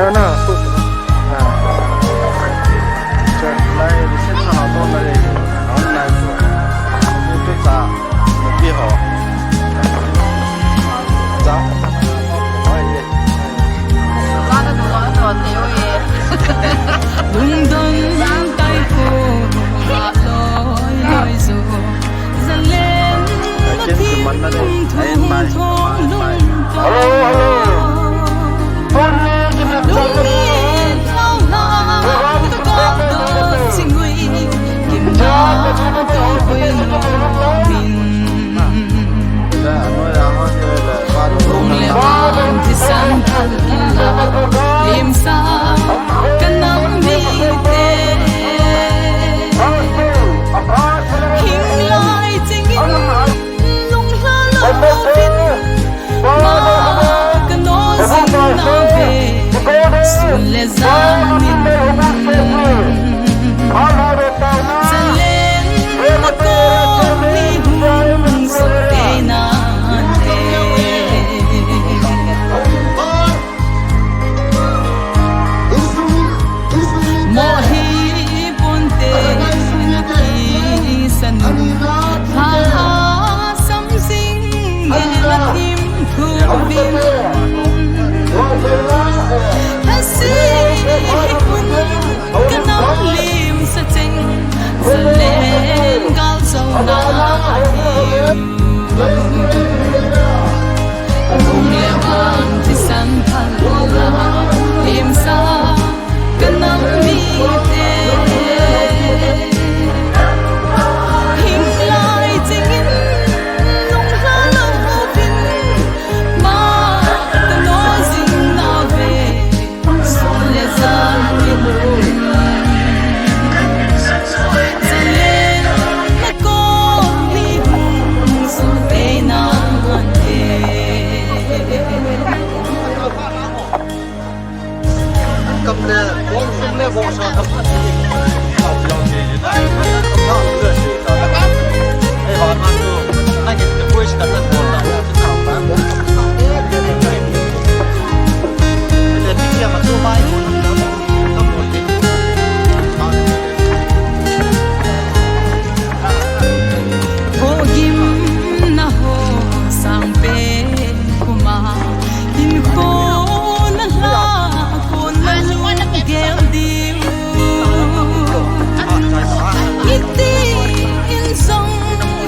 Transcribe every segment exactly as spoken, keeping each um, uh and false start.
Na, na, na. Choi, lai, receipt na to na le. Online. Ni tu cha, ni pi ho. Cha. Oi, ye. Lungdon tai ko, loi, loi zo. Zalen na thim thum thong lung to. Hello, hello. Lungin lau na, ka ka do singui, kim na, ka koi lo min. Hung le vang thisan thal la, limsa ka nam mite. Hing lai chingin lunglha louvin, ma ka no jing na ve, sun le jan in. Zalen na kon ni hung so te na te. Mo hi pon te na ki san. Ha ha sam sing ge la kim thu vin. Ha si hi kun ka nam lim sa cheng. Zalen gal zo na hi. Lung le vang thisan thal la, limsa ka nam mite. Hing lai chingin lunglha louvin, ma ka no jing na ve. Sun le jan in. Zalen na kon ni hung so te na te. Kam le, bong sum le, bong sa kam. Ho gimna ho sang pen kuma, hinkho na la kon na lung gel diu. Iti in song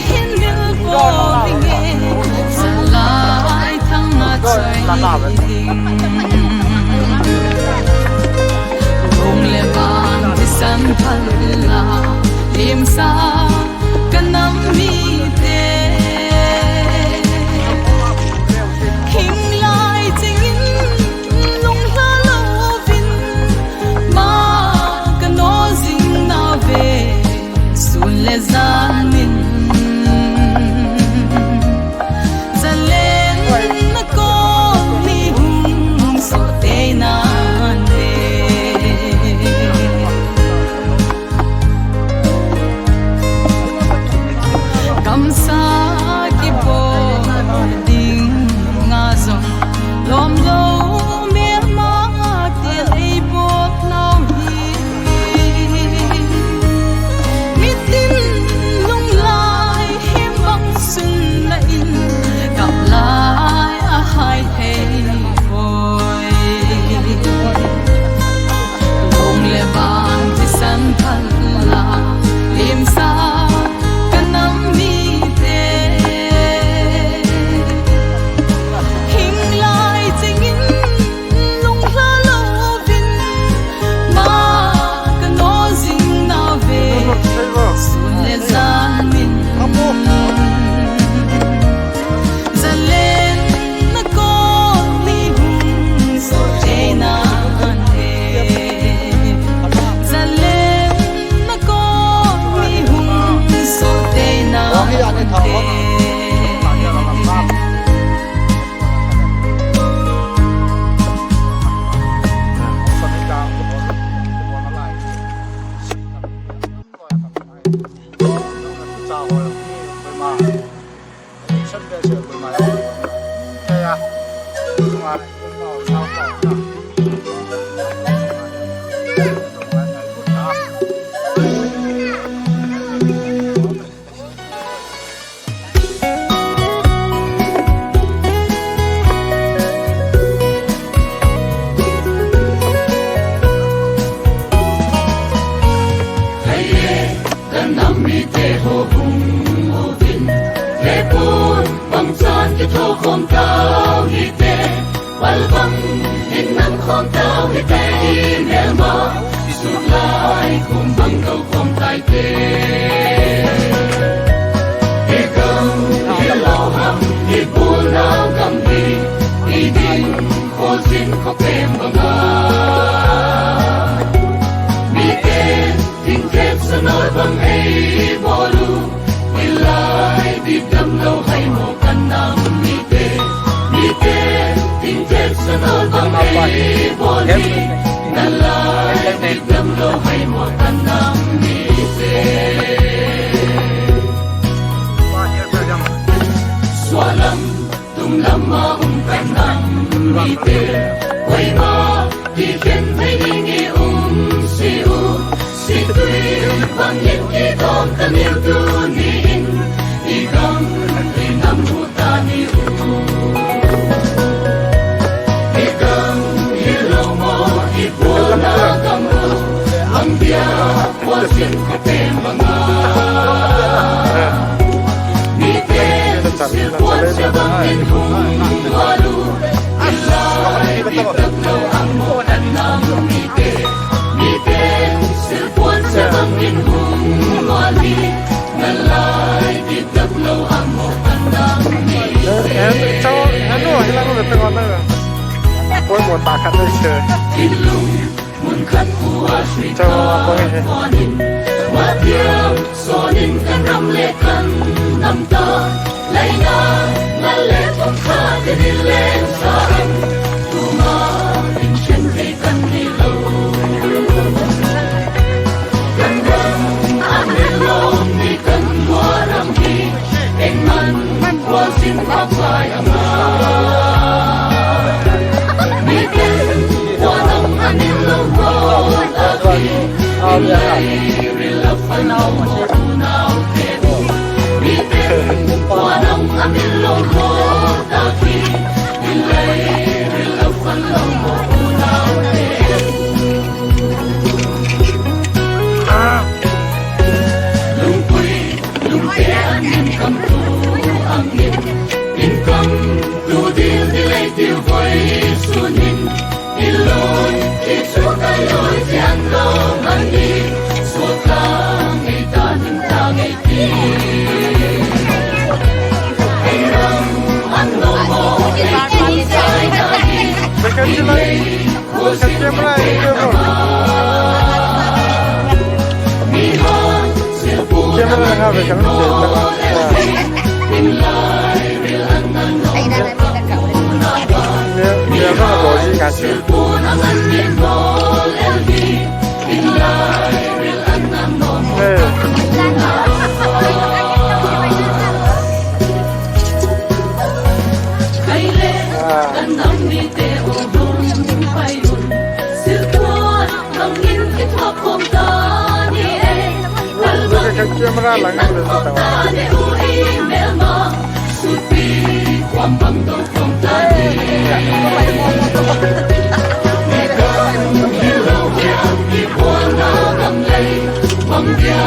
hin mil ko ding e, Salai Thang a choi ding. Lung le vang thisan thal la, limsa ka nam mite. Hing lai chingin lunglha louvin, ma ka no jing na ve. Sun le jan in. Zalen na kon ni hung so te na te. Gamsa kibol ding a jong lom lou mel ma te ei bol nau hi. Mitin lunglai hem bang sun la in, kap lai a hai thei poi. Lung le vang thisan thal la, limsa ka nam mite. Hing lai chingin lunglha louvin, ma ka no jing na ve. Sun le jan in. Zalen na kon ni hung so te na te. Zalen na kon ni hung so te na te. Kan nam mite ho hung uvin, lepun bangchan kitho khom tau hite, pal bang in nam khom tau hite, i melma sut lai kum bang do khom tai te. I gam hi lo ham, i bul nau gam hi, i ding kho zin kho pem banga. Mite Thingthet sanol bang ei bol u, hilai dip damlou hai mo kan nam mite. Mite, thingthet sanol bang ei bol u, hilai dip damlou hai mo kan nam mite. Sualam Tunglam a um kan nam mite, koima kikhen thei ding i um si u. Situi bang in kidom ta niu tuni in, i gam i nam u ta ni u. I gam hi lo mo, i pualna gam u, ang dia Puasin kho pem banga. Mite, silpuan sia bang in hung mual u. Hilai dip damlou ang mo kan nam mite. Mite, silpuan sia bang in hung mual u. Hilai dip damlou ang mo kan nam mite. Eh, eh, chao, hello, hello, hello, hello. Poi mo ta khat le che. Thinlung Mun khat pu a sui ta konin, matiam sonin kan ram le kan nam ta, laina ngal le thum kha te ni le sa em, tuma in chen thei kan ni lo. Kan ram a ni lom ni kan lua ram hi, Engman, Brazil, Dubai, Amar. Miten, Guanang, Anil, Longkot, Aki, Inlay, Rilafan, Longkot, Unau, Tebu. Miten, Guanang, Anil, Longkot, Aki, Inlay, Rilafan, Longkot, Unau, Tebu. Lungpui, Lungte angin kamtu angin, in kamtu dildil ei tiu voi sunin, in loi, in sukai loi, tian lo mani, suak tang ei ta ning tang ei ti. Ei ram an lo mo, ei kin sai na ni, in ei Camera, camera. Camera nga ve kan che ta. Ai, na, na, na, na, na. Camera, camera lo ji nga che. Eh. Ah. Camera lang ang gusto ko.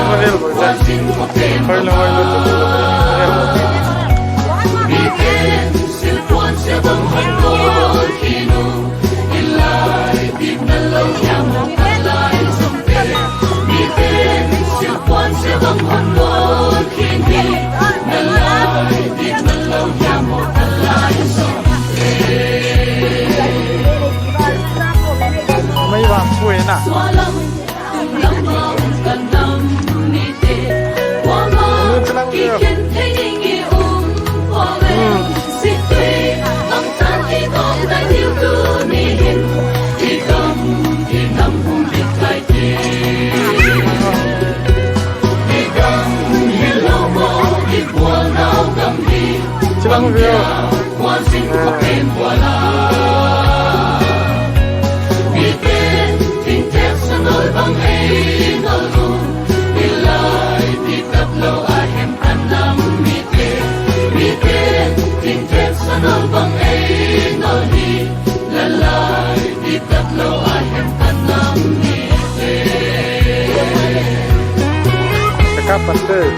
Manil ko sa. Hoy na, hoy na. Mai vang pui na. Chilang view. Ah. Cakap betul.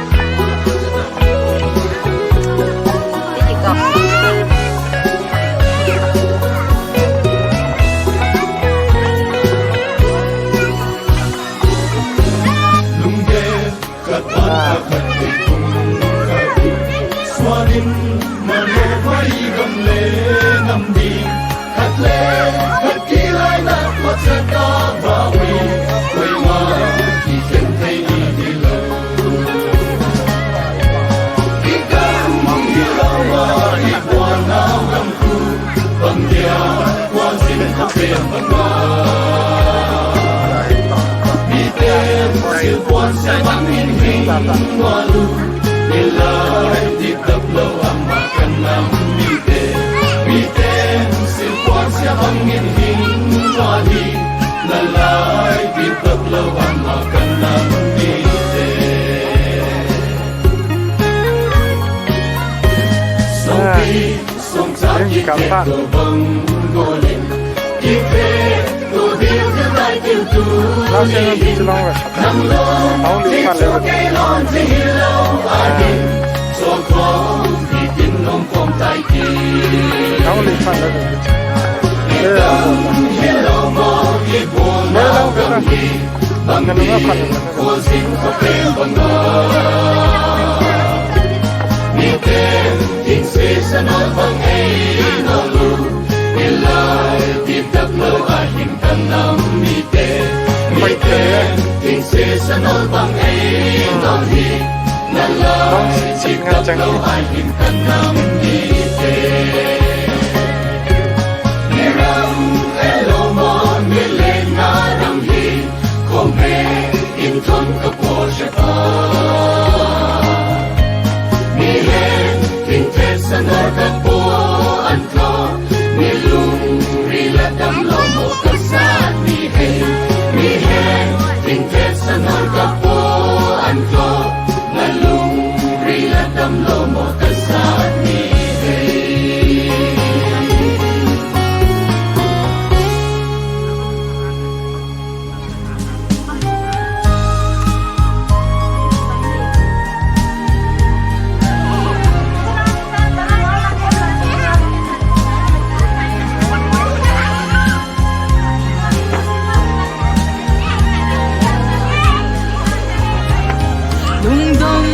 Lungdong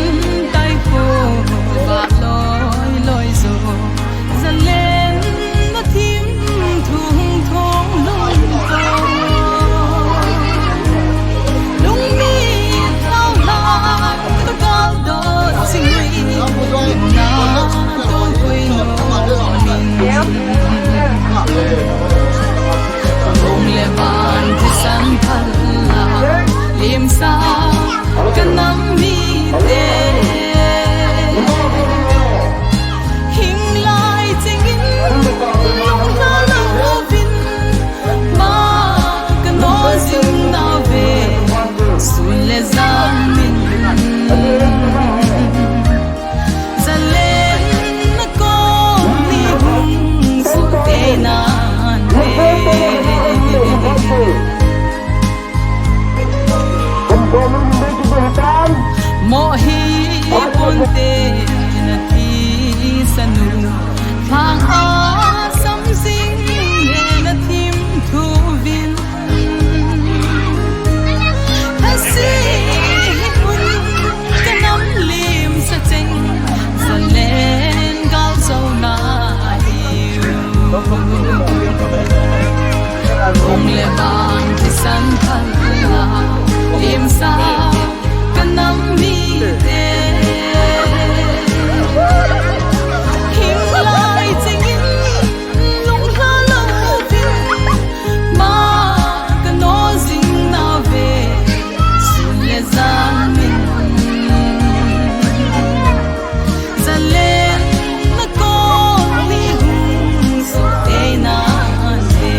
tai ko, va loi loi zo, zalen na thim thung thong lung ko. Lungni thau la ka kal do chingui, na to koi no min. Hong le van thisan phal la, limsa ka nam mite. Hing lai chingin lungna lo vin, ma ka no zing na ve, sun le zan min. Zalen na kong ni hung su te nan te. Mo hi pon te na ti sanu. Phang a sam sing na thim thu vin. Hasi hun ka nam lim sa cheng, zalen gal zo na hiu. Hong le van thisan phal la, lim sa ka nam mite. Hing lai chingin lungna lo vin, ma ka no zing na ve, sun le zan min. Zalen na kong ni hung su te nan te.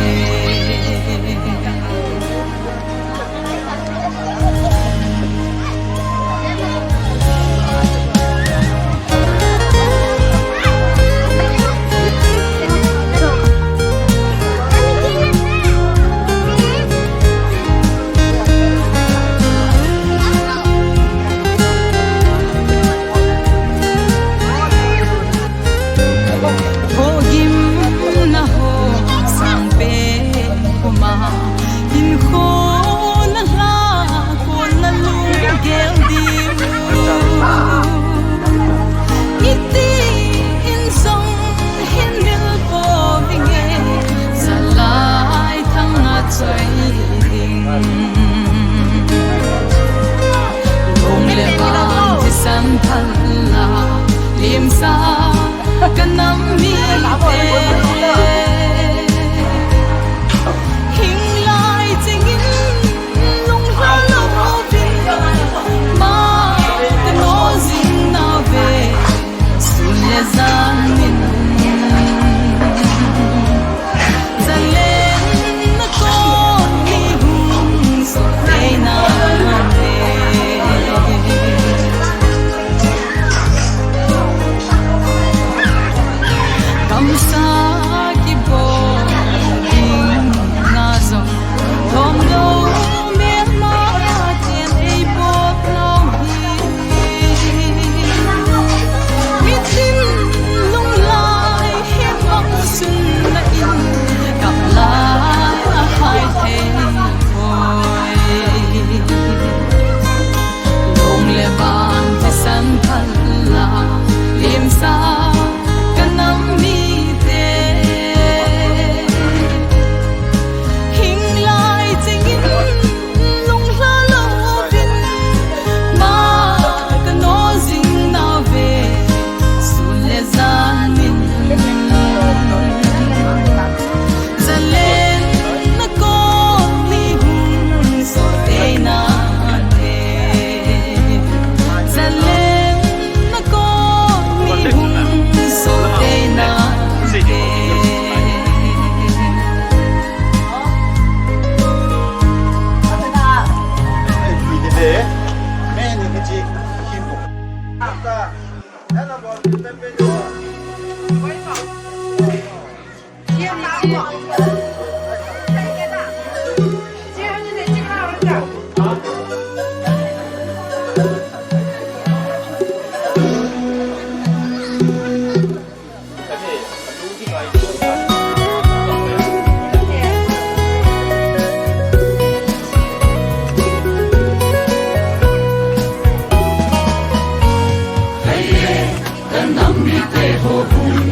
Ka nam mite ho hung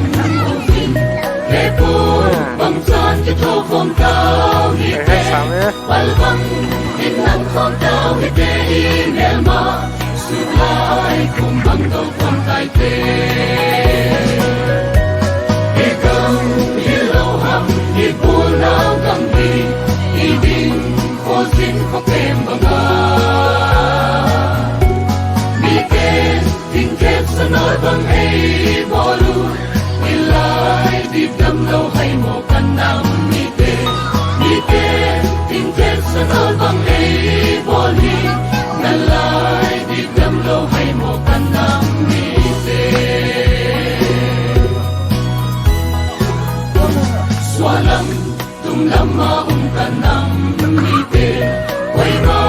uvin, he pon bangchan kitho khom tau hite. Pal bang in nang khom tau hite, i melma sut lai kum bang do khom tai te. He gam hi lou ham, hi pon nau gam hi, i ding kho sin kho pem banga. Mite Tin kep sanol bang ei bol u, i lai dip dam lou hai mo ka nam mite. Mite, tin kep sanol bang ei bol hi, na lai dip dam lou hai mo ka nam mite. Sualam Tumlam a um ka nam mite, koima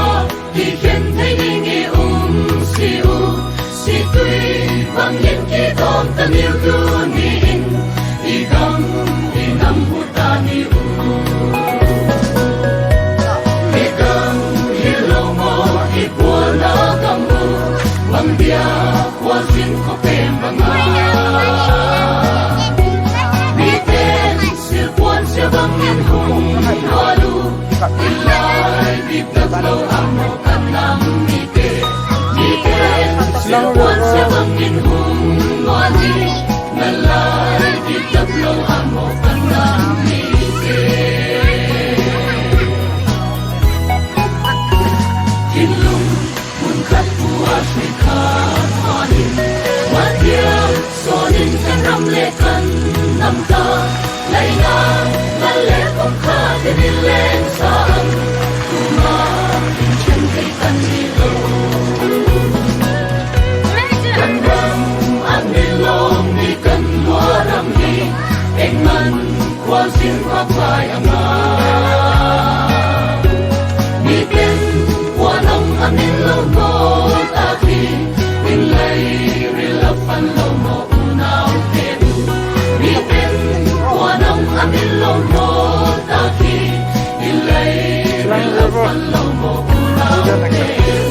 kikhen thei ding i um si u, situi bang in kidom ta niu tuni in, i gam i nam u ta ni u. I gam hi lou mo, i pualna gam u, bang dia khualzin kho pem banga. Miten silpuan sia bangin hung lua lu, i lai dip dam lou a mo ka nam mite. Miten silpuan sia bangin hung lua lu, na lai dip dam lou a mo ka nam mite. Thinlung mun khat pua sui khat pua hin, wan dia sonin kan ram le kan nam ta, lai na, lai le kum khat in leng sa an, tuma in chen thei kan ni lou. Kan ram an ni lou ni kan lua ram hi, eng man Khualzin khuapai anga. Miten khuanong amin lou mo ta hi, in lai ril a pan lou mo unau te u. Miten khuanong amin lou mo ta hi, in lai ril a pan lou mo unau te u.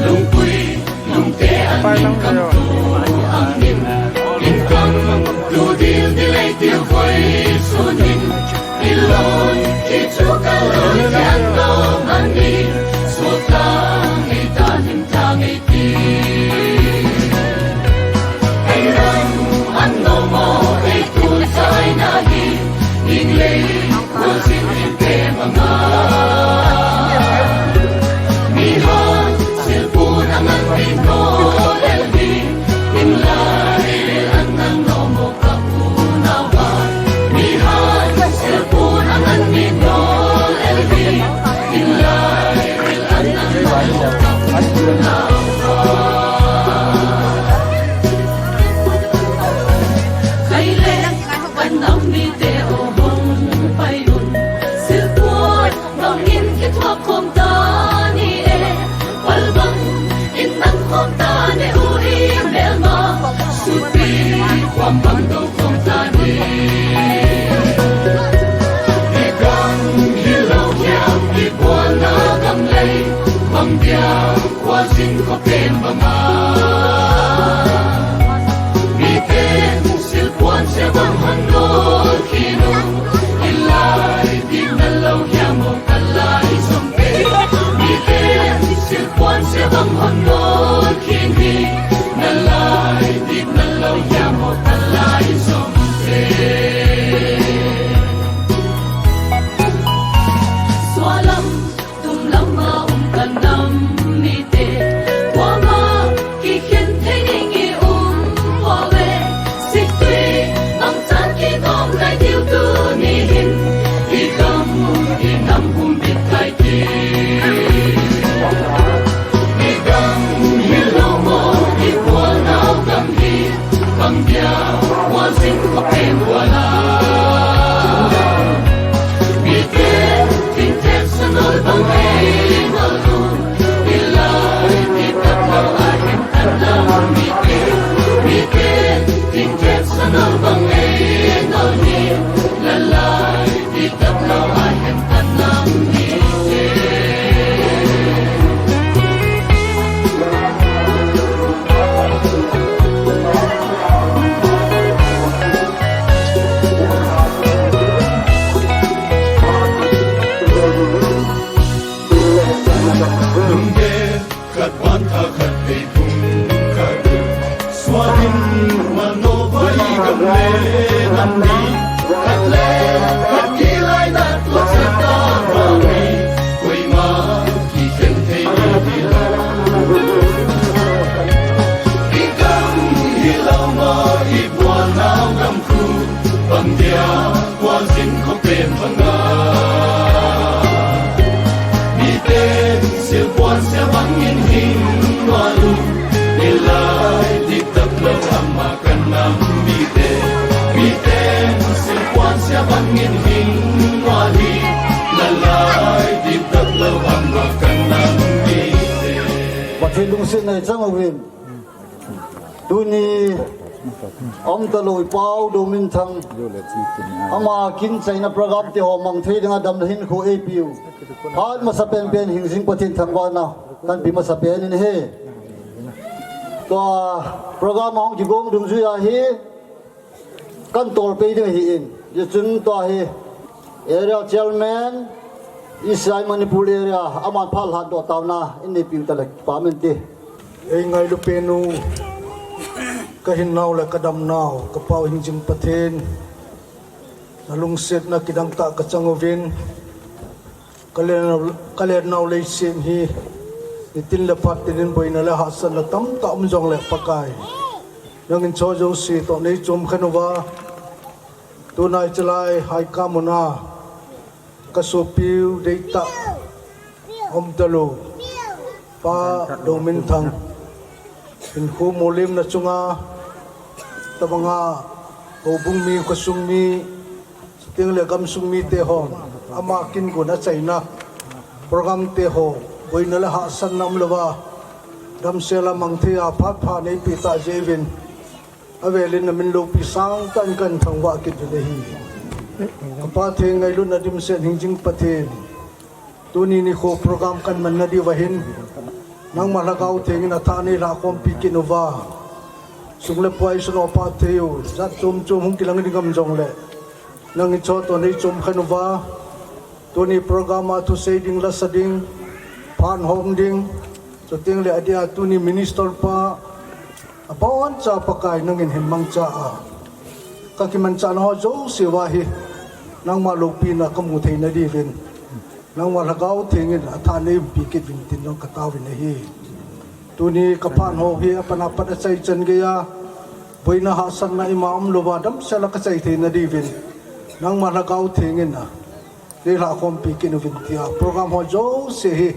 Lungpui Lungte an min kam tu ang in, in kam tu dil dil ei tiu voi sun in, ilon ki chu ka lon ki an lo man ni, so tang ei ta lim tang ei ti. Ei ram an lo mo ei tu sai na hi, ning lei Khualzin in te mama. Mihan silpun angan min no el hi. In lai ril an nang no mo ka pu nau ba. Mihan silpun angan min no el hi. In lai ril an nang no mo ka pu nau ba. Khai le Kan nam mite o hung pai un, silpuan bangin kithuak khom ta ni e, pal bangin nang khom ta ni u i melma, supi khuam bang do khom ta ni. I gam hi lou hiam i pualna gam lei, bang dia Khualzin kho pen banga. Miten silpuan sia bang hon nol khin u. In lai dip na lou hiam o ka lai zom te. Miten silpuan sia bang hon nol khin hi. Na lai dip na lou hiam o ka lai zom te. Sualam Tumlam a um ka nam mite, kuama kikhen thei ding i um poi ve. Siktui bangchan kigom nai diu tuni hin, i gam i nam humbit kai ti. I gam hi lou mo, i pualnau gam hi, Khat van tha khat vei pum khat. Suatin mano vai gam le nam ni. Khat le khat kilai na tua sa ta va ni. Koima kikhen thei ni lo. I gam hi lo ma i buan nau gam khu. Bang dia buan sin ko pen bang a. Mi ten sil buan sia bang in hing ma lu. Ni lai di tap lo ama kan nam mi te. Mi ten sil buan sia bang in hing ma li. La lai di tap lo ama kan nam mi te. Pathen lungsetna i chang uvin. Tuni a um talou i pau Dominthang. Ama kin chaina program te ho mang thei dinga damna hinkho eipiu. Phat masa penpen hingjing Pathen thangvahna kan pe masa pen in ahi. Tua program a hung kigong dungjuia hi kan tol pei ding ahi in. Hichun tua hi Area Chairman, East Manipur Area, aman phat lhatdoh taona in neipiu ta le kipa min ti. Ei ngailu pen u, ka hinnau le ka damnau, ka pau hingjing Pathen, na lungsetna kidang tah ka chang uvin, ka len, ka lennau leiset hi, nitin le phat tin in boina le hahsatna tamtah um jongle Pakai. Nangin choi jouse toh nei chom khen uva, tunai chalai Haika muna, ka sopiu deitah a um talou, Pa Dominthang, hinkho molhemna chunga, tabanga, houbung mi, khosung mi, chuteng le gamsung mite hon, ama kin gon a chaina program te ho, boina le hahsatna umlouva, damsel a mang thei a phat pha neipe tah jeh uvin, avelin na min loupi sangtah in kan thangvah kit uvin ahi. Ka Pa Theng ngailutna dimset hingjing Pathen, tuni nikho program kan manna diuva hin, nangma Lhagao Theng in athah nei lhakhompi kit uva, sum le pai sunga pha thei u jat chom chom hung kilang ding um jongle, nangin choi toh nei chom khen uva, tuni program a thusei ding, lasa ding, phat hom ding, chuteng le adia tuni minister pa, aboncha Pakai nangin hin mangcha a, ka kimanchahna ho jouse uva hi, nangma loupina ka mu theina diuvin, nangma Lhagao Theng in athah nei umpi kit uvin tin jong ka taovin ahi. Tuni ka phat ho hi apan apat achaichan geiya, boina hahsatna ima umlouva damsel a ka chai theina diuvin, nangma Lhagao Theng in a, nei lhakhompi kit uvin tia, program ho jouse hi,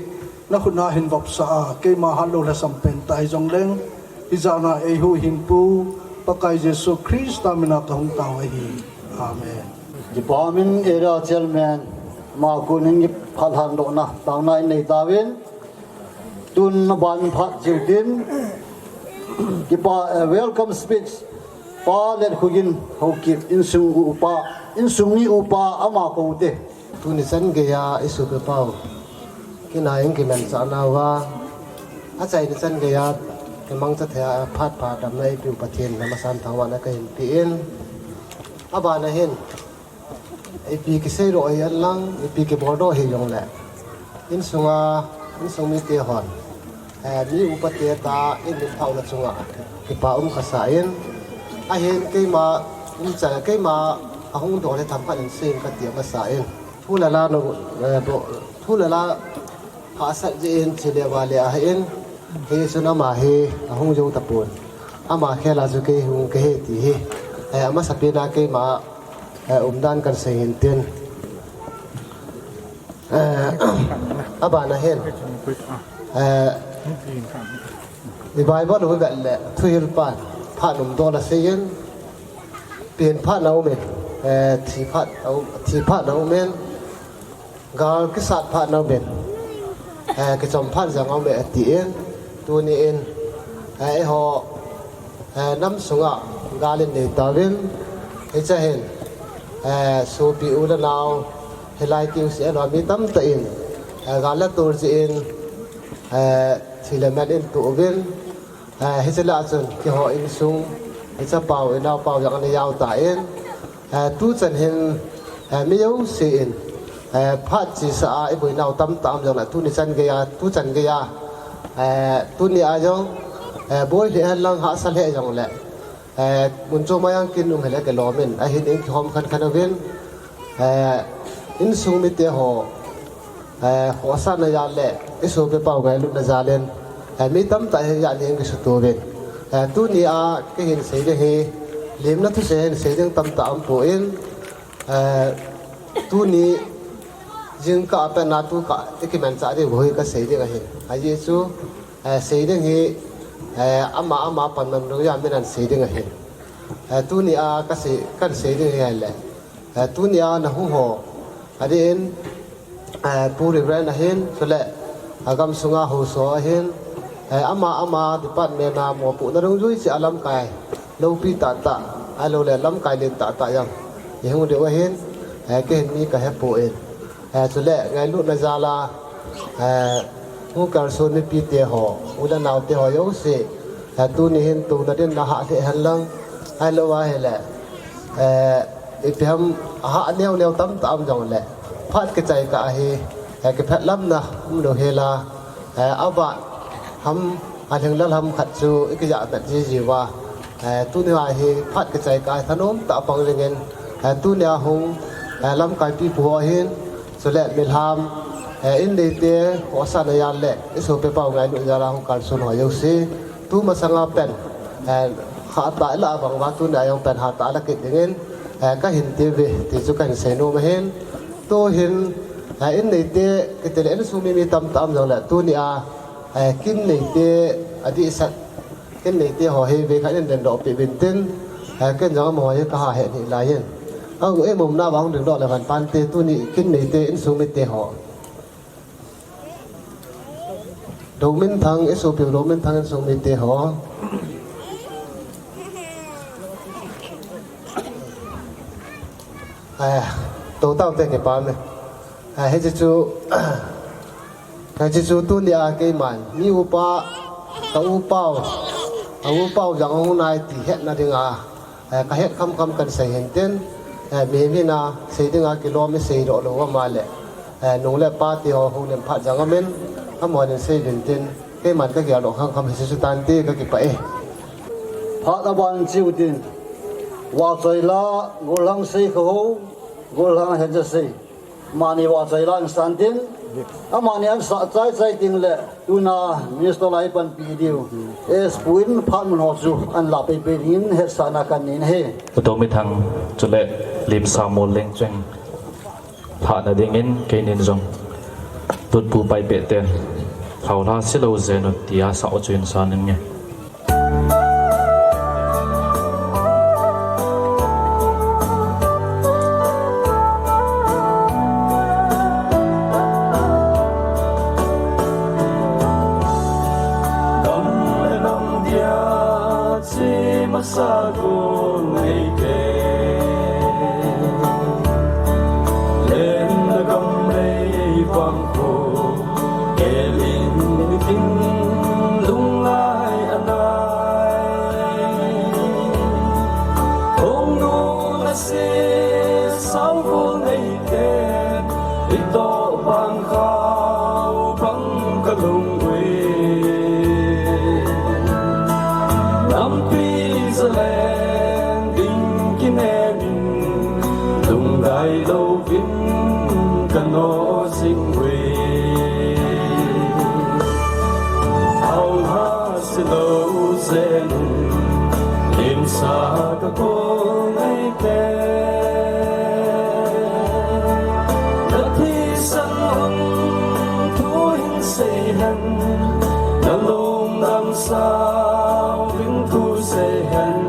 na khut na hin vopsah a, keima hatlou lhasam pen tah hijongleng, hijat a eihuhhingpu, Pakai Jesu Christa mina ka hung tao ahi. Amen. Kipa umin Area Chairman, ama kon in kipah lhandohna, taona in nei tauvin, tun aban phat cheh utin, kipa, eh, welcome speech, Pa Letkhogen Haokip, insung upa, insung mi upa, ama kou te. Tuni chan geiya i sopi pau, kina in kimanchah nauva, achaina chan geiya kimangcha thei a phat pha damna eipiu Pathen na masan thangvahna kahin pe in, abana hin, ipi kiseidoh hihen lang, ipi kiboldoh hijongle, insunga, insung mite hon, eh, mi upa te tah in min phauna chunga kipa um kasa in, ahin keima umchan, keima ahung doh le themkhat in sei in kati masa in. Thu le la no, eh, bo, thu le la hahsat jeh in chule vale ahin, hichun ama hi ahung jou tapon. Ama khel a chu kei hung kahi ti hi, eh, amasapen a keima, eh, umdan kan sei hin tin. Eh, abana hin, eh, i Bible u vet le, Thuhilpa'n phat um doh la seiyin, pen phat na um in, eh, thi phat a um, thi phat na um in, gal kisat phat na um in, eh, kichom phat jong a um e, atin, tuni in, eh, eiho, eh, nam sunga gal in nei tauvin, hiche hin, eh, sopi u le nao, hilai kiu si elou mi tamtah in, eh, gal le tul jeh in, eh, thi le met in tu uvin, eh, hiche lah a chun, keiho insung, ichapau, inaopau jong ana jao tan, eh, tuchan hin, eh, mi jouse in, eh, phat chesa a iboinau tamtah um jongle, tuni chan geiya, tuchan geiya, eh, tuni a jong, eh, boi lheh henlang hahsa lheh jongle, eh, mun chom a jong kin um hile kilom in, ahin in kihom khan khan uvin, eh, insung mite ho, eh, khohsahna jal le, isopi pau ngailutna jal in, eh, mi tamtah hi jani in kisuto uvin. Eh, tuni a kahin sei ding hi, limna thusei hin sei ding tamtah um poi, eh, tuni jingkah a pat na tukah ikimanchah diu hi kasei ding ahin. Ajeh chu, eh, sei ding hi, eh, ama ama panman lou jeh a min ahin sei ding ahin. Eh, tuni a kasei, kahin sei ding hi ahile, eh, tuni a nahung ho, adeh in, eh, Pu Reverend ahin, chule, agam sunga haosa ahin, eh, ama ama department a mopohna dungjui cheh a lamkai loupi tahtah, ahiloule lamkai len tahtah jong ihung diu ahin, eh, keihin mi kahepoi. Eh, chule ngailutna jal a, eh, hung kalson mipite ho, u le naote ho jouse, eh, tuni hin touna dinna hah lheh henlang, ahilou ahile, eh, ipi ham ahah neo neo tamtah um jongle, phat kichai kah ahi, eh, kiphetlamna umlou hela, eh, avat ham, alhinglel ham khat chu ikijah mat jiji uva, eh, tunia hi phat kichai kah a thanom tah a pang dingin, eh, tunia hung, eh, lamkai pipu ho ahin, chule milham, eh, in neite, khohsahna jal le isopi pau ngailut jal a hung kalson ho jouse, tumasanga pen, eh, hatah ilah bang uva tunia jong pen hatah la kit dingin, eh, kahin tiuve ti chu kahin seinom ahin. Tuhin, eh, in neite, kitile insung mi mi tamtah um jongle, tunia, eh, kin neite, adihsah, kin neite ho hi veikhat in dingdoh peh uvin tin, eh, ken jong amaho hi kaha het hih laiyin. Ahin, eimu umna uva hung dingdoh le vang pante, tuni kin neite, insung mite ho, Dominthang, isopiu Dominthang insung mite ho, eh, toutau te kipah e. Eh, hiche chu, hiche chu tunia keiman mi upa, ka upau, a upau jong hung nai ti hetna dinga, eh, kahet khamkham kahin sei hin tin, eh, mihem hina sei dinga kilom isei doh lou uva ahile, eh, nu le pa teho hung lem phat jong aumin, amahon asei uvin tin, keiman kagel doh khamkham hiche chu tante, kakipah e. Phat aban cheu tin, vahchoi la, gollhang Seikhohao, gollhang Henjasei, amani vahchoi la ahin san tin, amani ahin sah chaichai tengle, tuna minister lai panpi diu, S Pu in phat mun ho chu ahin lah peipei dingin hetsahna kahin nei ahi. Dominthang chule Limsamol Lengcheng lhahna dingin keinin jong Tutpu Paipeh ten lhaolha selou jeng un tia sah u chu hin san inge. Gam le nam dia che masa gon eite, lenna gam leivang kho kelin kin lunglai anai. Hung nu na se sao gon eite, itoh bang khao bang kalung ui. Nampi zalen ding kinem in, lungdai louvin kano jing ui. Lhaolha selou jeng un, limsa kakou ngai te. Nathisan hun thu hin sei hen, nalungdam sao ding thu sei hen.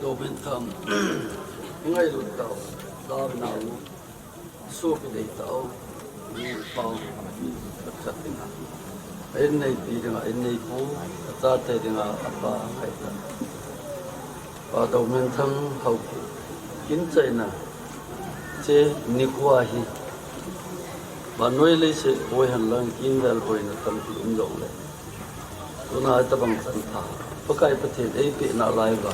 Domin tham, ngai lut tau, dam nau, supi dei tau, ni pau, khat khat dinga. Inneipi dinga, inneipu, achate dinga, apa, ngai ta. Pa Domin tham hau kin chaina che nikho hi. Vannoi leiset boi henlang kin vel boina tampi um jongle, tuna tabang chan tha Pakai Pathen eipeh nalai uva,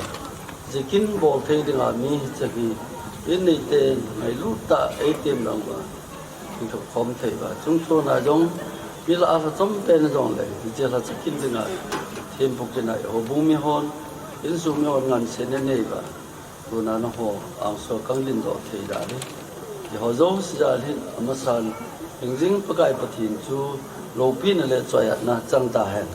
jekin bol thei dinga mi hiche hi inneite ngailut tah a eitem lang uva, kikhop khom thei uva, chungchona jong mi lah a lhachom pen jongle, hiche lhacha kit dinga thempu kina, houbung mihon, insung mihon ngansena nei uva, tuna nangho angsuh kang din doh thei dan hi. Eiho jouse jal hin amasan hingjing Pakai Pathen chu loupina le choiatna chang tahen.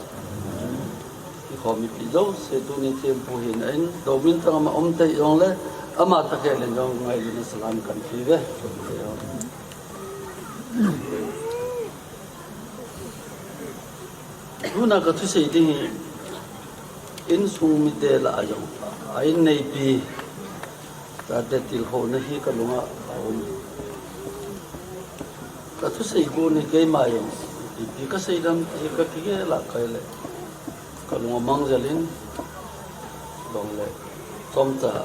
Eiho mipi jouse tuni thempu hina in, Domin thang ama um thei jongle, Ama thakhel in jong ngailutna salam kan pe uve. Tuna ka thusei ding hi, insung mite lah a jong, a in neipi, tate tilkhouna hi ka lunga a um. Ka thusei kon hi keima jong, ipi ka sei dam ti ka kigel a kai le, ka lung amang jel in, long le, chomcha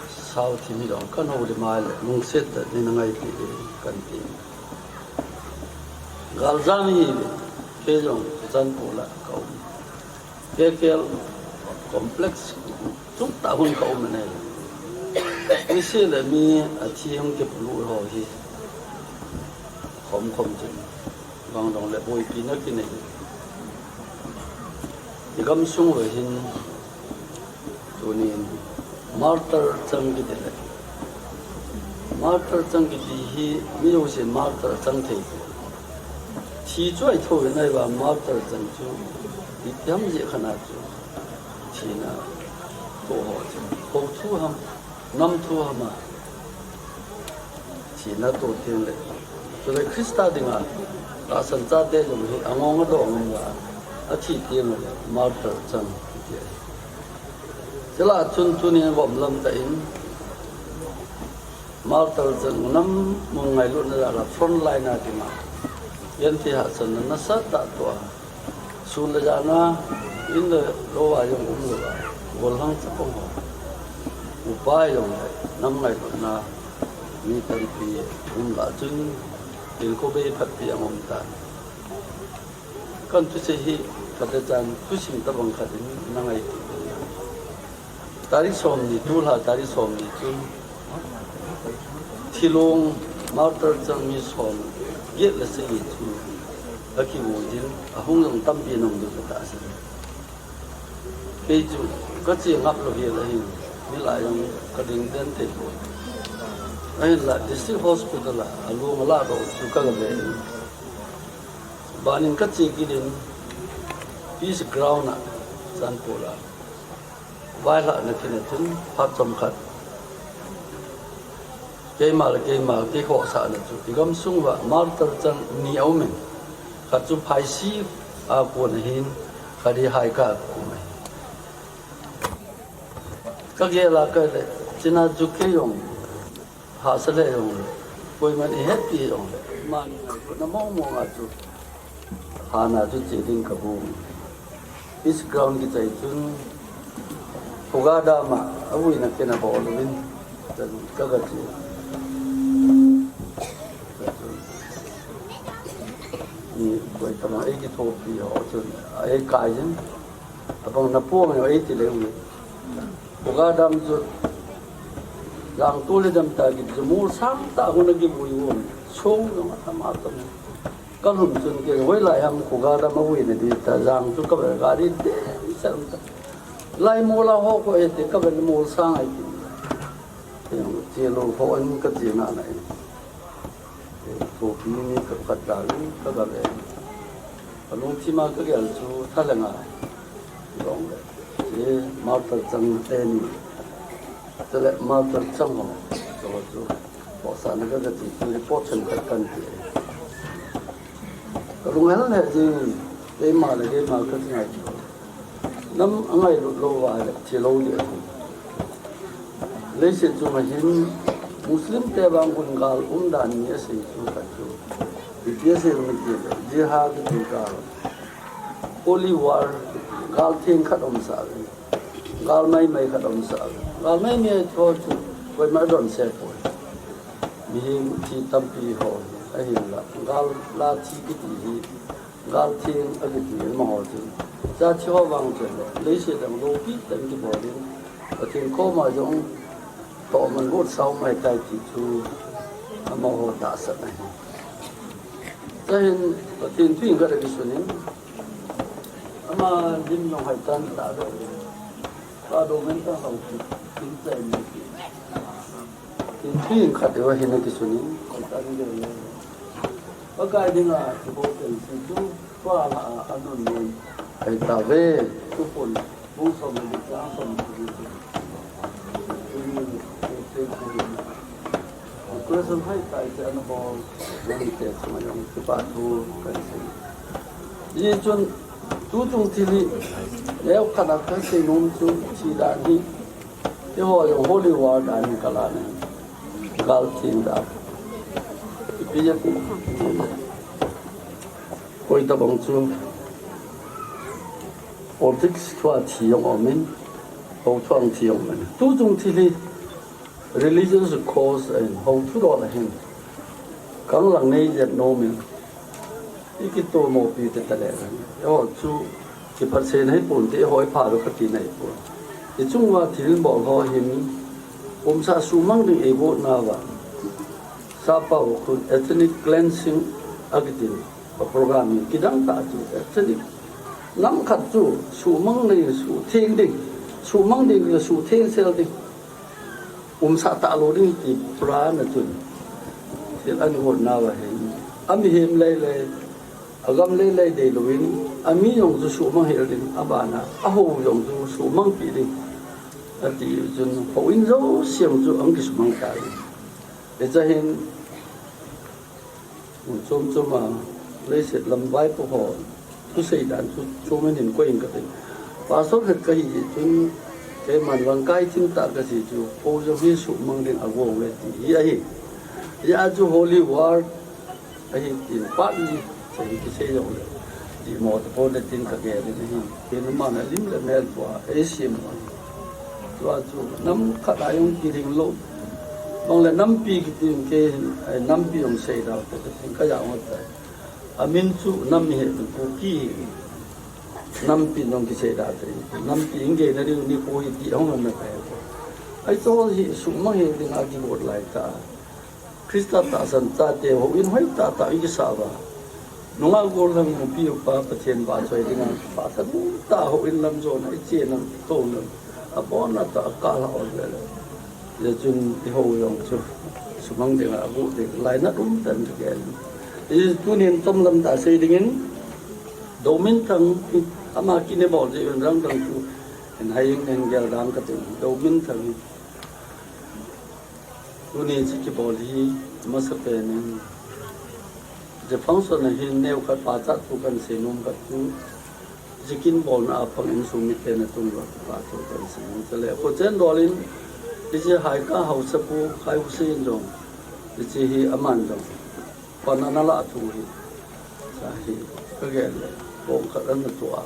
sao thim hi jong, ka nou le mai le, lungset tah in na ngai ti kan ti. Galjam hi, kei jong, Churachandpur lah ka um. K K L complex, chungtah hun ka um e. Ni se le mi a thi hung kipolut ho hi. Khom khom chun. Vang dong le boipi na kinei. I gamsung uva hin. Tunin martyr chang kiti le. Martyr chang kiti hi mi jousen martyr chang thei. Thi chu ahi thou ve nai va martyr chang chu. Itiham jeh khat a chu. Thina toh ho chu. Ho thu ham, nam thu ham a. Thina toh teng le. Chule Christa dinga, tahsan chate jong hi angong adong um a, athi teng le, martyr chang, ti ahi. Chule chun tunin gom lam tah in, martyr chang nam mun ngailutna jal a front line a dinga, genthei hahsatna nasatah toh a, sun le jan a, in le lou a jong um lou a, gollhang chapang ho. Upa jong le, nam ngailutna, mi tampi um lah chun, tilkhou bei phatpi a um tan. Kan thusei hi, phatechan, thusim tabang khat in na ngai ti. Tarik somni, tulha tarik somni chun, thilong martyr chang mi somget le sagi chu akimu jin, ahung jong tampi in um diu katahsan. Kei chu kache ngap lou hel ahin, mi lah a jong kading den thei poi. Ahinla District Hospital a alung aladoh chu kaga ve in, banin kache kit in Peace Ground a, Churachandpur a. Vaihlah na kin a chun phat chomkhat. Keima le keima kikhohsahna chu i gamsung uva martyr chang ni aum in. Khat chu Phaisi a kon ahin, khat hi Haika a kon ahin. Kagel a kai le, china chu kei jong, hahsa le jong le, koiman ihetpi jong le, mani ngailutna mong mong a chu, hana chu che ding kabol. Peace Ground kichai chun, Khuga Dam a, avuina ken abol uvin, chun kaga che. Ni koi tama eikithopi ho chun, eikai jin. Abang na pom e, eiti leu ni. Khuga Dam chu, jang tu le dam ta kiti chu, mol sang tah hon akivui u. Song jong atam atam. Kalhun chun kei, hoilai ham Khuga Dam avuina ding ta, jang chu kave gari dem sem ta. Lai mol a ho ko e ti kave mol sang ahi ti. Kei jong che lou ho in kache nana in. Thopi ni ka khat da in kaga ve. Kalungthim a kagel chu thalheng a. Dong le. Che martyr chang teni. Chule martyr chang ho. Chu chu. Khohsahna kaga ti chu report chang khat kan ti. Kalung hel le jing. Keima le keima kati ngai. Nam angailut lou uva le, thi lou ding ahi. Leiset chunga hin Muslim te vang hun gal umdan ni asei chu khat chu. Ipi asei em itile, jihad kiti gal. Holy war, gal theng khat umsah ve. Gal maimai khat umsah ve. Gal maimai ho chu, koima adonse poi. Mihem thi tampi ho, ahinla, gal la thi kiti hi, gal theng akiti amaho chu. Cha thi ho vang chu le, leiset dang loupi tah in kibol in, Pathen koma jong tohman got sao mai tai ti chu amaho tahsan ahi. Chuin Pathen thu in khat akisun in, ama lim jong hai tan ta do. Ka do men ta hau ti, tin chai mai ti. Tin thu in khat eiva hin akisun in, koi tan de le. Pakai dinga, kibol pen si chu, pa la a, anun nun. Ahi tave. Tupun, bung som le li chang som le li. Tuni, Operation hai tai che ana bol, nang te chunga jong kipa thu kan sei. Hichun tuchung thil hi neokhat a kasei nom chu, thi dan hi, keiho jong holy war dan hi kalah in, gal theng dan. Ipi jeh a koi tabang chu politics thua thi jong umin, hou thua thi jong umin. Tuchung thil hi religious cause ahin, hou thudol ahin. Kanglang nei jet nomin, ikitomopi te tale. Eiho chu kiphatchen hei ponte, eiho ipha lou kati nai pon. Ichung uva thil bol ho hin, umsa sumang ding eigot nauva, sapa uva khun ethnic cleansing akitin. Program hi kidang tah chu, ethnic, nam khat chu sumang nei, suhtheng ding, sumang ding le suhtheng sel ding, umsah talou ding ti plan a chun, thil ana got nauva hin, amihem lei lei, agam lei lei deilouvin, ami jong chu sumang hel ding, abana ahou jong chu sumangpi ding, ati chun houin jouse jong chu ahung kisumang tai. Hiche hin, mun chom chom a, leiset lam vaipo ho thusei dan chu chom in hin koi in kati. Pastor khat kahi jeh chun, keiman lamkai thim tah kasei chu, hou jong hi sumang ding agou uve ti hi ahi. Hijeh a chu holy war ahi tin, partly, sei kisei jongle, dihmo tapon le tin kagel in ahi. Kei numan a lim le mel pua eisem u ahi. Tua chu nam khat a jong kilhing lou. Bang le nampi kiti jong kei, eh, nampi jong seida u te, kajah ngot tai. Amin chu nam hi Kuki hi. Nampi jong kiseida u te. Nampi in gei na diu nikho hi ti ahung na kai. Ahi chu hi sumang hel ding a kigot lai tah. Christa tahsan chate houin hoitah tah ikisah uva, nungah gollhang nupi upa Pathen vahchoi dinga phatah tah houin lam jona ichen a touna, abonna tah a kalha ol le le. Hijeh chun ihou jong chu sumang dinga aguh ding lainat um tan kagel. Hijeh chun tunin chomlam tah sei dingin, Dominthang, ama kine bol jeh in rang dang chu hin hai in gel dang kati. Dominthang Tuni hiche kibol hi, amasapen in, hiche function a hin neokhat pachat thu kahin sei nom khat chu, hiche kin bolna a pang insung miten natong uva kipa thu kahin sei nom. Chule, kochen dol in, hiche Haika haosapu, Khai Hussein jong, hiche hi aman jong pan ana lah thu hi, sa hi, kagel le, bong khat ana toh a,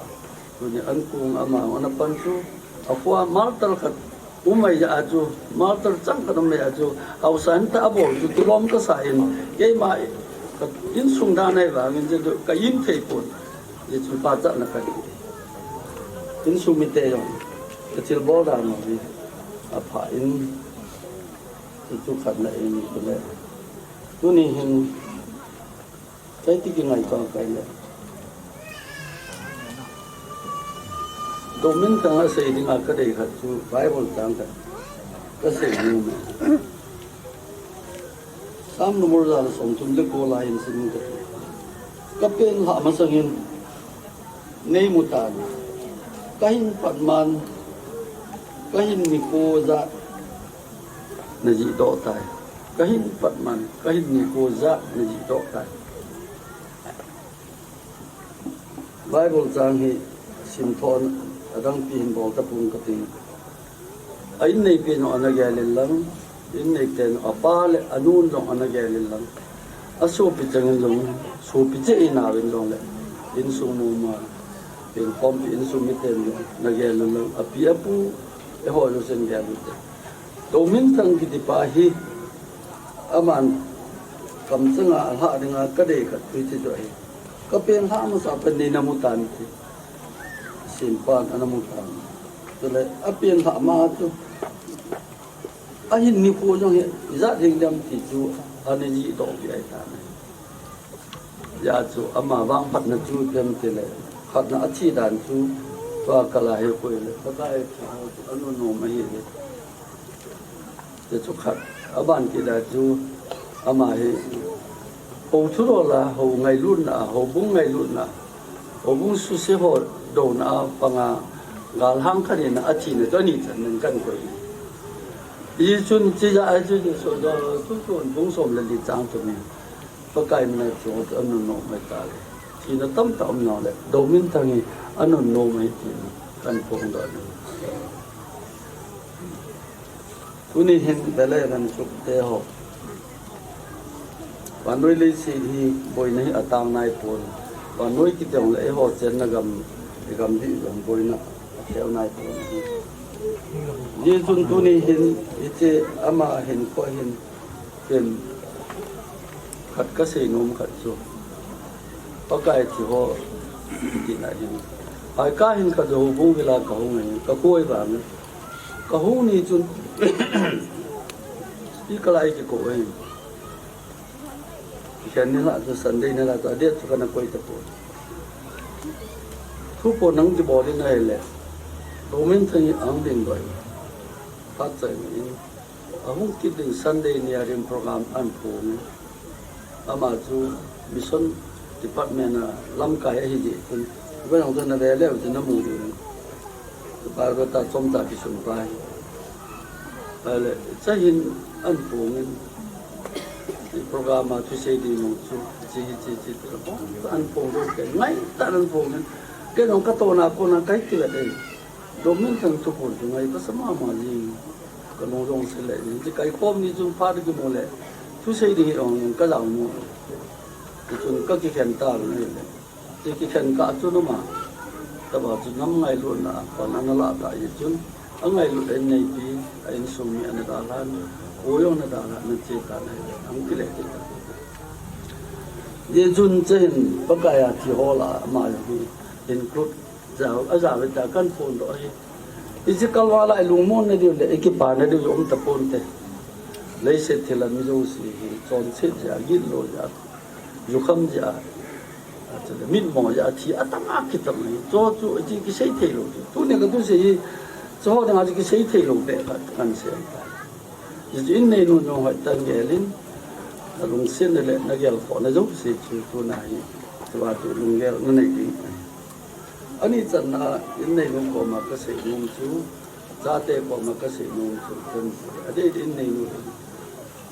tuni ankong ama ana pan chu, akhoa martyr khat um ahijeh a chu, martyr chang khat um ahijeh a chu, haosa hintah abol chu kilom kasa in, keima ka insung dan ahi vangin chu ka in thei pon, hijeh chun pachatna kahi. Insung mite jong, ka thilbol dan jong hi apha in, chu chu khatna in, tuni hin, Kei ti kingaito kei le. Dominthang a sei dinga kadei khat chu Bible chang khat kasei nom e. Psalm number ja le somthum le ko lai in sim kati. Kapenlhah masangin neimu tan. Kahin pat man, kahin nikho jat najih doh tai. Kahin pat man, kahin nikho jat najih doh tai. Bible chang hi simthoh adangpi hin bol tapong kati. A in neipen jong ana gel in lang, in neiten jong apa le anu in jong ana gel in lang, asopi chengin jong, sopi cheh in aven jongle, insung mama, pen khompi insung miten jong ana gel in lang, api apu, eiho jousen gel ute. Dominthang kiti pa hi, aman kamchanga alhah dinga kadei khat chu hiti chu ahi. Kapenlhah masa pen nei namu tan ti. Simpan ana mu tan. Chule apenlhah ma chu, ahin nikho jong hi ijat hing dem ti chu ana jih doh pi ahi tan ahi. Hijeh chun ama vangphatna chu ipi ham itile, khatna athi dan chu, tua kal a hi koi le, Pakai thu ho chu ana nom ahi le. Hichu khat, aban kit a chu, ama hi, hou thudol a, hou ngailutna a, houbung ngailutna, houbung suse ho douna a panga, galhang khat in athina chu ani chan in kahin koi. Hichun chija ai chu Jesu da chu chu bung som le li chang chu mi. Pakai mina chu chu anun nom mai ta le. Thina tamtah um nau le. Domin thangi anun nom mai ti kan phong da ni. Tuni hin bele nan chuk te ho. Vannoi leiset hi boina hi atang nai pon. Vannoi kiti le eiho chenna gam, gam dih gam boina atheu nai pon. Hichun tuni hin hiche ama hin ko hin ken khat kasei nom khat chu. Pakai thi ho ti na hin. Hai ka hin ka jo bung vila ka hung hin ka koi ba ni. Ka hung ni chun. Speaker lai kiko hin. Kikhen ni la chu Sunday ni la chu adet chu kana koi ta pon. Thu pon nang kibol in ahile. Domin thangi ang ding doi. Phat chai ni in. Ahung kit ding Sunday ni a rin program an phong. Ama chu mission department a lamkai ahi jeh chun. Ven jong chu na ve leu chu na mu diu. Bible ta chom ta kisun pa hi. Ahile, chahin an phong in. Program a thusei ding nung chu, chi hi chi chi ti la phong, an phong ding ke, ngai ta an phong in. Ke nung ka to na ko na kai ti la dei. Domin thangi thu pon chu ngai ka sa mama jing. Ka lungjong se le, ni chi kai khom ni chun phat kimu le. Thusei ding hi ong ka jao mu. Ti chun ka kikhen ta le. Ti kikhen ka chu numa. Taba chu nam ngailutna, pan ana la ta hi chun. Angailut in neipi, a insung mi ana dalhan. Ko jong na dalhan, na che ta na hi. Ang ti le ti ta. Hichun chahin Pakai a thi ho la, ama jong hi. Include Jao, ajao ve ta kan phong doh ahi. Hiche kalval a i lungmon na diu le, i kipa na diu jong um ta pon te. Leiset thil a mi jouse hi, chonset jeh a, gitlou jeh a, jukham jeh a, a, chule mitmo jeh a, thi atama kitam ahi. Chu chu, hiche kisei thei lou chu. Tuni ka thusei hi, chu ho dinga chu kisei thei lou beh khat kan sei ta. Hichu in neinu jong hoitah in gel in, na lungset na le, na gel khoh na jouse chu, tuna hi, chu a chu lunggel na nei ding. Ani channa in neinu koma ka sei nom chu, chate koma ka sei nom chu, ken adeh in neinu.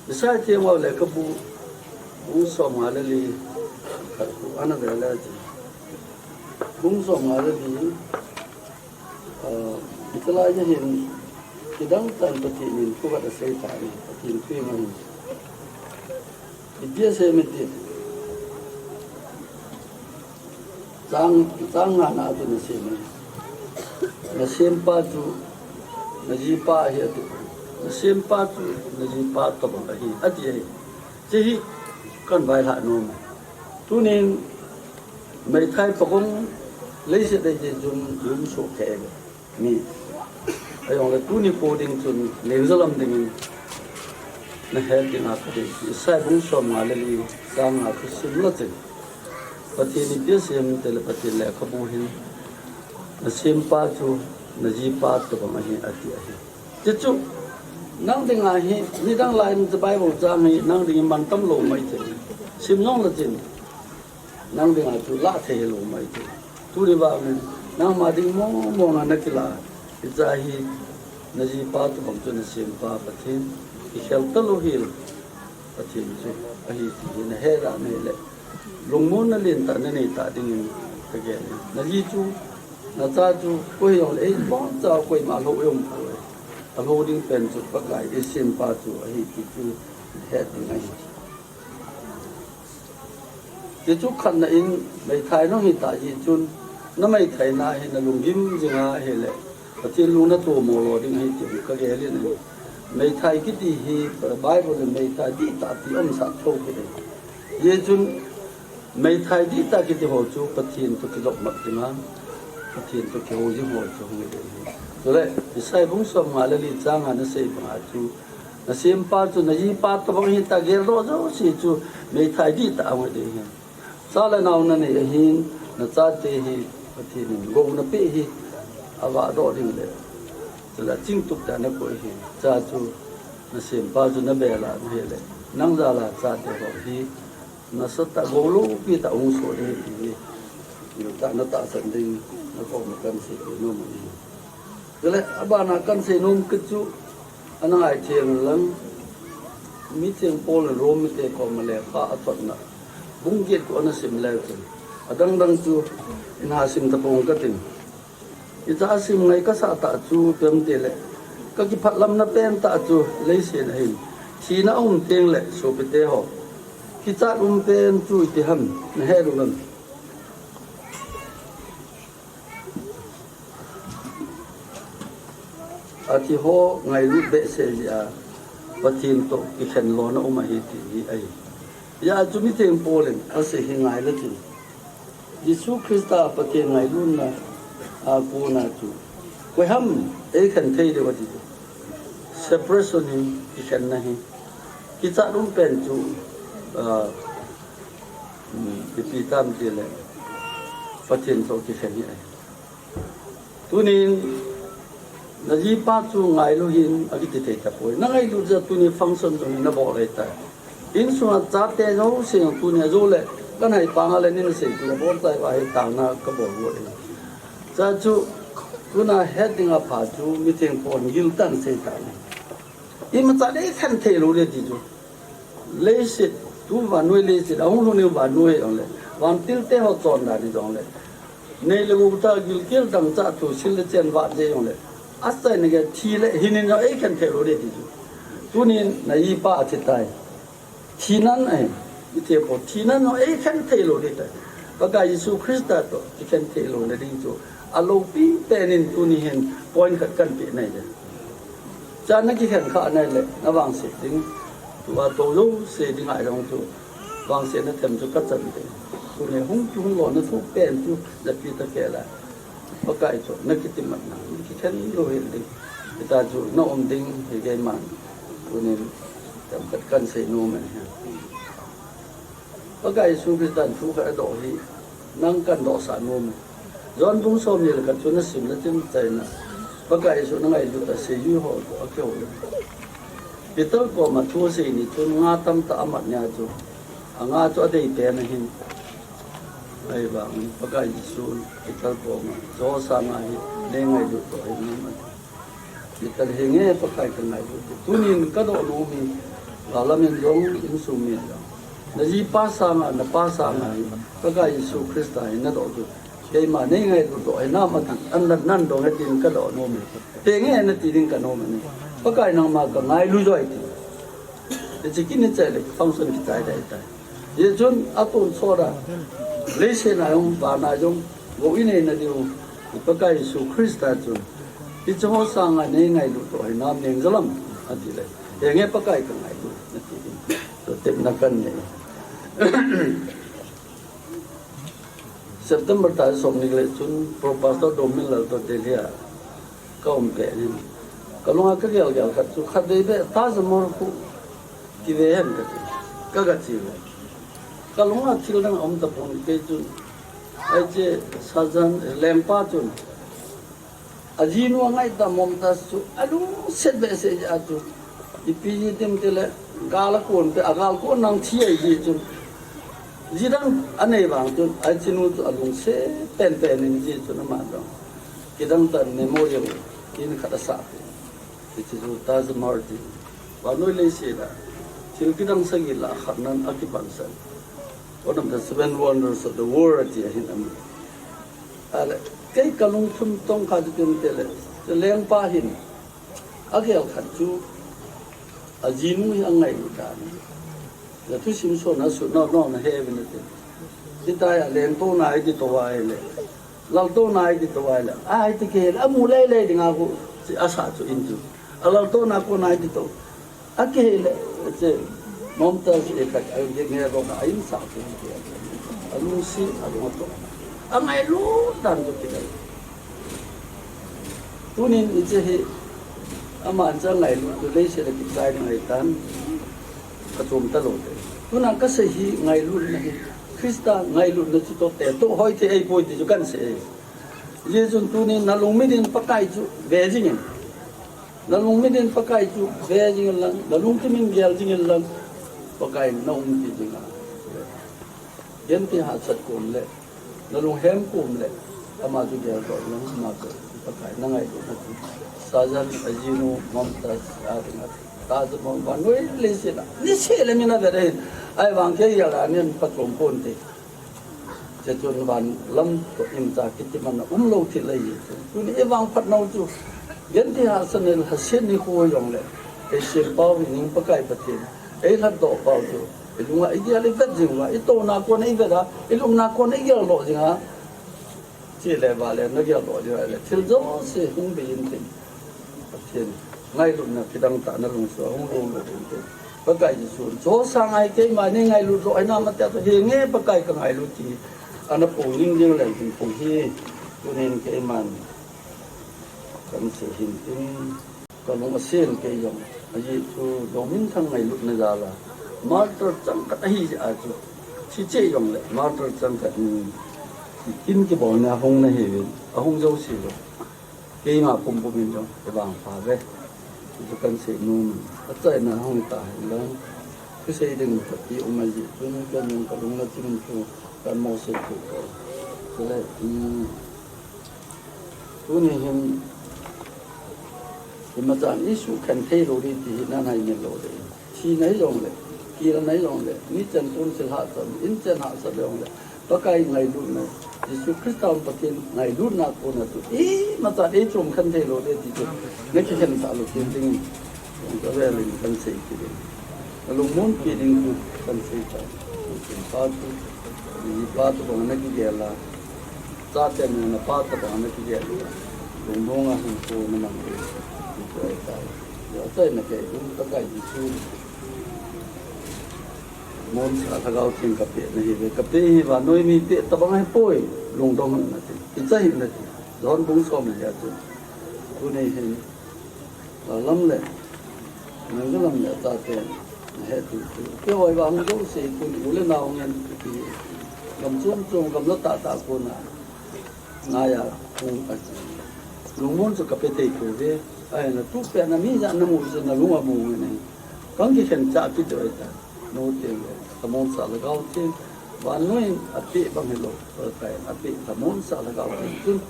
Isaiah theng a lekhabu, bung som nga le li, khat khu ana ve le ti. Bung som nga le li, ah, hiche lai a hin, kidang tah in Pathen in thu khat asei tai, Pathen thu in ahi. Ipi asei em iti. Chang, chang nga na a chu nasem ahi. Nasempa chu, najipa ahi ati. Nasempa chu, najipa tobang ahi, ati ahi. Hiche hi, kan vaihlah nom. Tunin, meithai pagong, leiset a hiche chun, lum soh kei. Mi. Ahijongle tuni po ding chun, neo jalam dingin, na het dinga ka dei. Isaiah bung som nga le li, chang nga chu sim le chun. Pathen in ipi asei em ti le Pathen lekhabu hin, nasempa chu, najipa tobang ahi, ati ahi. Hichu, nang dinga hi, nidang lai in Bible chang hi, nang dingin mantam lou mai thei. Sim jong le chun. Nang dinga chu lah thei hilou mai thei. Tuni vangin, nangma ding mong mong a na kilah. Hiche hi, najipa tobang chu nasempa Pathen. Kikhel talou hel. Pathen chu, ahi ti hi nahet a nahile. Lungmonna lentah nanei ta dingin kagel e. Naji chu, nacha chu, koi hijongle, ei, boncha koima lou jong poi. Alou ding pen chu, Pakai isempa chu, ahi ti chu, het ding ahi. Hichu khatna in meithai nahung hita jeh chun, na meithaina hi na lunggim jing ahile, Pathen lung na tomo lou ding ahi ti ka gel in. Meithai kiti hi Bible in meithai dihtah ti umsah thou kit ahi. Hijeh chun meithai dihtah kiti ho chu Pathen toh kijop mat ding a, Pathen toh kihou jing ho chu hung hi ding ahi. Chule, Isaiah bung som nga le li chang nga na sei bang a chu, nasempa chu najipa tobang ahi ti geldoh jouse chu meithai dihtah ahung hi ding ahi. Cha le nao nanei ahin, nachate hi Pathen in gou napeh hi, avahdoh ding le. Chule chingtup tah a nakoi ahi, cha chu nasempa chu nabel a nahile. Nang jal a chate ho hi, nasatah gou loupi tah hung soh ding ahi ti hi. Nitah natahsan ding, nakoma kan sei nom ahi. Chule, abana kan sei nom kit chu, Ana ngai thei lang, mitheng Paul in Rome mite koma lekha athotna bung get khu ana sim leu chun, adang dang chu ina sim tapong kating. Hicha asim ngai kasah tah chu ipi ham itile, kakiphatlamna pen tah chu leiset a hin thina aum teng le sopite ho, kichat um pen chu ipi ham nahet u ham? Athi ho ngailut behseh jeh a Pathen toh kikhen lona um ahi ti hi ahi. Hijeh chun mitheng Paul in asei hi ngai le tin, Jesu Christa Pathen ngailutna a kona chu koiham eikhen thei diu ati chu. Separation hi, kikhenna hi, kichat um pen chu, ah, um, ipi ham itile, Pathen toh kikhen hi ahi. Tunin, najipa chu ngailu hih in akiti thei tapoi. Nangailut jeh a tuni function jong nabol ahitai. Insunga chate jouse jong tuni ajou le, kanai panga le nin sei tu nabol tai va hi tangna kabol u ahi. Chuche chu, tuna het dinga pha chu mitheng Paul in giltah in asei tan ahi. Imacha le eikhen thei lou ding ti chu. Leiset, tu vannoi leiset, ahung lhung ding vannoi jong le, vantilte ho chondan hi jong le, nei le gou tah gilkel dangchah thusil le chen vat jeh jong le, achaina gei thi le hin in jong eikhen thei lou ding ti chu. Tunin najipa athi tai. Thinan ahi, iti po, thinan jong eikhen thei lou ding tai. Pakai Jesu Christa toh kikhen thei louna ding chu aloupi pen in tuni hin point khat kahin pe nai le. Chuche nakikhen khah nai le, navangset ding, tua tou jouse ding ahi jong chu, vangsetna them chu kachan ding. Tuni hung kihung lona thu pen chu, japi tah kei la. Pakai toh nakitimatna, nakikhen lou hel ding. Hita chu naum ding hi keiman, tunin themkhat kahin sei nom ahi. Pakai Jesu Christan thu khat adoh hi, nang kahin dohsah nom e. John bung somni le khat chu nasim le chun achaina, Pakai Jesu nangailut a seijui ho toh akihou le, Peter koma thu asei ni chun nga tamtah amat nia chu, anga chu adei pen ahin. Ahivangin Pakai Jesun Peter koma, Johan sanga hi neingailut toh hinam ati. Peter, henge Pakai kangailut e. Tunin kadoh nom hi, gal lam in jong, insung min jong, najipa sanga, napa sanga hi Pakai Jesu Christa hi nadoh chu, keima neingailut toh hinam ati, an nan, nan dong e tin kadoh nom hi. Henge nati ding kanom ahi. Pakai nangma kangailu joi ti. Hiche kin hiche le function kichai dai tai. Hijeh chun atonsot a, leiset a jong, van a jong, gou inei nadiu, Pakai Jesu Christa chun, hiche ho sanga neingailut toh hinam nengjalam, ati le. Henge Pakai kangailu, nati ding. Toh tepna kahin nei. September tarik somni le khat chun Pro Pastor Domminlal toh Delhi a kaum pet in, kalunga kagel gel khat chu khatvei beh Taj Mahal khu kive hen kati, kagache uve. Kalunga thil dang aum tapon kei chun, hiche Shah Jahan lengpa chun, ajinu angaitah Mumtaz chu alungset behseh jeh a chu, ipi ji tim tile, gal akon peh, agal kon nang thi ahi ji chun, ji dang anei vang chun, hichenu chu alungset penpen in ji chun ama jong kidang tah in memorial in khat asah peh. Hiche chu Taj Mahal ti, vannoi leiset a thil kidang sagi lah a khatnan akipansan, one of the seven wonders of the world ati ahin amu. Ahile, kei kalungthim tongkha chu ipi ham itile, lengpa hin agel khat chu ajinu hi angailut dan, thusim sona sut nau nau nahe uvin nate. Hitia lengtouna hi kitoh ahile, laltouna hi kitoh ahile, ahi ti kihei le amu lei lei dinga khu asah chu in chu, alaltouna kona hi kitoh. Akihei le, hiche Mumtaz hi khat, a, nge nge lom a insah chu, alungset, alung atoh, angailut dan chu kidei. Tunin hiche hi, aman chu angailut chu leiset a kichai ding ahitan, kachom talou te. Tuna kasei hi ngailutna hi, Christa ngailutna chu toh te, toh hoi thei ahipoi ti chu kahin sei. Hijeh chun tunin nalungmit in Pakai chu ve jingin. Nalungmit in Pakai chu ve jingin lang, nalungthim in gel jingin lang, Pakai in naumpi dinga, genthei hahsat kom le, nalunghem kom le, ama chu geldoh in lang, ama chu Pakai nangailutna chu Tarzan ajinu Mumtaz a dinga, Tarzan Mumtaz noi leiset a niseh le min avet ahin, ahivang kei gel a nin phatchom ponte. Hichun van lam toh imacha kiti man a umlou thil ahi chu. Tuni i vangphat nau chu, genthei hahsatna lhaset nikho hijongle, ei sempau hi ning Pakai Pathen, ei lhatdoh pau chu, i lunga i gel i vet jing uva, i touna kona i vet a, i lupna kona i geldoh jing a, chule vale na geldoh jing a le, thil jouse hung bei intin. Pathen ngailutna kidang tah na lungsunga hung lolou intin. Pakai Jesu, chosang a hi keima nei ngailut lou ahi nam ati a chu, henge Pakai ka ngailut ti ana pung ding ding leng tin pung hi, tunin keiman kan sei hintin. Ka lung asen kei jong, ajeh chu Dominthang ngailutna jal a martyr changkhat ahi jeh a chu, thi cheh jongle martyr changkhat in, in kibolna hung na hiuvin, ahung jouse lou. Keima pumpum in jong kivangpha uve. Chu kan sei nom in, achaina hung ta hen lang. Kisei ding khat ti um ahi jeh chun, ken jong ka lung na chim chu kan mo sei chu ko. Chule, um, tuni hin, imacha i sukhen thei lou ding ti hi nan hai ngil lou ding. Thina hijongle, kilna hijongle, nichen tun thil hahsat, inchen hahsat hijongle, Pakai ngailutna, Jesu Christa Pathen ngailutna kona chu imacha i chom khen thei lou ding ti chu, na kikhen tah lou ding ding. Jong ka vel in kan sei kit in. Na lungmonpi ding chu kan sei tai. Lungchim pa chu, mi pa tobang na kigel a, chate nung na pa tobang na kigel a, lungmong a hinkho na mang ding. Hichu ahitai. Achaina kei um Pakai Jesu. Monsah Lhagao Theng kapeh na hiuve, kapeh hi vannoi mi peh tobang ahipoi, lungdong hih un ati, kicha hih un ati. John bung som le li a chun. Tuni hin, Lam le, Nangjalam le achaten, nahet u chu. Keiho vang jouse tun u le nao ngen, gam chom chom, gam la tah tah kona, ngai a, hung a, lungmon chu kape thei pouve, ahina tu pet na mi jat na mu chu na lung amu ngen ahi. Kan kikhen chah kit diu ahitai. Nu teng le, Lhamonsah Lhagao Theng, vannoi in apeh bang hilou, Pakai in apeh Lhamonsah Lhagao Theng chun,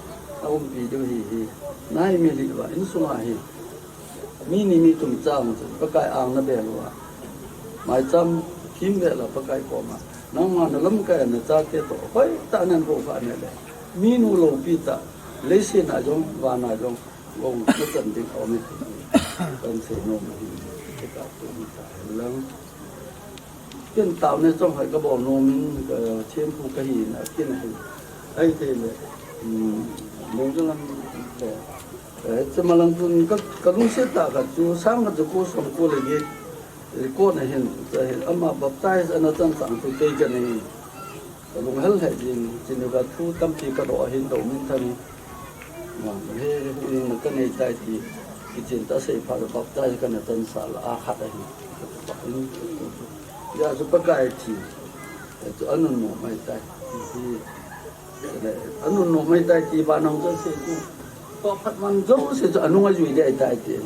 aumpi diu ahi hi. Nai mi lhi uva, insunga hi. Mi ni mi thum chang chun, Pakai ang na bel uva. Maicham kimvel a Pakai koma. Nangma na lamkai a na chate toh, hoitah nan houkhah nale. Minu loupi tah, leiset a jong, van a jong, gong na chan ding aum e ti. Kan sei nom ahi, ti ka tu mi ta hen lang. Ken taona chonghoi kabol nom in, ka thempu kahi na, ken ahi. Ahithei le, um, Nangjalam le, eh, chuma lang chun ka, ka lungset tah khat chu, sang khat chu ko som ko le get, record na hin, chu hin, ama baptize ana chan chang chu kei kanei. Ka lunghel lheh jeng, chuni ka thu tampi ka doh ahin Dominthang in. Vang, he, he, hung na ka nei tai ti, kichen tah sei phat le baptize kana chan sah la, a khat ahi. Hijeh a chu Pakai thi, chu anunnom ahitai. Hi, anunnom ahitai ti vannoi jouse chu, toh phat man jouse chu anung ajui ding ahitai ti.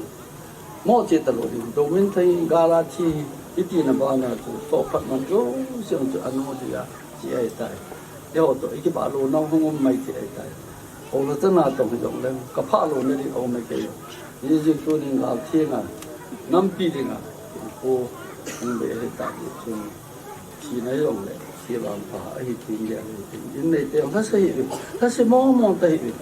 Mo che talou ding, Dominthang in gal a thi, iti na bana chu, toh phat man jouse chu anu jui a, thi ahitai. Eiho toh, i kibah louna hung um mai thei ahitai. Houna chana tong hijongleng, ka phah louna ding aum e kei. Hijeh chun tunin gal thenga, nampi dinga, ko, hung bei ahitai chun. Thina hijongle, thi vangpha ahi thei in, gel ahi thei in. In neite jong lhase hih uve, lhase mong mong ta hih uve.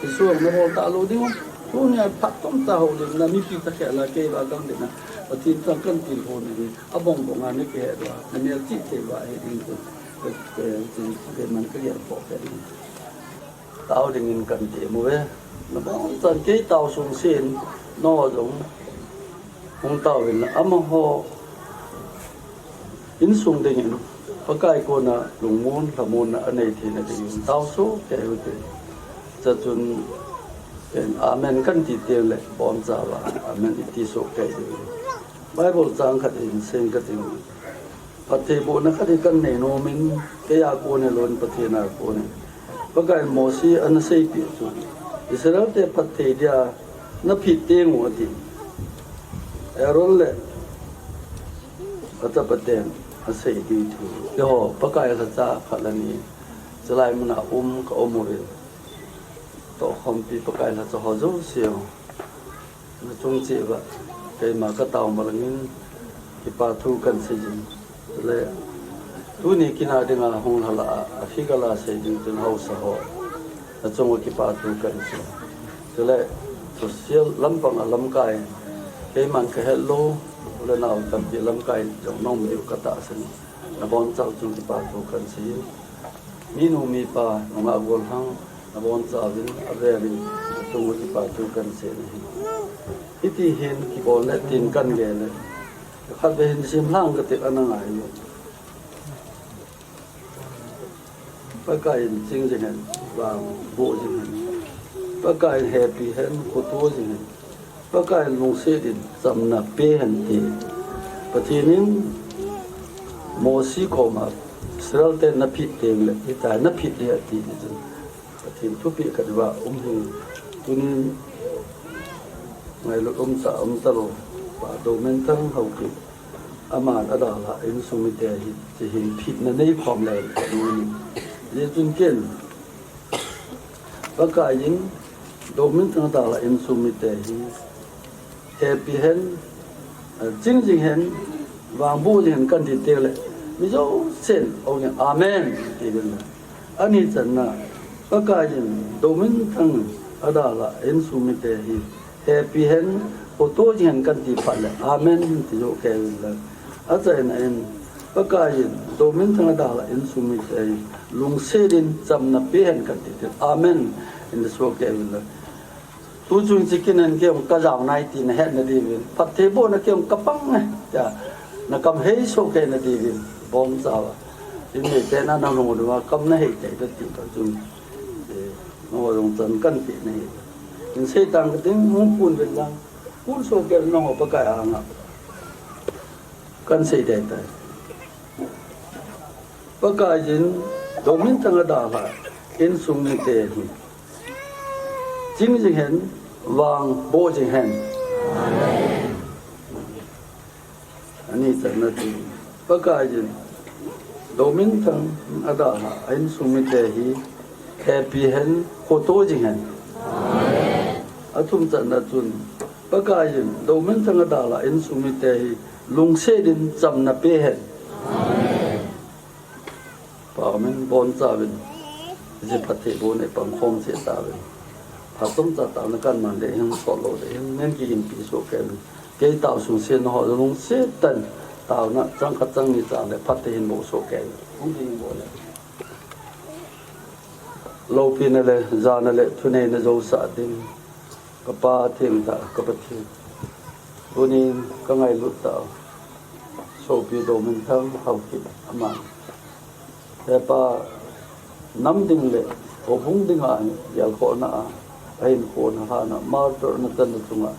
Jesu jong nabol talou ding u. Tunia phat tomcha houlimna, mipi thakhel a kei vang kang ding a, Pathen chang kan tilkhou na hi, abong bong a na kihet uva, na melchih thei uva ahi ding chun, ka, ka, ka, keiman ka gel khoh peh in. Tao dingin kan ti mu ve. Nabonchauvin kei tao sungsen, nangho jong hung taovin, amaho insung dingin Pakai kona lungmon, lhamonna anei theina dingin tao soh kei uhite. Chuchun, amen kan ti teng le, bonchauva amen iti soh kei diu. Bible chang khat hin seiing kating. Phattheibohna khat hi kan nei nom in, kei a kon hilou in Pathen a kon in. Pakaiyin Mose ana seipeh chu, Israelte phatthei dia na phit teng u ati. Aaron le achapaten asei diu thu. Keiho Pakai lhacha khat le ni, chulai muna um ka um uvin. Tohkhompi Pakai lhacha ho jouse u Nachung cheh uva keima katao malangin kipa thu kahin seijin. Le tuni kin a dinga hung lha lah a, ahi kala seijin chun haosa ho nachung uva kipa thu kahin sei. Chule social lampang a lamkai, keiman kahet lou, u le nao tampi lamkai jong nong miu katahsan. Nabonchau chung kipa thu kahin sei. Minu mipa nungah gollhang nabonchauvin, avelin, nachung uva kipa thu kahin sei nahi. Hiti hin kibol le tin kahin gel le, khatvei hin simlhang kate ana ngai. Pakaiyin ching jing hen, vangboh jing hen. Pakaiyin hepi hen, khoto jing hen. Pakaiyin lungset in chamna pe hen ti. Pathen in Mosi koma Israel te naphit teng le, hitia naphit ding ati ni chun, Pathen thupeh khat uva um hi. Tunin ngailut umtah umtalou, Pa Dominthang Haokip, aman adalhah insung mite hi, hiche hin phitna neikhom le, tunin. Hijeh chun ken Pakaiyin Dominthang adalhah insung mite hi hepi hen, ching jing hen, vangboh jing hen kahin ti teng le, mi jousen, o nge, Amen, tiuvin. Ani channa, Pakaiyin Dominthang adalhah insung mite hi hepi hen, khoto jing hen kahin ti phat le, Amen, ti joh kei uvin lang. Achaina in, Pakaiyin Dominthang adalhah insung mite hi lungset in chamna pe hen kahin ti teng, Amen, in ti soh kei uvin lang. Tuchung cheh kin in kei jong kajao nai ti nahet nadiuvin, phattheibohna kei jong kapang e, tia nakam hei soh kei nadiuvin, bonchauva. Inneite na nahung uva kam nahei tei ta ti ta chun, eh, nangho jong chan kahin peh nahi. Hin sei tang kating, hung pun uvin lang, pun soh kei nangho Pakai anga. Kahin sei tei tai. Pakaiyin Dominthang adalhah insung mite hi ching jing hen, vangboh jing hen. Ani channa chu, Pakaiyin Dominthang adalhah insung mite hi hepi hen, khoto jing hen. Athum channa chun, Pakaiyin Dominthang adalhah insung mite hi lungset in chamna pe hen. Pa, Amen, bonchauvin. Hiche phattheibohna pang khom cheh tauvin. Phat chomcha taona kahin man le hin, sot lou le hin, nei kiginpi soh kei uvin. Kei tao sung seh, nangho lungset tah in taona chang khat chang ni chang le phatthei hin boh soh kei uvin. Hung ding bol le. Loupina le jana le thuneina jousah ding, kapa thengtah ka Pathen, tunin kangailut tah u sopi Dominthang Haokip aman, hepa, nam ding le houbung dinga gelkhohna a, ahinkho na hana, martyr na channa chunga,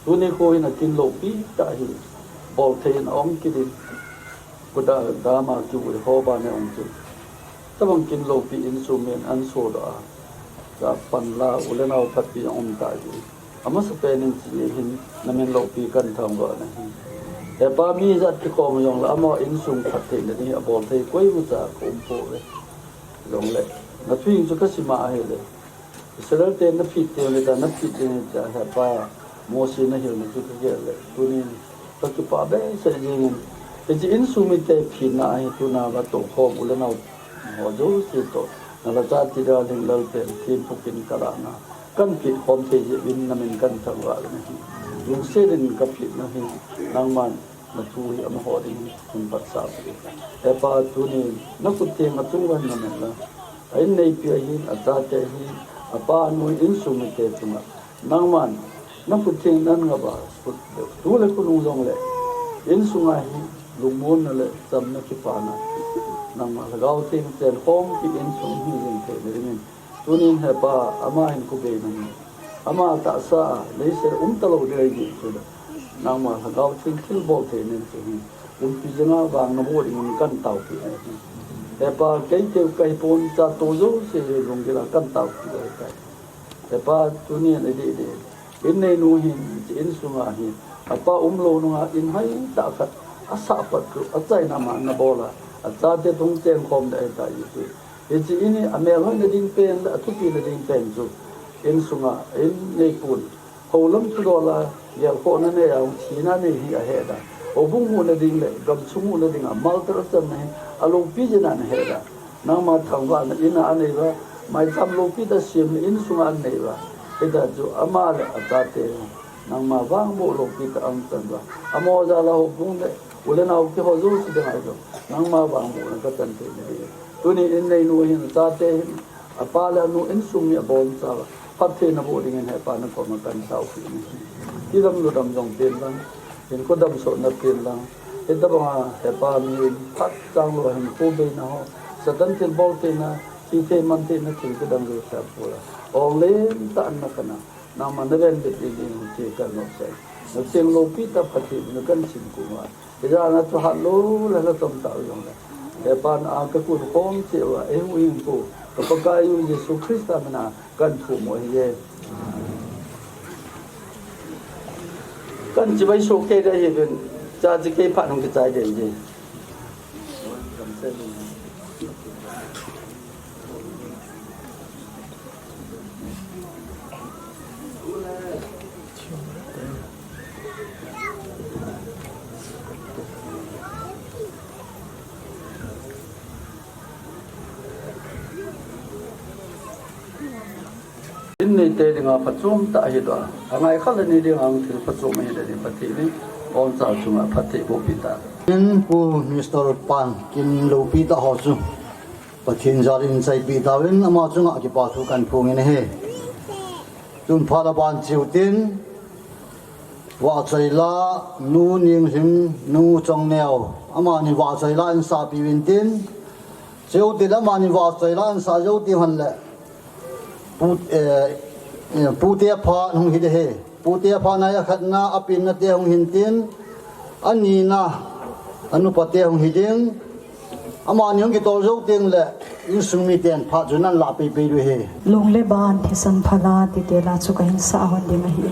tuni kho hin akin loupi tah hi bolthei in aum kit in, kudam a kivui ho ban a um chu, tabang kin loupi insung min ahin sodoh a, kapan la u le nao phatpi aum tah jeh in, amasapen in hiche hin namin loupi kahin thangvah nahi. Hepa, mi ijat kikhom jongle amaho insung phattheina ding hi abolthei koimacha kaum pouve. Jongle nathu hing chu kasima ahile, Israel te naphit teng le, tia naphit teng le, tia hepa, Mosi nahilna chu kagel le, tunin kakipah behseh jengin, hiche insung mite phatna hi tuna va toukhom u le nao ho jouse toh, nalhacha tidal hing lalpen thempu kin kalahna, kahin kitkhom thei jeh uvin namin kahin thangvah nahi. Lungset in kaphat nahi, nangman nathu hi amaho dingin phatsah peh in. Hepa, tunin nakhut theng achung uva namin la, a inneipi ahin, achate ahin, apa anu, insung mite chunga nangman nakhut theng nahin ngap a, tu le khonung jongle insunga hi lungmonna le chamna kipana, nangma Lhagao Theng chenkhom kit insung hing jing theina dingin, tunin hepa, ama hinkho bei nahi, ama tahsa a leiset a umtalou ding ahi jeh chun, nangma Lhagao Theng thilbol theina chu hi, umpi jenga vang naboh dingin kahin taopeh nahi. Hepa, keikeu kahipon, cha tou jouse hi lunggil a kahin taopeh ahitai. Hepa, tunin adeh deh, inneinu hin, hiche insunga hin, apa umlou nunga in haitah khat asah pat chu, achaina man nabol a, achate toh chengkhom ding ahitai ti chu. Hiche in hi amelhoina ding pen le athupina ding pen chu, insunga inneipun Houlam thudol a, gelkhohna nei a, thina nei hi ahe da. Houbung huhna ding le gamsung huhna ding a, martyr achanna hi aloupi jeh in ahe da. Nangma thangvahna in a anei uva, maicham loupi tah a semna in sunga anei uva. Hita chu ama le achate nangma vang bou loupi tah a ahung chan uva. Amaho jal a houbung le u le nao keiho jouse ding a jong nangma vang bou na kachan thei na ding. Tuni in neinu hin, achate hin, apa le anu insung mi abonchauva phatthei naboh dingin Hepa nakoma kahin taopeh nahi. Tidam ludam jong pen lang, hinkho damsotna pen lang, hitabanga Hepa mi phat chang lou hinkho beina ho, Satan thilbol theina, thi thei man theina thil kidang jouse a pol a, ong lentah a na kana, nangma naven bit ding ding hi kahin nopsah e. Nacheng loupi tah phatthei na kahin sim kum uva. Hijeh a chu hat lou le lhatom tah u jongle, Hepa na a kakun khom cheh uva, eihuhhingpu, ka Pakaiyu Jesu Christa min a kahin thum u ahiye. Kahin chibai soh kei ding ahiuvin, cha chu kei phat hung kichai ding ahi. In neite dinga phachom tah ahi doh a, angai khat le ni dinga thil phachom ahi le ding Pathen in boncha chunga phatthei bohpi ta. In Pu Mister Pan kin loupi tah ho chu Pathen jal in chaipi tauvin, ama chunga kipa thu kahin phong in ahi. Tun phat aban cheu tin, Vahchoila nu Ninglhim, nu Chongneo, amani Vahchoila in sahpi uvin tin, cheu tin amani Vahchoila in sah jou teng hon le, Pu, eh, eh, Pute apha hung hi ding ahi. Pute apha nai a khatna, apenna te hung hin tin, anina, anupate hung hi ding. Amani hung kitol jou teng le, insung miten phat chu nan lah peipei diu ahi. Lung le ban thisan phala tite la chu kahin sah hon ding ahi.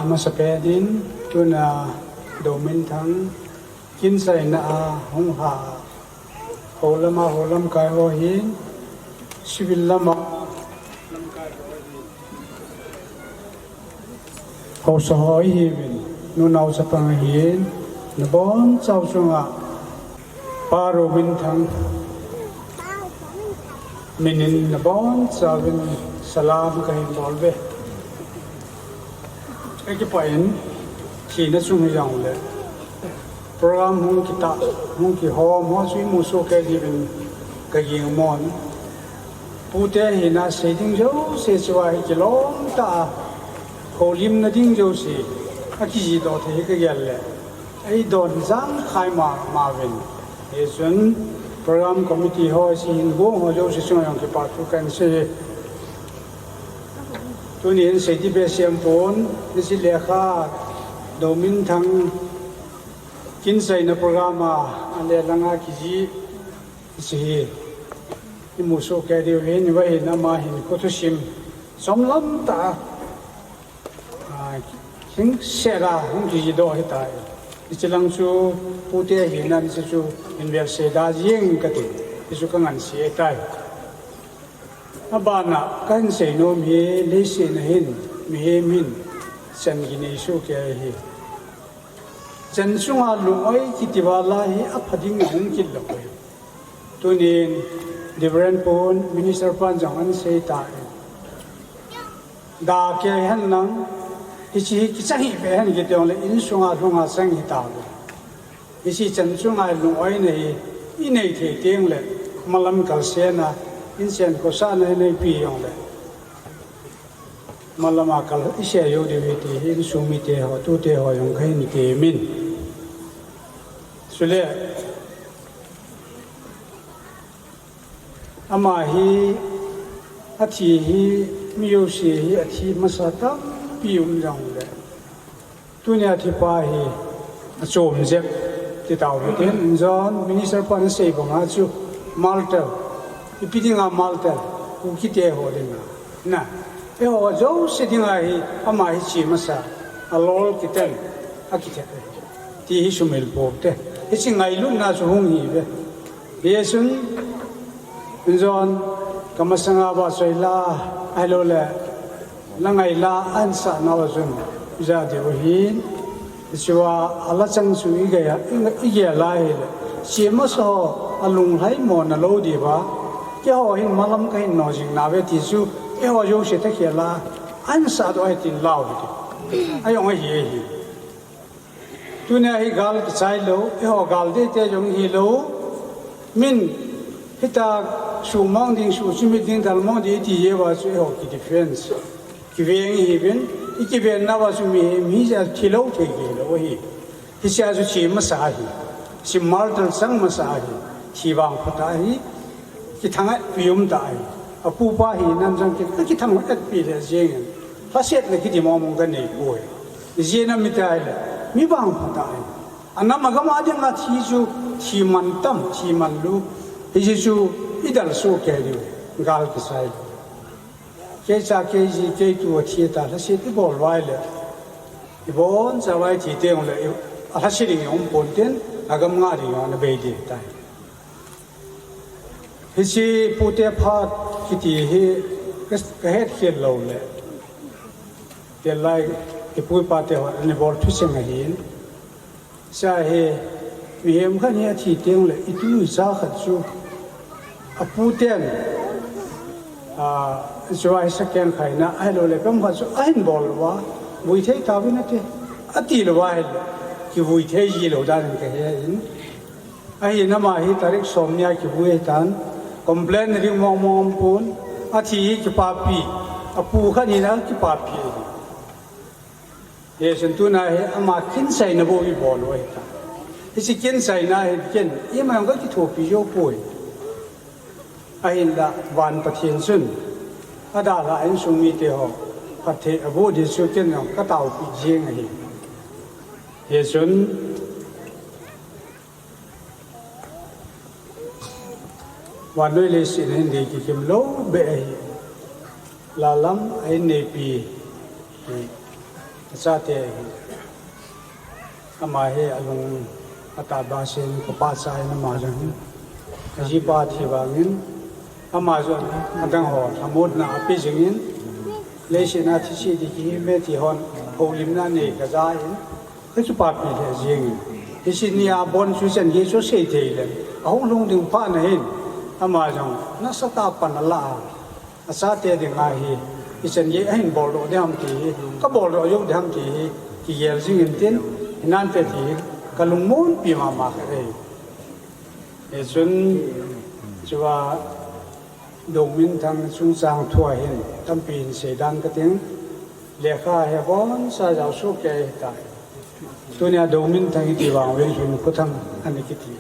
Amasapen in tuna Dominthang kinsaina a hung ha, holam a holamkai ho hin, civil lam a lamkai ho hin, haosa ho ihiuvin, nunao chapang ahin, nabonchauva chunga Pa Dominthang minin nabonchauvin salam kahin bol uve. Akipah in, thina chung hijongle, program hung kitah, hung kihom ho chu imu soh kei diuvin kaging mon. Pute hina sei ding jouse chu ahi, kilom tah a, houlimna ding jouse akiji doh thei hi kagel le, eidon jangkhai mama uvin. Hichun program committee ho, hiche hin gong ho jouse chunga jong kipathu kahin sei. Tuni hin seiding be sem pon, hiche lekha Dominthang kinsaina program a, ale langa kiji, hiche hi imu soh kei diu hin, iva hin ama hin khothusim chomlam tah a, a, hing sela hung kiji doh ahitai. Hiche lang chu pute hina hiche chu hin vel sei da jing kati, hichu kangansei ahitai. Abana kahin seinom hi, leiset a hin mihem hin chan kinei soh kei ahi. Chan chunga lung-oi kiti val a hi apha ding ahung kit lou ahi. Tunin Reverend pon, Minister pan jong ahin sei tan, da kei hen lang, hiche hi kichang hih beh hen kiti jongle insunga lhunga chang hita lou. Hiche chan chunga lung-oina hi inei thei tengle, malam kalsena, inchen khosahna ineipi jongle, malam a kal isei jou diu ahi ti hi insung mite ho, tute ho jong kahin temin. Chule ama hi athi hi, mi jouse hi athi masa tampi um jongle, tunia thipa hi achom jep ti tauve tin, injon Minister pan asei banga chu martyr, ipi dinga martyr, Kukite ho dinga, na, eiho jouse dinga hi ama hi che masa, alol kiten, akithet ahi ti hi sumil poute. Hiche ngailutna chu hung hiuve. Hichun, injon, kamasanga Vahchoila, ahiloule, Langaila ahinsah nauva chun, ijat diu ahin, hichea ala chang chu igel a, i, igel a ahile, che masa ho alunglhai mona lou diuva, keiho hin malam kahin no jing nauve ti chu, eiho jouse thakhel a ahinsah doh ahi tin lau hite. Ajong ahi ahi. Tunia hi gal kichai lou, eiho gal deite jong hilou. Min, hitia suhmang ding, suhchimit ding, dalmang ding iti jeh uva chu eiho kidefense, kiveng ihiuvin, ikivennauva chu mihem hijeh a thilou thei kei lou ahi. Hichea chu che masa ahi. Hiche martyr chang masa ahi. Thi vangpha tah ahi. Kithang-etpi um tah ahi. Apupa hinan jong ki, kakithang-etpi lheh jengin, lhasetna kiti mong mong kanei poi. Ijeh inem itile, mi vangpha tah ahi. Anam agam a dinga thi chu, thi mantam, thi manlou. Hiche chu idalsuh kei diu, gal kisai. Keicha, keiji, keitu athi ta, lhaset ibol uva ahile, ibonchauva ithi tengle, alhaset ding jong um ponte, agam ngah ding jong ana bei ding tai. Hiche pute phat kiti hi ka, kahetkhel loule, tulai ipu ipa te hon ana bol thucheng ahin. Hiche hi mihem khat hi athi tengle itu icha khat chu aputen, a, hichea hi sakeng khaina ahiloule pem khat chu ahin bol uva, vui thei tauvin ati, ati louva ahile, kivui thei ji lou danin kahe in. Ahin ama hi tarik som nia kivui ahitan, complain ding mong mong umpon, athi hi kipapi, apu khat hina kipapi ahi. Hichun tuna hi ama kinsaina bou ibol u ahitan. Hiche kinsaina hin ken ima jong kakithopi jou poi. Ahinla van Pathen chun adalhah insung mite ho phatthei aboh ding chu ken jong kataopi jeng ahi. Hichun vannoi leiset a hin dei kikim lou beh ahi. Lalam a inneipi, Achate hi, ama hi alung atah basen, kapachat in ama jong hin, ajipa thi vangin, ama jong adang ho lhamonna ape jingin, leiset a thise ding kihi me ti hon houlimna nei kaja in, kakipapi lheh jingin. Hiche nia abon chu chan gei chu sei thei leng, ahung lhung ding phat na hin, ama jong nasatah a pan ala a, achate dinga hi, ichan gei ahin boldoh ding ham ti hi, kaboldoh jou ding ham ti hi, kigel jingin tin, hinante ti hi, kalungmonpi mama khat ahi. Hichun, chua, Dominthang chungchang thua hin, tampi hin seidan kating, lekha hi abonsa jao soh kei ahitai. Tunia Dominthang iti vang uvin Lhunkhuthang ana kiti.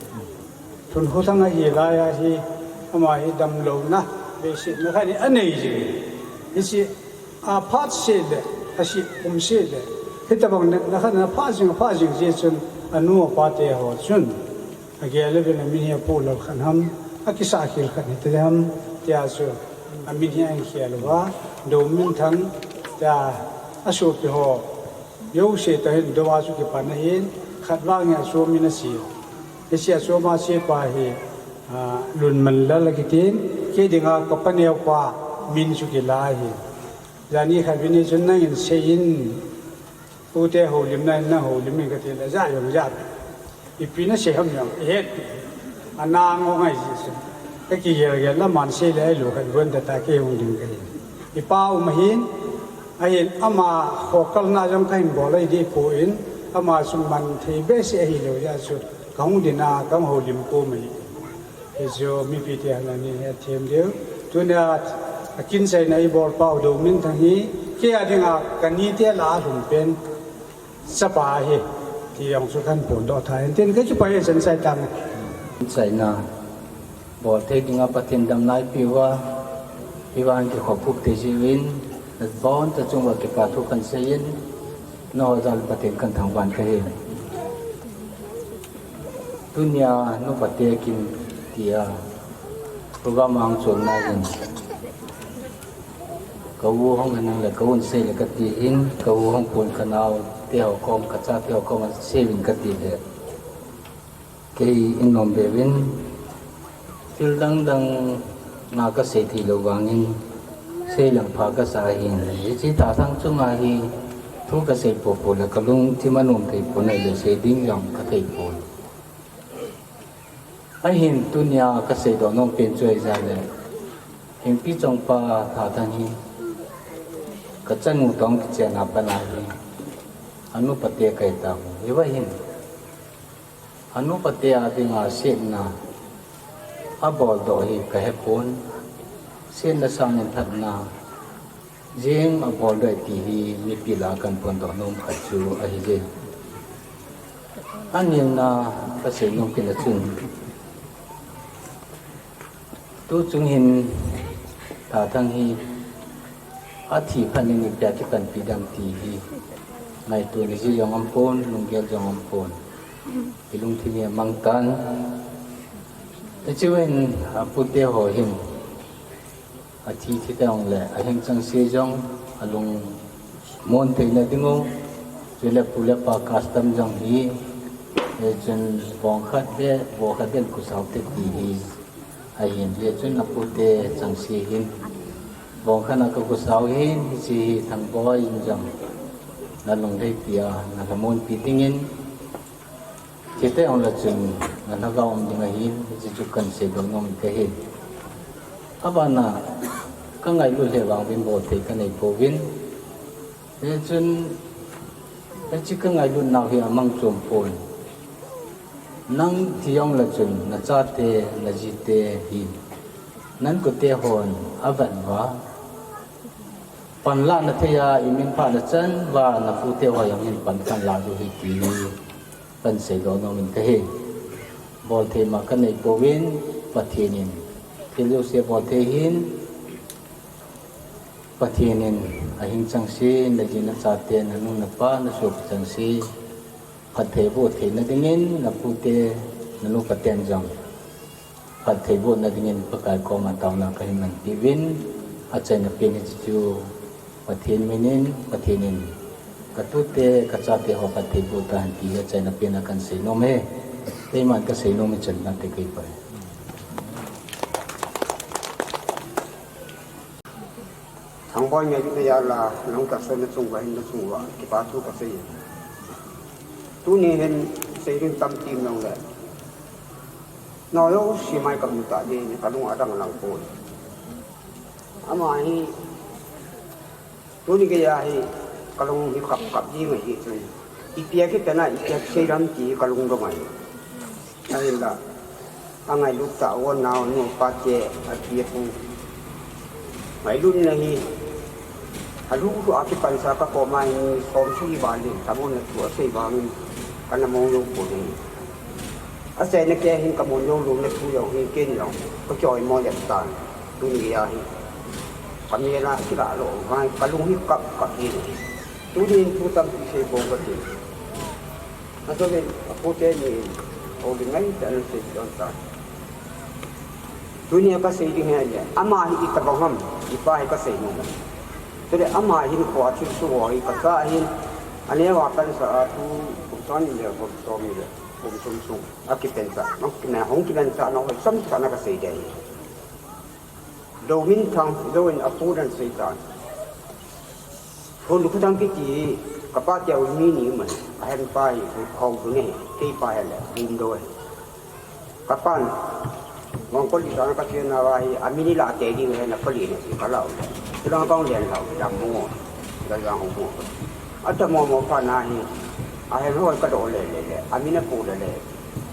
Lhunkhuthang ahi laiya hi, ama hi damlouna, veisetna khat hi anei jing. Hiche aphat seh le, ase um seh le, hitobang natna khat in aphah jing, aphah jing jeh chun, anu apate ho chun, agel uvin amin hi apoh lou khat ham, akisah khel khat hite ham, tia chu, amin hi ahin khel uva, Dominthang, tia, asopi ho jouse toh hin dou a chu kipan ahin, khat vang hi asomi in ase. Hiche asoma asepa hi, ah, Lunmanlal akitin, kei dinga kapaneopa min chu kila ahi. Jani khat vin hichun nangin seiyin, pute houlimna in nahoulim in katile, ja jong ja. Ipi nasei ham jong ihetpi. Ana ngong ahi jeh chun, kakigel gel le aman sei le ahilou khat von tata kei hung ding kahi. Ipa um ahin, ahin ama khokalna jong kahin bol ahi deh poi, ama chu man thei behseh ahilou jeh chun, kahung dinga kahung houlim pum ahi. Hichu mipite hon ana hethem diu. Tunia akinchaina ibolpau Dominthang hi, keia dinga kanite lah a alhumpen chapa ahi, ti jong chu kahin phondoh tha in tin, kakipah e, chan chai tange. Chaina bolthei dinga Pathen damna eipeuva, hivang kikhopkhup thei jiuvin, nabonchauva chunga kipathu kahin seiyin, nangho jal Pathen kahin thangvah in kahi. Tunia nupate kin tia program ahung cholna hin, ka u hung hinang le ka un sei le kati hin, ka u hung pon, kanaote ho kom, kachate ho kom asei uvin katile, kei in nom beuvin, thil dang dang nga kasei theilou vangin, sei leng pha kasa ahin, hiche Thathang chunga hi thu kasei popo le kalungthim anom thei pon ahile sei ding jong kathei pon. Ahin tunia kaseidoh nom pen chu ahijeh le, Hengpi Chongpa Thathang hi kachanu toh kichen a pat a hi, anupate kahi tauvin, hiva hin anupate a dinga setna aboldoh hi kahepon, setna sangin phatna jeng aboldoh e ti hi mipi lah a kahin phondoh nom khat chu ahije. Anina kasei nom kit na chun, tuchung hin Thathang hi athi phat in ipi a kipanpi ding ham ti hi ngaito naji jong aumpon, lunggel jong aumpon. Ilungthim hi amang tan. Hichun apute ho hin athi thi teng le ahing chengse jong alungmon theina dingu, chule pu le pa custom jong hi, hichun bong khat beh, bong khat beh kosao te ti hi ahin, hichun apute chengse hin, bong khat a kakosao hin, hiche hi Thangboi in jong nalung lheipi a nalhamonpi dingin, chuteng le chun nalhagao um ding ahin, hiche chu kahin seidoh nom kahi. Abana kangailut lheh vang uvin bolthei kanei pouvin. Hichun, hiche kangailut nau hi amang chom pon. Nang thi jong le chun nachate, najite hi, nainkote hon avet uva, panlahna thei a imin phah nachan uva, napute ho jong hin pan panlah diu ahi ti hi kahin seidoh nom in kahi. Bolthei ma kanei pouvin, Pathen in thil jouse bolthei hin, Pathen in ahing chengse, naji nachate, nanu napa, nasopi chengse phattheiboh theina dingin, napute, nanu paten jong phattheibohna dingin Pakai koma taona kahin manpi uvin, achaina pen hiche chu Pathen min in, Pathen in Ka tute, ka chate ho khat thei po ta hen ti hi achaina pen a kan sei nom e. Keiman ka sei nom e chan na te kei pa e. Thangboi ngai na ya la, nang ka so na chung va hin na chung va, kipa thu ka sei. Tuni hin sei ring tam tim nang le. No yo si mai ka mu ta de ni ka lung a dang lang ko. Ama hi Tuni kei a hi, ka lung hi kap kap ding ahi chun. Ipi a kipe na, ipi a kisei lam ti ka lungdong ahi. Ahinla, angailut tah u nao nu pa te, a pi a pu. Ngailutna hi, alu lu a kipansa ka koma hi, som sagi val in, tamon na thu asei vangin, ka na mong lou pon ahi. Achaina kei hin ka mong lou lou na thu jong hi, ken jong, ka ki oimo lep tan. Tuni a hi. Ka mel a kila lou, ngai ka lung hi kap kap hi. Tuni in thu tampi sei bou ka ti. Ajo le, a pu te ni, o le ngai ta na sei don ta. Tuni a ka sei ding hi le, ama hi i ta bang ham, i pa hi ka sei nom. Chule ama hin ko a thil su ho hi ka cha hin, a neo a kan sa a thu, kum san le, kum som le, kum sum sum, a kipen cha, nang kina hong kipen cha, nang hoi sam cha na ka sei ding hi. Domin Thang, Domin a pu dan sei tan. Phun Lukhu Thang kiti hi, ka pa tia u mi ni man, a hen pa hi, hau du ne, kei pa hi le, bum do hi. Ka pan, ngong ko li tan ka tia na wa hi, a mi ni la te di he na ko li ne, ka lau. Tulang kong lian lau, dam mo, dam mo mo. A ta mo mo pa na hi, a hen hoi ka do le le le, a mi na pu le le.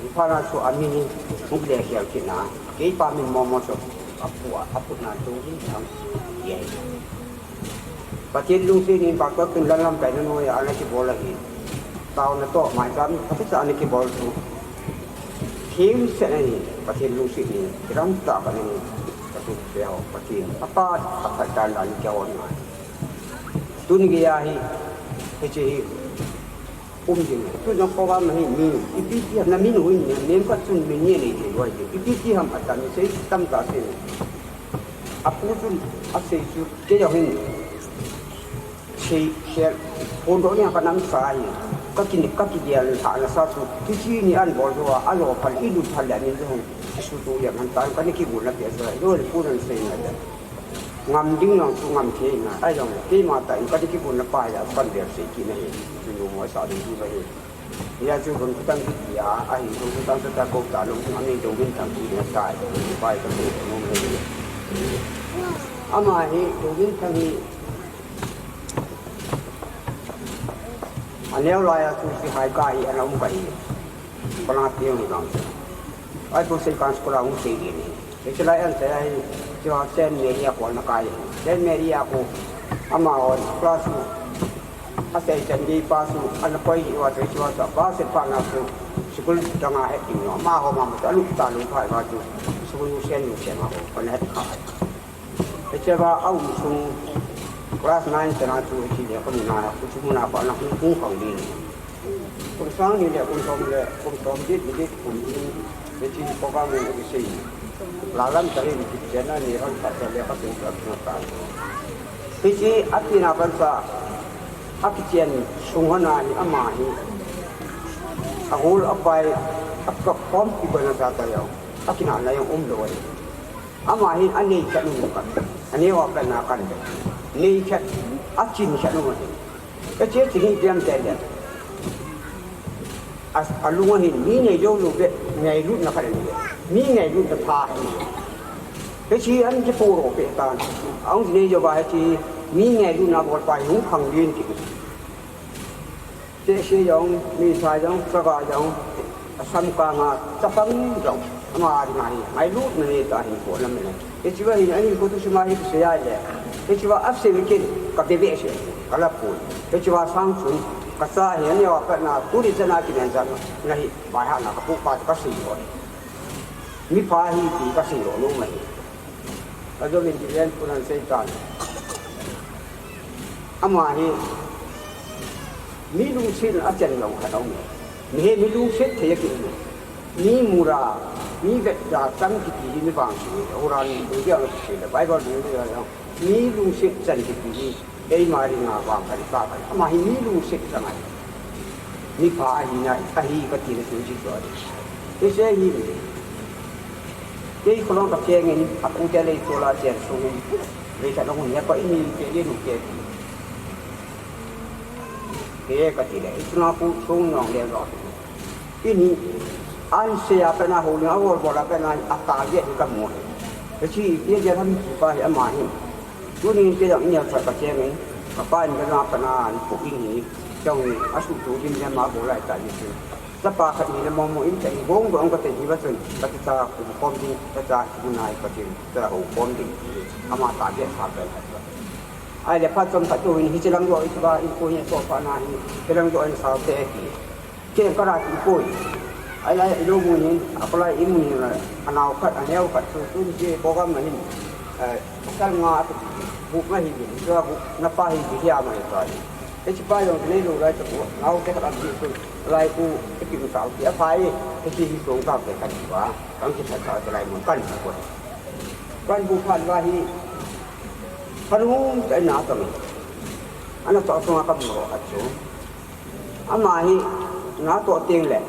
Iphana chu a mi ni hung le khial kit na, kei pa min mo mo chu a pu a, a pu na tu hin thang ye. Pathen lungset in pa ko tun lam lam pai na noi a na kibol ahi. Tao na to mai sa mi pati sa na kibol tu. Thim se na ni, Pathen lungset in, kiram ta ka ni, ka tu pe ho, Pathen, a pa, a pa dan dan kia on mai. Tuni kei a hi, hiche hi, um ding. Tu jong ko va ma hi mi, ipi ti na min hui ni, nem ka chun min ni nei thei loi ti. Ipi ti ham atan sei tam ta sei. A pu chun a sei chu kei jong hin. Sei, sei, pon do ni ka nam sa hi. Ka kin, ka ki dia ha na sa chu. Ti chi ni an bol do a, a lo phal, i lut phal le min jong. Su tu ya man tan ka ni ki gun na pe sa. Lo le pu nan sei na ya. Ngam ding nang chu ngam thei na, ai jong le, keima ta in ka ding kibun na pa ya, kan vel sei kit na hi, chu nu mo sa ding chu ba hi. Ya chu bun kutang kit ya, a hi bun kutang sa ta ko ta lo, a ni Domin Thang kit na ta, pa ka ni mo mo ni. Ama hi, Domin Thang hi, a neo lai a chu si hai ka hi, a na um ka hi. Ko na ti hi bang. Ai ko sei kan school a um sei ni. Hiche lai an te ai, chu Saint Mary a kon a kai. Saint Mary a ko ama on class u. A sei chan di pa su, an koi hi wa chu chu pa se pa na su. School dang a he ding no. Ma ho ma ma ta lu ta lu pa wa chu. School u sen lu sen ma ho. Kon he ka. Hiche va a um sung class nine te na chu hiche le ka mu na, ku chu mu na pa na hung hung khang din. Kum sang ni le kum som le, kum som dit ni dit kum in, hiche program ni kisei. La lam ta hin kichen na ni ran ta ta le ka tin ta na ta. Hiche a ti na kan sa, a kichen sung ha na ni ama hi. A hol a pai, a ka pom ki ba na ta ta yo. A kina na yo um lo ai. Ama hin a nei khat nu kan, a neo a kan na kan. Nei khat, a chin khat nu kan. Ka che chin hi piam te le. A, a lung a hin mi nei jou lu be, ngailut na khat ni. Mi ngailut na pha. Ka chi an ki po ro pe tan. Ang nei jou ba chi mi ngailut na bol pa hung khang lin ki. Tehse jong, misa jong, chaga jong, a sam kang a, chapang jong, ama a ding a hi, ngailutna nei ta hinkho lam le. Hiche va hin, a hinkho tu sima hi kisei a le. Hiche va a sei kin, ka be be se, ka la pui. Hiche va sang chun, ka cha hi, a neo a pat na, tuni chan a kimen chan, na hi, bai ha na ka pu pa ka sei lo. Mi pa hi ti ka sei lo, no mai. Ka jo min ti len pu nan sei tan. Ama hi mi lungset a chen jong khat a um e. Mi hi mi lungset thei a ki um e. Mi mura, mi vetda chang kiti hi mi vangset e. Quran dungjuia a kisei le, Bible dungjuia a, mi lungset chan kiti hi Keima dinga vang kani pa kani. Ama hi mi lungset chang ahi. Mi pha ahina, ahi kati na chu chu chu ahi. Kei se hi. Kei kholong ka chengin, a pu te lei tola chen sungin. Lei sa nong ne pa ini ke le nu ke. Ke kati le, i chuna pu sung nong le lo. Ini, an se a pe na ho ni, a ho bo la pe na, a ta ye ka mo. Ke chi, ye ye tham chi pa ya ma hi. Tuni kei jong inia sa ka chengin, ka pa in ka na pa na an pu in hi, jong ni, a su tu din ya ma bo lai ta ni chu. Chapa khat ni le mo mo in cha ni gong gong ka te hi va chun, ka te cha ku khom ding, ka cha ku nai ka tin, cha ho khom ding. Ama ta ye sa pe. Ai le pha chom khat tu hin hi chilang lo i ba in ko hi so pa na hi, chilang lo in sa te ki. Kei ka ra ti poi. Ai lai i lo mun hin, a ko lai i mun hin la, a nau khat, a neu khat, tu tu ni si program na hin. Eh, pasal nga tu, bu nga hi hin, tu bu na pa hi hi ya ma hi pa hi. Kei si pa yong nei lo lai tu, nau te khat a ti tu, lai ku, kei ti sa ti a pa hi, kei si hi song ka ke ka ti ba. Kang ki sa sa te lai mun kan bu ko. Kan bu phan ba hi, kan hung te na ta mi. Ana to so ka mu ro a chu. Ama hi na to teng le,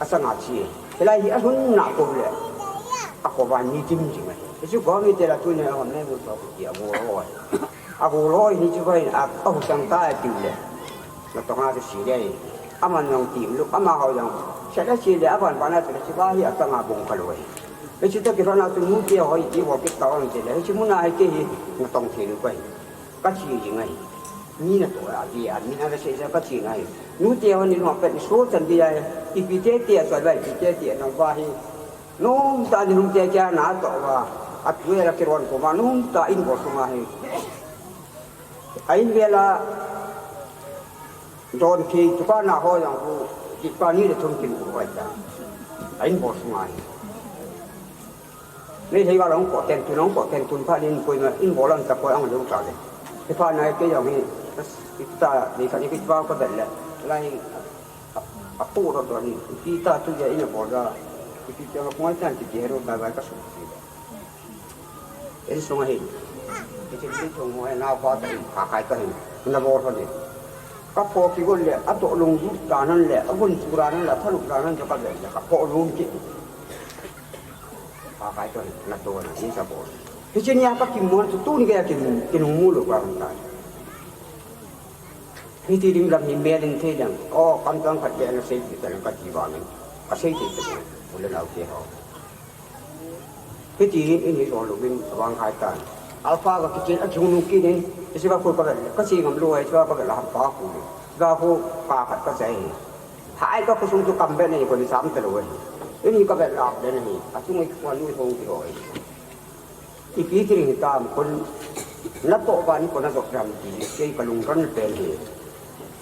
a sanga chi. Hilai hi a lhun na ko le, a ko ba ni tim jing. Chu ko mi te la tu ne a ne mu to ki a go ro. A go ro hi chu ba a, a hu chang ta ti le. Na to nga si le. Ama nong tim lu, ama ho jong. Sa le si le, a ban ba na si ba hi a sanga bong ka lo. Chu to ki ro na tu mu ti ho hi ki wo ki ta on ti le. Chu mu na hi ki hi, na tong ti lu ko hi. Ka chi jing ahi. Mi na to a ti a, mi na la sei sa ka chi ngai. Nu te ho ni lo pet ni so chan bi ai. I pi te te a so bai pi te te na ba hi. Nung ta ni hung te kia na to ba. A tu la ki ron ko ma nung ta in ko sung ahi. A in ve la don ki tu ka na ho yang ku ki pa ni le thum kin ku ai ta. A in ko sung ahi. Nei thei va long ko ten tu long ko ten tun pha nin koi ma in bolam ta koi ang lo ta le. He pha nai ke yong hi ta ni ka ni ki ba ko da le. Lai a pu ro do ni. Pi ta tu ya in bol da. Pi ta ko tan ti ke ro ba ba ka su. En sung hi. Ki ti ti thong ho na ba ta ka kai ka hin. Na bol ho ni. Ka pho ki gol le a to long du ta nan le a gun chu ra nan la tha lu ra nan ka le ka pho lum ki. Ka kai to na to na in sa bol. Hi chi nia ka kim mon tu tu ni ka kim kim mu lo ka ta. Hi ti ding lam hi mel in thei dang. O kam tang khat le na sei ti ta ka ti ba ni. Ka sei ti ta. Ule lau ke ho. Hi ti in in hi lo lo bin wang khai ta. Alpha ka ki chin a chung nu ki ni. Hi si ka ko ka ka si ngam lo ai ka ka la pa ku. Ka ko ka khat ka sai. Hai ka khosung chu kam be nei ko ni sam te lo e. Ini ka be lap de nei. A chung ei ko ni hong ki ho e. I pi ti ring tam kon na to ba ni ko na dok ram ti. Kei ka lung ran pe ni.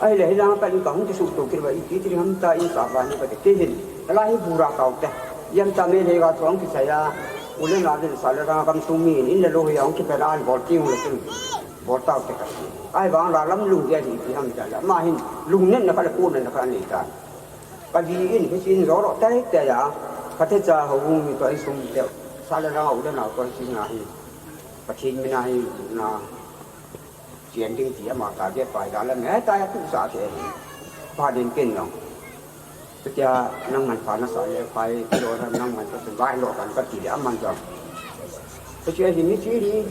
Ai le hilang ka ni ka hung ki su to ki ba i pi ti ring ham ta in ka ba ni ka te ke hin. Ala hi bu ra ka u te. Yam ta me le ga to ang ki sa ya. U le na de sa le ga kam su mi in le lo hi ang ki pe ran bol ti u le tin. Bol ta u te ka. Ai ba la lam lung ya di ti ham ta la. Ma hin lung nen na ka le ko na ka ni ta. Ka li in, hi sin zo ro tai tai a. Ka te cha ho hung mi to i sum te. Sa le na u le na ko si na hi. Pathen mi na hi na. Chien ding ti ama ta ke pai da le me ta ya tu sa ke. Pa din ken no. Te tia nang man pa na sa le pai lo na nang man ka tu bai lo kan ka ti le aman jong. Te tia hi mi ti ni.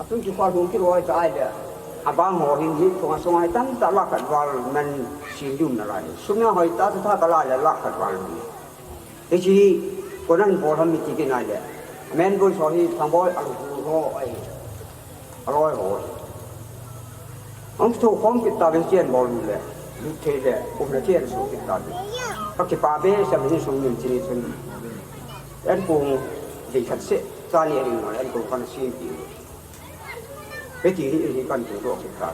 A tun ki khol hung ki roi ta ai le. A bang ho hin mi thong a song ai tam ta lakh khat val man sin dum na lai. Sum na hoi ta ta ka lai le lakh khat val ni. Te chi ko nan bol ham mi ti ki nai le. Men bol so hi thang bol a lu ho ai. A loi ho. Ang tho khom ki ta be chien bol le. Lu thei le. Um na chien so ki ta be. Ka ki pa be sa mi sung min chi ni sun. En kung dei khat se. Sa ni ring ma en kung kan sin ti. Hiti hi, hi kan tu ro ki ta.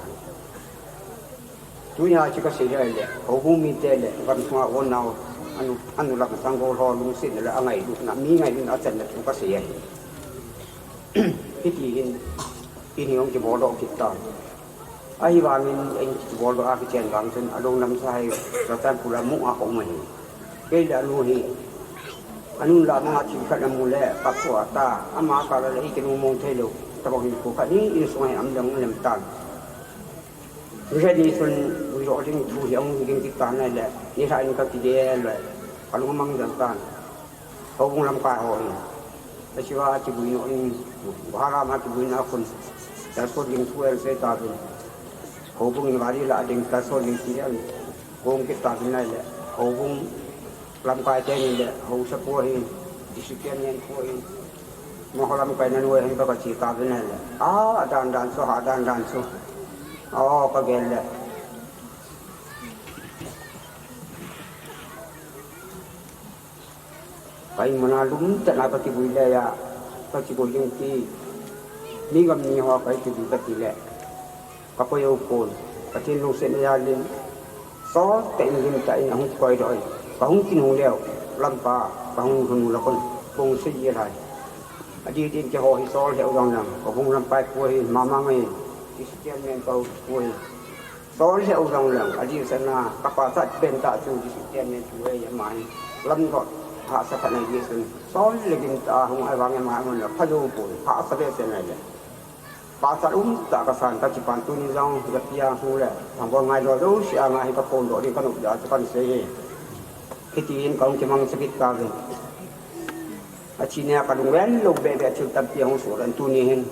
Tunia chu ka sei le le, houbung mite le, gamsunga unnao, anu, anu lam sanggol ho lungsetna le angailutna, mi ngailutna achanna thu ka sei ahi. Hiti hin, in hi hung kibol doh kit tan. Ahivangin, in kibol doh a kichen vang chun, alung lamsa hi, Satan pula mu a um ahi. Kei le anu hi, anun la manga thil khat amu le, ka pua ta, ama ka la le, i kinu mong thei lou, tabang hin khu khat hi, insunga hi am dang lem tan. Nilhah ni chun vui lou ding thu hi ahung ging kit tan ahile, nilhah in ka kigel le, ka lung amang jeng tan. Houbung lamkai ho hi, achiva a kivui nom in, Bharam a kivui na khun, Tersot ding thu asei tauvin. Houbung in gari la ding, Tersot ding ti an, kong kit tauvin ahile, houbung lamkai teni le, haosapu ahin, district chairman pu ahin, amaho lamkai na noi hin ka, ka che tauvin ahile, a, adan dan chu, adan dan chu, o, ka gel le. Ka in muna lum tah a ka kivui le a, ka kivui ding ti, mi gam ni ho ka kivui ka ti le, ka koi jou pon, Pathen lungset na jal in, sol tah in lim tah in ahung koi doh in, ka hung kin hung leu, lampa, ka hung hun u la kon, kong sei ji lai. Adih din keiho hi sol lheh u jong leng, ka hung lamkai pu hi, mama ngai, Christian men ka pu hi. Sol lheh u jong leng, adih sena, ka pachat pen tah chu, Christian men chu hi, ama hi, lam doh, hahsa khat na dih sen, sol le gim tah a hung ai vang ama hi, mun la, pha jou pon, hahsa behseh nai le. Pachat um tah ka san, ka kipan tuni jong, ka pia hu le, Thangboi ngai lou lou, sia ngai hi ka phone doh ding ka nop dia chu kan sei hi. Hiti hin ka hung kimang sa kit tauvin. Athi nia ka lunglen lou beh beh thil tampi ahung soh dan tuni hin.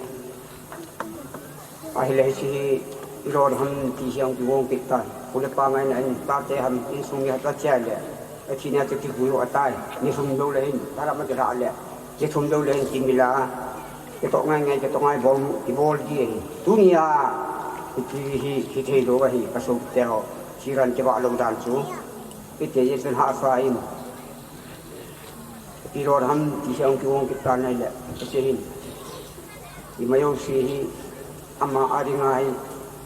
Ahile hiche hi, i lou ham ti hi ahung kigong kit tan. Pu le pa ngaina in, tate ham, insung mi hat la chia le. Athi nia chu kivui u atai, ni thum jou le hin, tara ma kila le, ni thum jou le hin kimila, kitoh ngai ngai, kitoh ngai bol, kibol di ahi. Tunia, hiti hi, hithei lou ahi, ka sopi te ho, thiran kivah lou dan chu. Hiti jeh chun hahsa in, i lou ham ti hi ahung kigong kit tan ahile, hiti hin. Ima jouse hi, ama a dinga hi,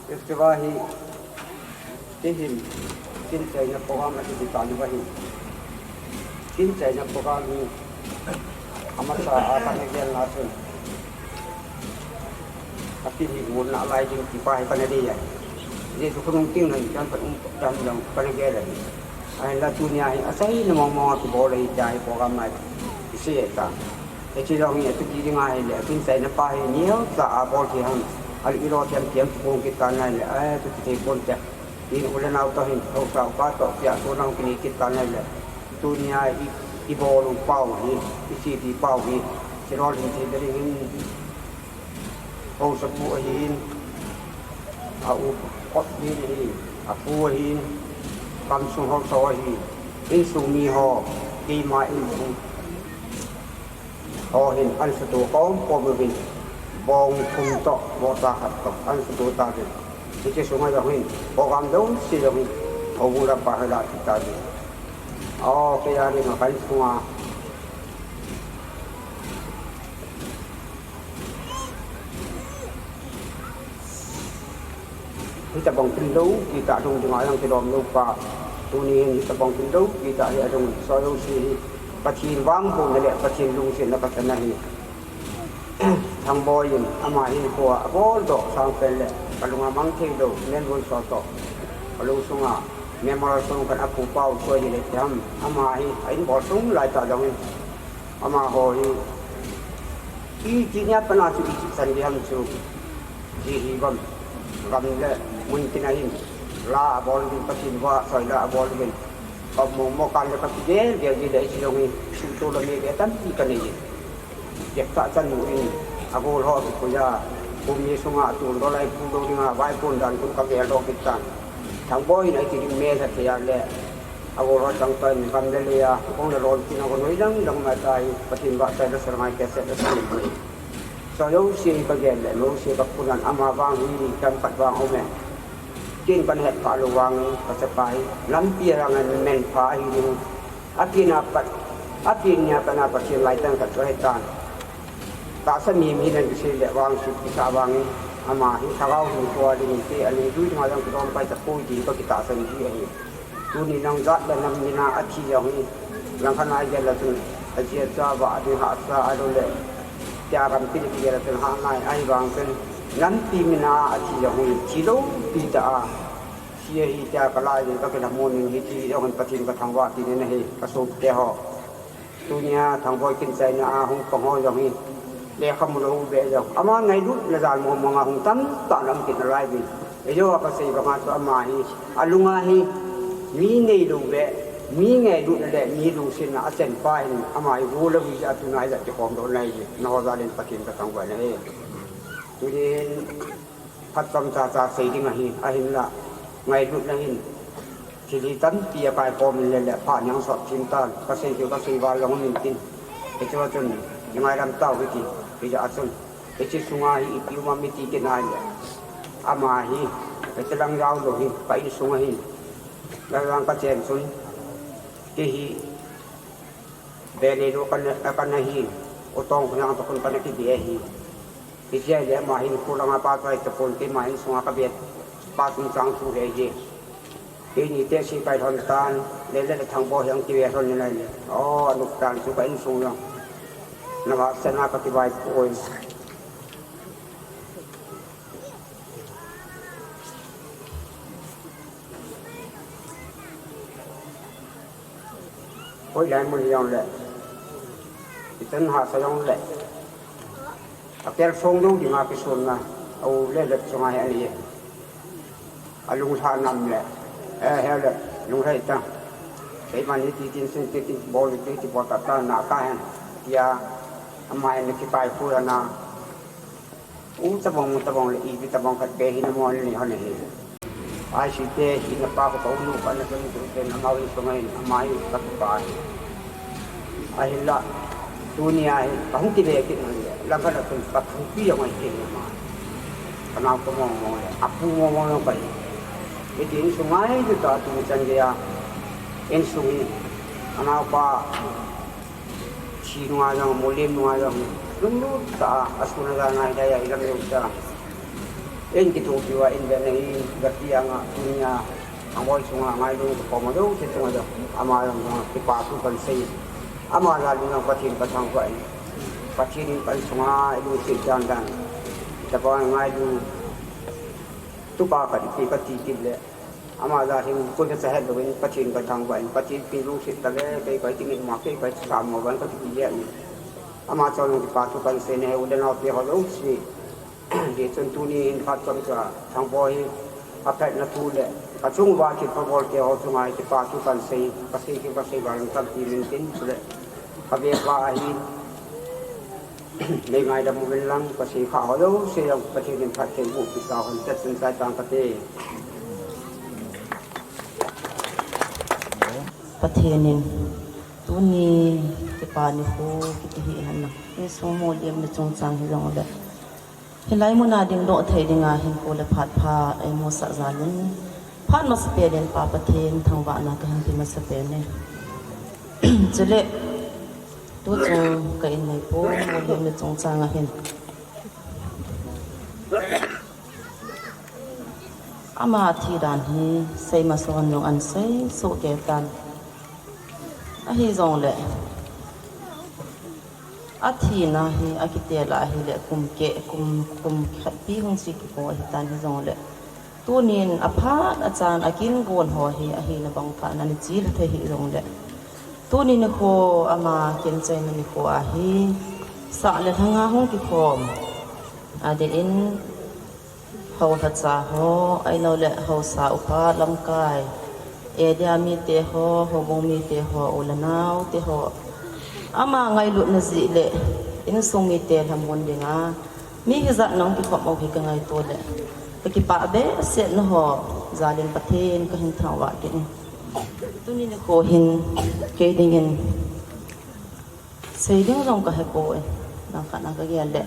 festival hi, ti hin, kin chaina program ati di ta ni ba hi. Kin chaina program hi, amasa a kana gel na chun. Ati hi gun na lai ding ti pa hi kana dei a. Jesu khonung ting na hi, dan pat um, dan dang kana gel a hi. Ahinla tunia hi, achaina mong mong a kibol ahi tia hi program a hi. Isi e ta. Hiche jong hi atuki ding ahile, akin chaina pa hi, niu cha a bol thei ham, alui lou thei ham ti ham kikong kit tan ahile, a, atuki thei pon te. Tin u le nao toh hin, haosa upa toh, pia toh nao kinei kit tan ahile. Tunia i, i bol u pau hi, i chepi pau hi, chilou hin thei ding hin, haosapu ahin, a u, kot hin ahin, apu ahin, kamsung haosa ahin, insung mi ho, keima insung. Ho hin, an sutu kom kom uvin, bong thum toh, vohsa khat toh, an sutu tauvin. Hiche sunga jong hin, program jouse jong hin, houbung lampa hi la kit tauvin. O, kei a dinga ka insunga. Hitabang tin lou, kita dung dinga jong kilom lou pa. Tuni hin hitabang tin lou, kita hi adung so jouse hi. Pathen vangbohna le Pathen lungsetna kachang ahi. Thangboi in ama hinkho a abol doh sang pen le, kalunga mang thei lou, nen boi so toh. Kalung sunga, memorial song khat apu pau choi hi le ti ham, ama hi, a in bol sung lai tah jong hin. Amaho hi, iti nia pat a chu iti chan ding ham chu, ti hi bam, gam le mun tin a hin, la abol uvin, Pathen vahchoi la abol uvin, ka mo mo kan le ka kigel gel gel le, hiche jong hi, suhto le mei le tampi ka nei in. Jep tah chan u in, agol ho kipui a, kum ni sunga tun lou lai pu lou dinga, vaipon dan kum ka gel doh kit tan. Thangboi in a iti ding me sa thei a le, Agol ho chang toh in gam le lei a, kong le lon kin a kon hoi dang dang ma ta hi, Pathen vahchoi le sir ngai kei se le sir ngai. So jouse hi ka gel le, jouse ka phunan ama vang hi, kan pat vang um e. Ken kan het pha lou vang, ka chapa hi, lampi a lang men pha hi ding. Apen a pat, apen nia pat a Pathen lai tah khat chu ahi tan. Tahsa mi, mi nan kisei le vang sut kisa vang in, ama hi lhagao hinkho a ding te, a lungdui dinga jong kidom pai tapoi ti ka kitahsan ji ahi. Tuni nang jat le nam mina athi jong hi, langkhat a igel le chun, aji acha vah a ding hahsa a lou le, tia ram pi le kigel le chun hah ngai, ahivang chun, nampi mina athi jong hi, thi lou pi tah a, thi ahi tia ka lai ding ka kilhamon in hi thi jong hin Pathen ka thangvah kit in ahi, ka sopi te ho. Tunia Thangboi kin chaina a hung pang ho jong hi, lekha mu lou beh jong. Ama ngailutna jal mong mong a hung tamtah in um kit nalai uvin. Eiho a kasei banga chu ama hi, alunga hi, mi neilou le, mi ngailutna le, mi lungsetna achenpa hin, ama hi golou hi jeh a tuna hijat kikhomdoh nahi, nangho jal in Pathen kathangvah nahi. Tuni hin, phatchomcha cha sei ding ahi, ahinla, ngailutna hin, thil hi tampi akaikhom in le le, phat nang sot thim tan, kasei chu kasei val jong um intin. Hiche a chun, ngaidam tau hiti, hijeh a chun. Hiche sunga hi ipi um am iti kit nai le. Ama hi, hiche lang jaolou hi, ka insung ahin. Lang lang kachen chun, kei hi, Venei lou kana, kana hi, U Tongkhohang toh khun kana kive ahi. Hiche ahile ama hin kho langa pa chu ahitapon, keima insunga kave pa chungchang thu hi ahi. Keini tehse kailhon tan, Lele le Thangboi hi ahung kive lhon in ahile. O, anop tan chu ka insung jong. Navahsetna kakivaipoh e. Hoilai mun hijongle, ichan hahsa jongle, akel song lou dinga kisonna, a u le le chunga hi ani e. Alunglha nam le, eh, he le, lunglhai ta. Keiman hiti tin sun ti tin bol ti ti bol ta ta na ta hen. Tia, ama hin kipai phu na. U tabang, u tabang le, ipi tabang khat be hi na mon ni hon hi. Ai si te hi na pa ko ka u nu ka na kan tu te na ma wi so ngai na ma hi ka tu pa hi. Ahinla, tunia hi, kahung kile kit ngai le, lang khat a tun ka thupi jong ngai kit na ma. Ka nao ka mong mong le, apu mong mong jong ka hi. Hiti insung ngai tu ta tu chan gei a, insung hi, ka nao pa, Thi nunga jong, Molem nunga jong, lunglut tah a, asun ajan ngai dai a, ilam lou tah. Eikithopi uva, eivena hi, gati anga, tunia, Thangboi chunga, ngailutna kakhom jouse chunga jong, ama jong, jong, kipa thu kahin sei. Ama jal in jong Pathen kathangvah in. Pathen in ka insunga, eilungset dan dan. Tapa ngailu, tupa khat ipi kati kit le. Ama jal hin koima cha het louvin Pathen kathangvah in, Pathen pi lungset tale, kei kahi tingin ma, kei kahi sa mo ban kati kit jeh in. Ama chun kipa thu kahin sei e, u le nao te ho jouse. Hijeh chun tuni hin phat chomcha Thangboi hi aphatna thu le, kachung uva thilpha bol te ho chunga kipa thu kahin sei, kasei chu kasei val tampi um intin, chule kave pa ahi. Nei ngaidam uvin lang, kasei kha ho jouse jong Pathen in phatthei boh peh tauhen, chat chun chai tang kate. Pathen in tuni kipa nikho kiti hi hen lang, insung Molem ni chungchang hijongle, hilai muna dingdoh thei dinga hinkho le phat pha eimusah jal in, phat masapen in Pa Pathen thangvahna kahin pe masapen e. Chule, tuchung ka inneipu Molem ni chungchang ahin, ama thi dan hi sei mason jong ahin sei soh kei tan. Ahijongle, athina hi akitel a ahile kum keh, kum, kum khatpi hung che kiko ahitan hijongle, tunin aphat achan akin gon ho hi ahina bang tah in ana che lha thei hijongle, tuni nikho ama kinchaina nikho ahi, sah le lhanga hung kikhom adeh in, Hou lhacha ho, ahilou le haosa upa lamkai, area mite ho, houbung mite ho, u le nao te ho, ama ngailutna jeh le insung mite lhamon dinga mi hijat in ahung kikhom u hi kangaito le kakipah behseh, nangho jal in Pathen kahin thangvah kit e. Tuni nikho hin kei dingin sei ding jong kahepoi. Langkhat a kagel le,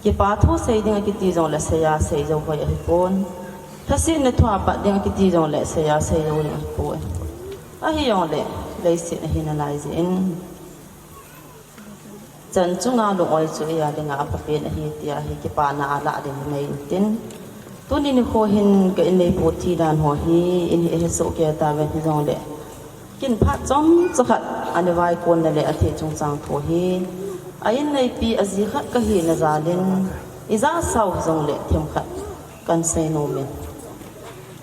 kipa thu sei ding akiti jongle seiya sei jou hoi ahipon. Lhasetna thu apat ding akiti jongle seiya sei jou ding ahipoi. Ahijongle, leiset ahi nalai jeh in, chan chunga lung-oi chu eia dinga aphapen ahi tia hi kipana alah ding hi nei intin, tuni nikho hin ka inneipu thi dan ho hi in hi hesoh kei tauvin hijongle, kin phat chomcha khat ana vaikonna le athi chungchang thu hi a inneipi aji khat kahina jal in, ijat sao hijongle themkhat kahin sei nom in.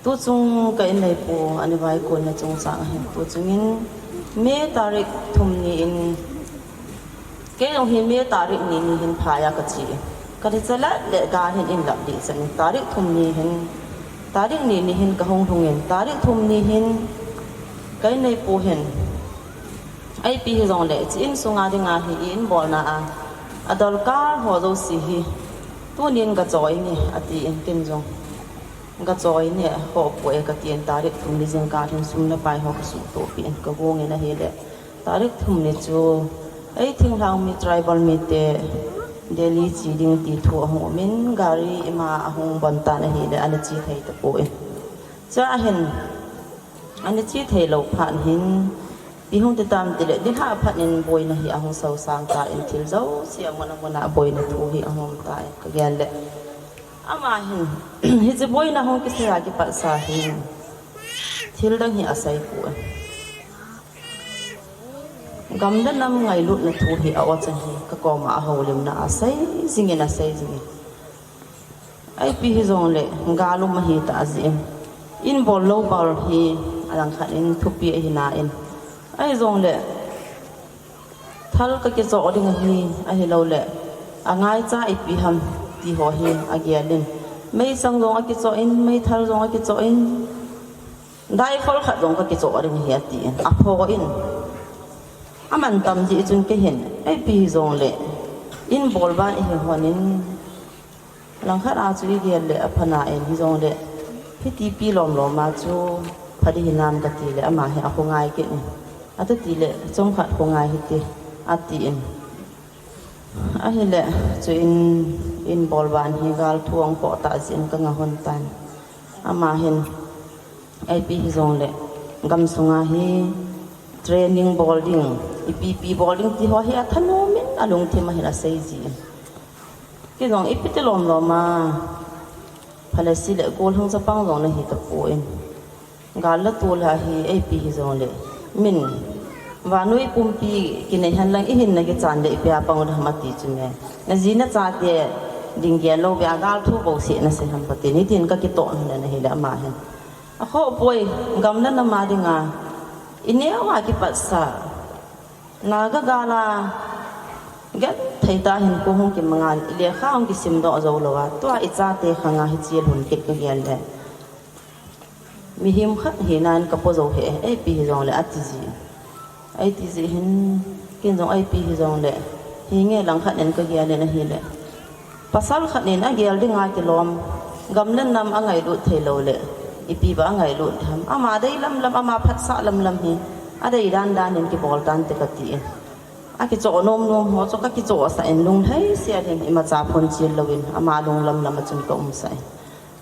Tuchung ka inneipu ana vaikonna chungchang ahin, tuchungin May tarik thum ni in, kei jong hi May tarik ni ni hin phai a kache in, kati chalai le ga hin in lap deh chan in, tarik thum ni hin Tarik ni ni hin kahung lhung in, tarik thum ni hin ka inneipu hin, eipi hijongle, hiche insunga dinga hi i-in bolna a, adalkar ho jouse hi tunin gachoi inge, atin, ken jong gachoi inge, khohpoi e katin, tarik thum ni jingkah hin sum le pai ho kasuhtoh peh in kagong in ahile, tarik thum ni chu ei thinglhang mi tribal mite Delhi che ding ti thu ahung um in, gari ima ahung bon tan ahile, ana che thei tapoi. Chua hin, ana che thei lou phat hin, ipi hung ti tam tile, nilhah phat in boina hi ahung sosang tan, thil jouse amun amun a boina thu hi ahung um tan, kagel le. Ama hin, hiche boina hung kisei a kipat sa hin, thil dang hi aseipoi. Gam le nam ngailutna thu hi a-o chan hi, kakoma ahoulimna a sei jingin, asei jingin. Eipi hijongle, gal um ahitah jeh in, in bol lou bol hi, alangkhat in thupi ahi nan. Ahijongle, thal kakichoh ding ahi, ahiloule, angaicha ipi ham, ti ho hi agel in. Meichang jong akichoh in, meithal jong akichoh in, daiphol khat jong kakichoh ding ahi, atin, apho in. Amantam jeh chun kei hin, eipi hijongle, in bol ban ihi lhonin, langkhat a chu igel le apha nan, hijongle, hitipi lomlom a chu pha ding hinam katile, ama hi akhongai kit in. Atatile, chomkhat khongai hite, atin. Ahile, chuin, in bol ban hi gal thu ahung khoh tah jeh in kanga hon tan. Ama hin, eipi hijongle, gamsunga hi training bol ding, ipi ipi bol ding ti ho hi athanom in, alungthim a hin asei jin. Kei jong ipi ti lomlom a, phalesi le gollhang chapang jong nahi tapon. Gal le tol a hi eipi hijongle, min, vannoi pumpi kinei henlang, ihinna kichan le ipi a pang u ding ham ati chu me. Naji nachate ding gel lou beh a gal thu bouseh nasei ham kati, hitin kakitoh lhon in ahile ama hin, akhohpoi, gam le nam a dinga, ineo a kipatsa, Naga gal a, genthei tah a hinkho hung kimang a, ilekha hung kisimdoh jou lou a, tua ichate khang a hiche lhun kit kagel le, mihem khat hinan kapo jou hih e, eipi hijongle ati ji. Eiti jeh hin, ken jong eipi hijongle, hinge langkhat in kagel in ahile, pasal khat in agel dinga kilom, gam le nam angailut thei loule, ipi ba angailut ham. Ama dei lamlam, ama phatsah lamlam hi, adei dandan in kibol tante katin. Akichoh nomnom ho chu kakichohsah in, lunglhai sel in, imacha phonchil louvin, ama lung lamlam a chun kaumsah in.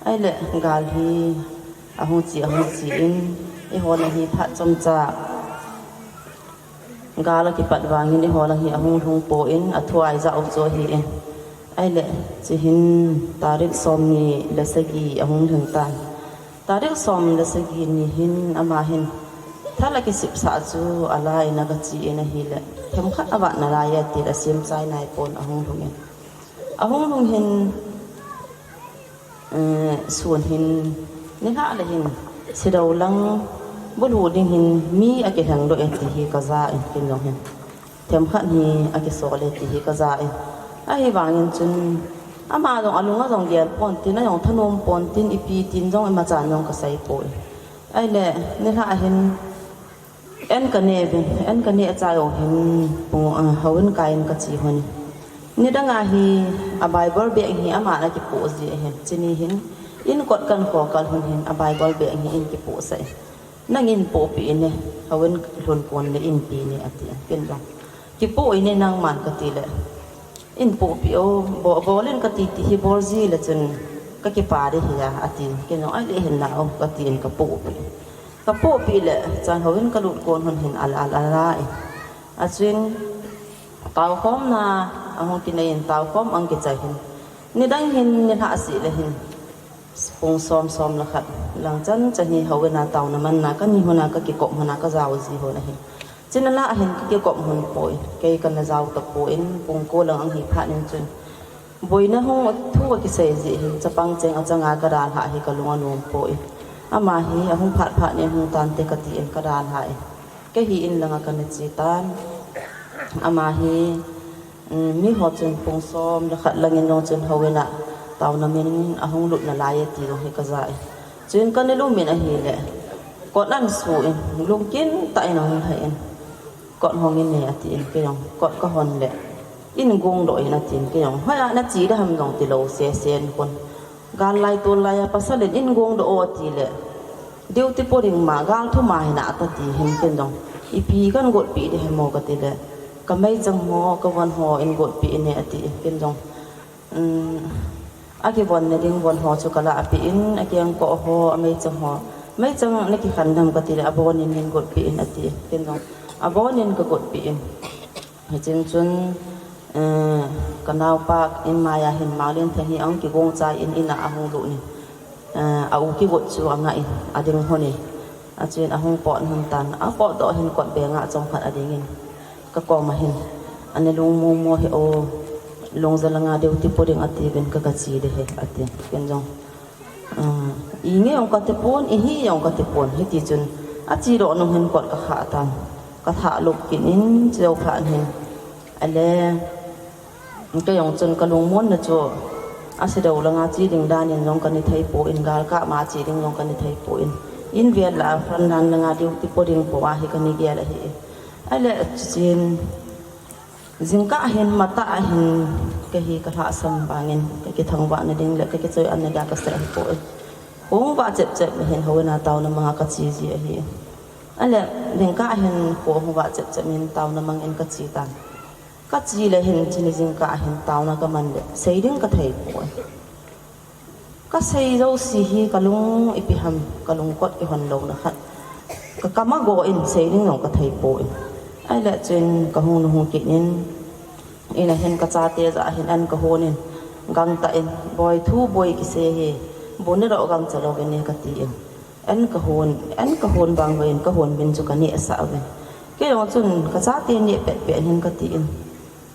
Ahile, gal hi ahung che, ahung che in, eiho lang hi phat chomcha gal akipat vangin eiho lang hi ahung lhung poi, athu a ijah u chu ahin. Ahile, chuhin tarik somni le sagi ahung lhung tan. Tarik som le sagi ni hin ama hin thal akisipsah chu ala in agache in ahile, themkhat avat nalai e tia asem chai naipon ahung lhung in. Ahung lhung hin, eh, sun hin nilhah le hin, sidou lang bulhu ding hin mi akilhengdoh e ti hi kaja in, ken jong hin, themkhat hi akisol e ti hi kaja in. Ahivangin chun, ama jong alung a jong gel pontin, ajong thanom pontin, ipi tin jong imachan jong kaseipoi. Ahile, nilhah hin, en kaneh uvin, en kaneh chai u hin, pung, ah, houin kai in kache lhon in. Nidang a hi, a Bible bag hi aman akipoh ji ahin, chuni hin, inkot kankho kal lhon hin, a Bible bag hi in kipohsah in. Nangin pohpeh in e, houin lhun pon le inpe in e, atin, ken jong, kipoh in e nangman katile, inpohpeh o, bo-, bol in kati ti hi bol ji le chun, kakipa ding ahi a, atin, ken jong, ahile hin la o, katin kapohpeh. Kapohpeh le, chan houin kalut kon lhon hin ala, ala, ala in. Achuin, taokhomna ahung kinei in, taokhom ahung kichai hin, nidang hin nilhah seh le hin, pung som, som le khat lang chan chan hi houin a taona manna kani lhon a, kakikop lhon a kajao ji lhon ahin. Chuna lah hin kakikop lhon poi, kei kana jao tapon, pung ko lang ahung hi phat in chun, boina hung thu akisei jeh hin, chapang cheng achanga kadalhah hi kalung anom poi. Ama hi ahung phat phat in hung tante katin kadalhah in, kahi in langa kana che tan. Ama hi, um, miho chun pung som le khat langin jong chun houin a taona man in ahung lut nalai e ti jong hi kaja in. Chuin kana lum in ahile, kot ana su in, lungkin tah in ahung lhai in, kot hong in ne atin, kei jong kot kahon le, in gong doh in atin, kei jong hoiya nache ding ham jong tilou sesen kon. Gal lai tol lai a pasal in in gong doh o ati le, duty po ding ma, gal thum a hina ati hin, kei jong ipi kana gotpi ding ham o kati le, ka meichang ho, ka von ho in gotpi in ne ati, kei jong um, akivon na ding von ho chu kala peh in, akengkoh ho, ameichang ho. Meichang nakikhen dem kati le, abon in in gotpi in ati. Kei jong abon in ka gotpi in. Hichun chun, eh, ka naopa in maiya hin Manglen Theng hi ahung kigong chai in, in a ahung lut in. Eh, a u kigot chu anga in, ading hon in. Achuin ahung pot hon tan, apot doh hin kot beng a chomkhat ading in. Ka kom a hin, ana lung momo hi o, Lungja langa duty po ding ati uvin ka, ka che ding ahi, ati. Kei jong, ah, inge jong kati pon, ihi jong kati pon, hiti chun, ache doh nung hin kot ka khah tan, ka thah lop kit in, chujou phat hin. Ale, kei jong chun ka lungmon na chu, Sidou langa che ding dan in jong kana thei pon, gal kah ma che ding jong kana thei pon. In vel la, front line langa duty po ding po ahi kana gel ahi. Ale, chuin, jingkah hin, matah a hin, kei hi ka lhahsam vangin, ka kithangvah na ding le, ka kichoi-at na dia ka seh ahi poi. Hung vah chep chep le hin, houin a taona mang a ka che ji ahi. Ale, jingkah hin, hung vah chep chep in taona mang in ka che tan. Ka che le hin, chuni jingkah hin, taona ka man le, sei ding ka thei poi. Ka sei jouse hi ka lung ipi ham, ka lungkot kihon louna khat. Ka kam a go in sei ding jong ka thei poi. Ahile chun ka hung nu hung kit in, in a hin ka chate jah a hin an ka hon in, gangtah in, "Boi, thu boi kisei hi, bu nedoh gangcha lou vin e," ka ti in. An ka hon, an ka hon vang vang in ka hon min chu ka neh sah uvin. Kei jong chun ka chate neh pet pet in ka ti in.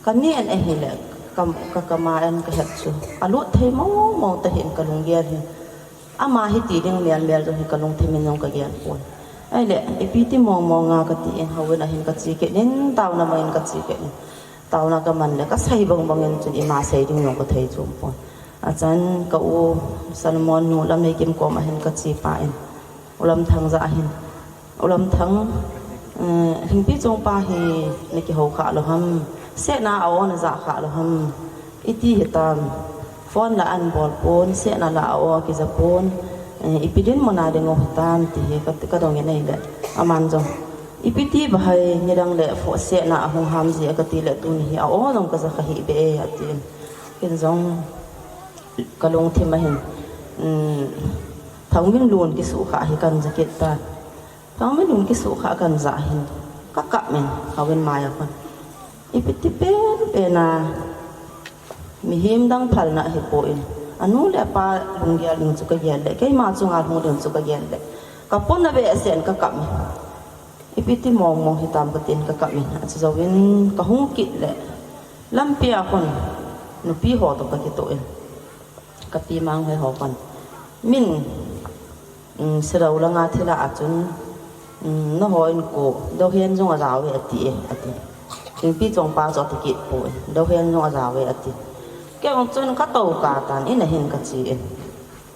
Ka neh in ahile, ka, ka, ka ma an ka het chu. A lut thei mong mong ta hin ka lunggel hin. Ama hiti ding mel mel jong hi ka lungthim in jong ka gel pon. Ahile, ipi ti mong mong a ka ti in, houin a hin ka che kit in, taona mang in ka che kit in. Taona ka man le, ka sei bang bang in chun ima sei ding jong ka thei chom pon. Achan ka u Solomon nu Lamneikim kom a hin ka che pa in. U Lamthang jah a hin. U Lamthang, eh, Lhingpi Chongpa hi na kihou kha lou ham, sehna a o na jah kha lou ham, iti hitam, phone la ana bol pon, sehna la a o kija pon, eh, ipi dinmun a ding u hitam ti hi ka, ka dong in ahile, aman jong, ipi ti bahai nidang le pho-, sehna a hung ham ji a ka ti le tuni hi a o jong ka ja kha hih beh e ati in. Ken jong ka lungthim a hin, um, Thangminlun kisukha hi kan ja kit tan. Thangminlun kisukha kan ja hin, ka kap in, houin mai a kon. Ipi ti pen pen a, mihem dang phalna hi poi. Anu le apa lunggel ding chu ka gel le, keima chunga lhung ding chu ka gel le. Ka pon a behseh in ka kap in. Ipi ti mong mong hitam ka tin ka kap in. Achu jouvin ka hung kit le. Lampi a kon, nupi ho toh ka kitoh in. Ka pi Manghoi ho kon. Min, um, Sidou langa thila a chun, um, nangho in ko, Dohen jong a jao e ati e, ati. Lhingpi Chongpa chu ati kit poi, Dohen jong a jao e ati. Kei jong chun ka tou kah tan, in a hin ka che in.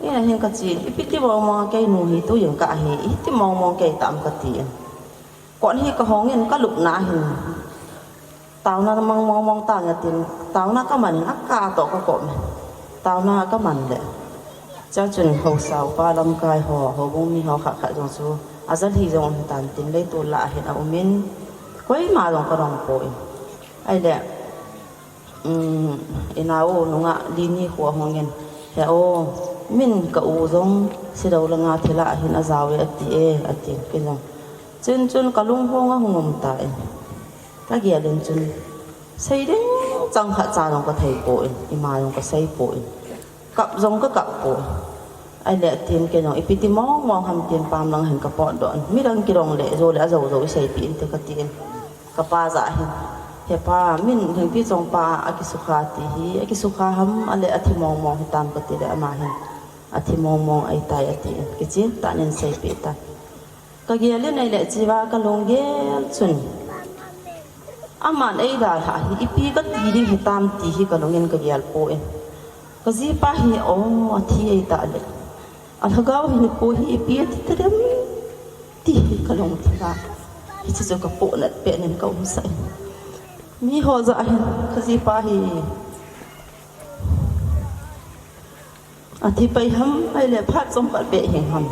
In a hin ka che in, ipi ti mong mong kei nu hi tu jingkah hi, iti mong mong kei tam ka ti in. Kon hi ka hong in ka lupna hin. Taona mang mong mong tang e tin, taona ka man in a kah toh ka kom e. Taona ka man le. Chua chun haosa upa lamkai ho, houbung mi ho khat khat jong chu, a jal hi jong um tan tin, leitol lah a hin a um in, koima jong ka dong poi. Ahile, um, i nao nunga Lini khu a hung in, he o, min ka u jong Sidou langa thila a hin a jao e ati e, ati, kei jong. Chun chun ka lung hong a hung um ta in. Ka gel in chun, sei ding chang khat cha jong ka thei poi, ima jong ka sei poi. Kap jong ka kap poi. Ahile tin kei jong, ipi ti mong mong ham tin pam lang hin ka potdoh in. Midang kidong le, jo le, a jo jo i seipi inte ka ti in. Ka pa jah a hin. He pa, min Lhingpi Chongpa a kisukha ti hi, a kisukha ham, ahile a thi mong mong hitam ka ti le ama hin. A thi mong mong ahitai ati in. Kichen tah in seipi tan. Ka gel in ahile chua ka lunggel chun. Aman eidalhah hi, ipi ka ti ding hitam ti hi ka lung in ka gel poi. Ka jipa hi, o, a thi ahitah le. Alhagao hin nikho hi ipi ati tadem ti hi kalungthim a, hiche chu kapohnat pen in kaumsah in. Miho jah hin kajipa hi athi pai ham, ahile phat chomkhat beh hing ham.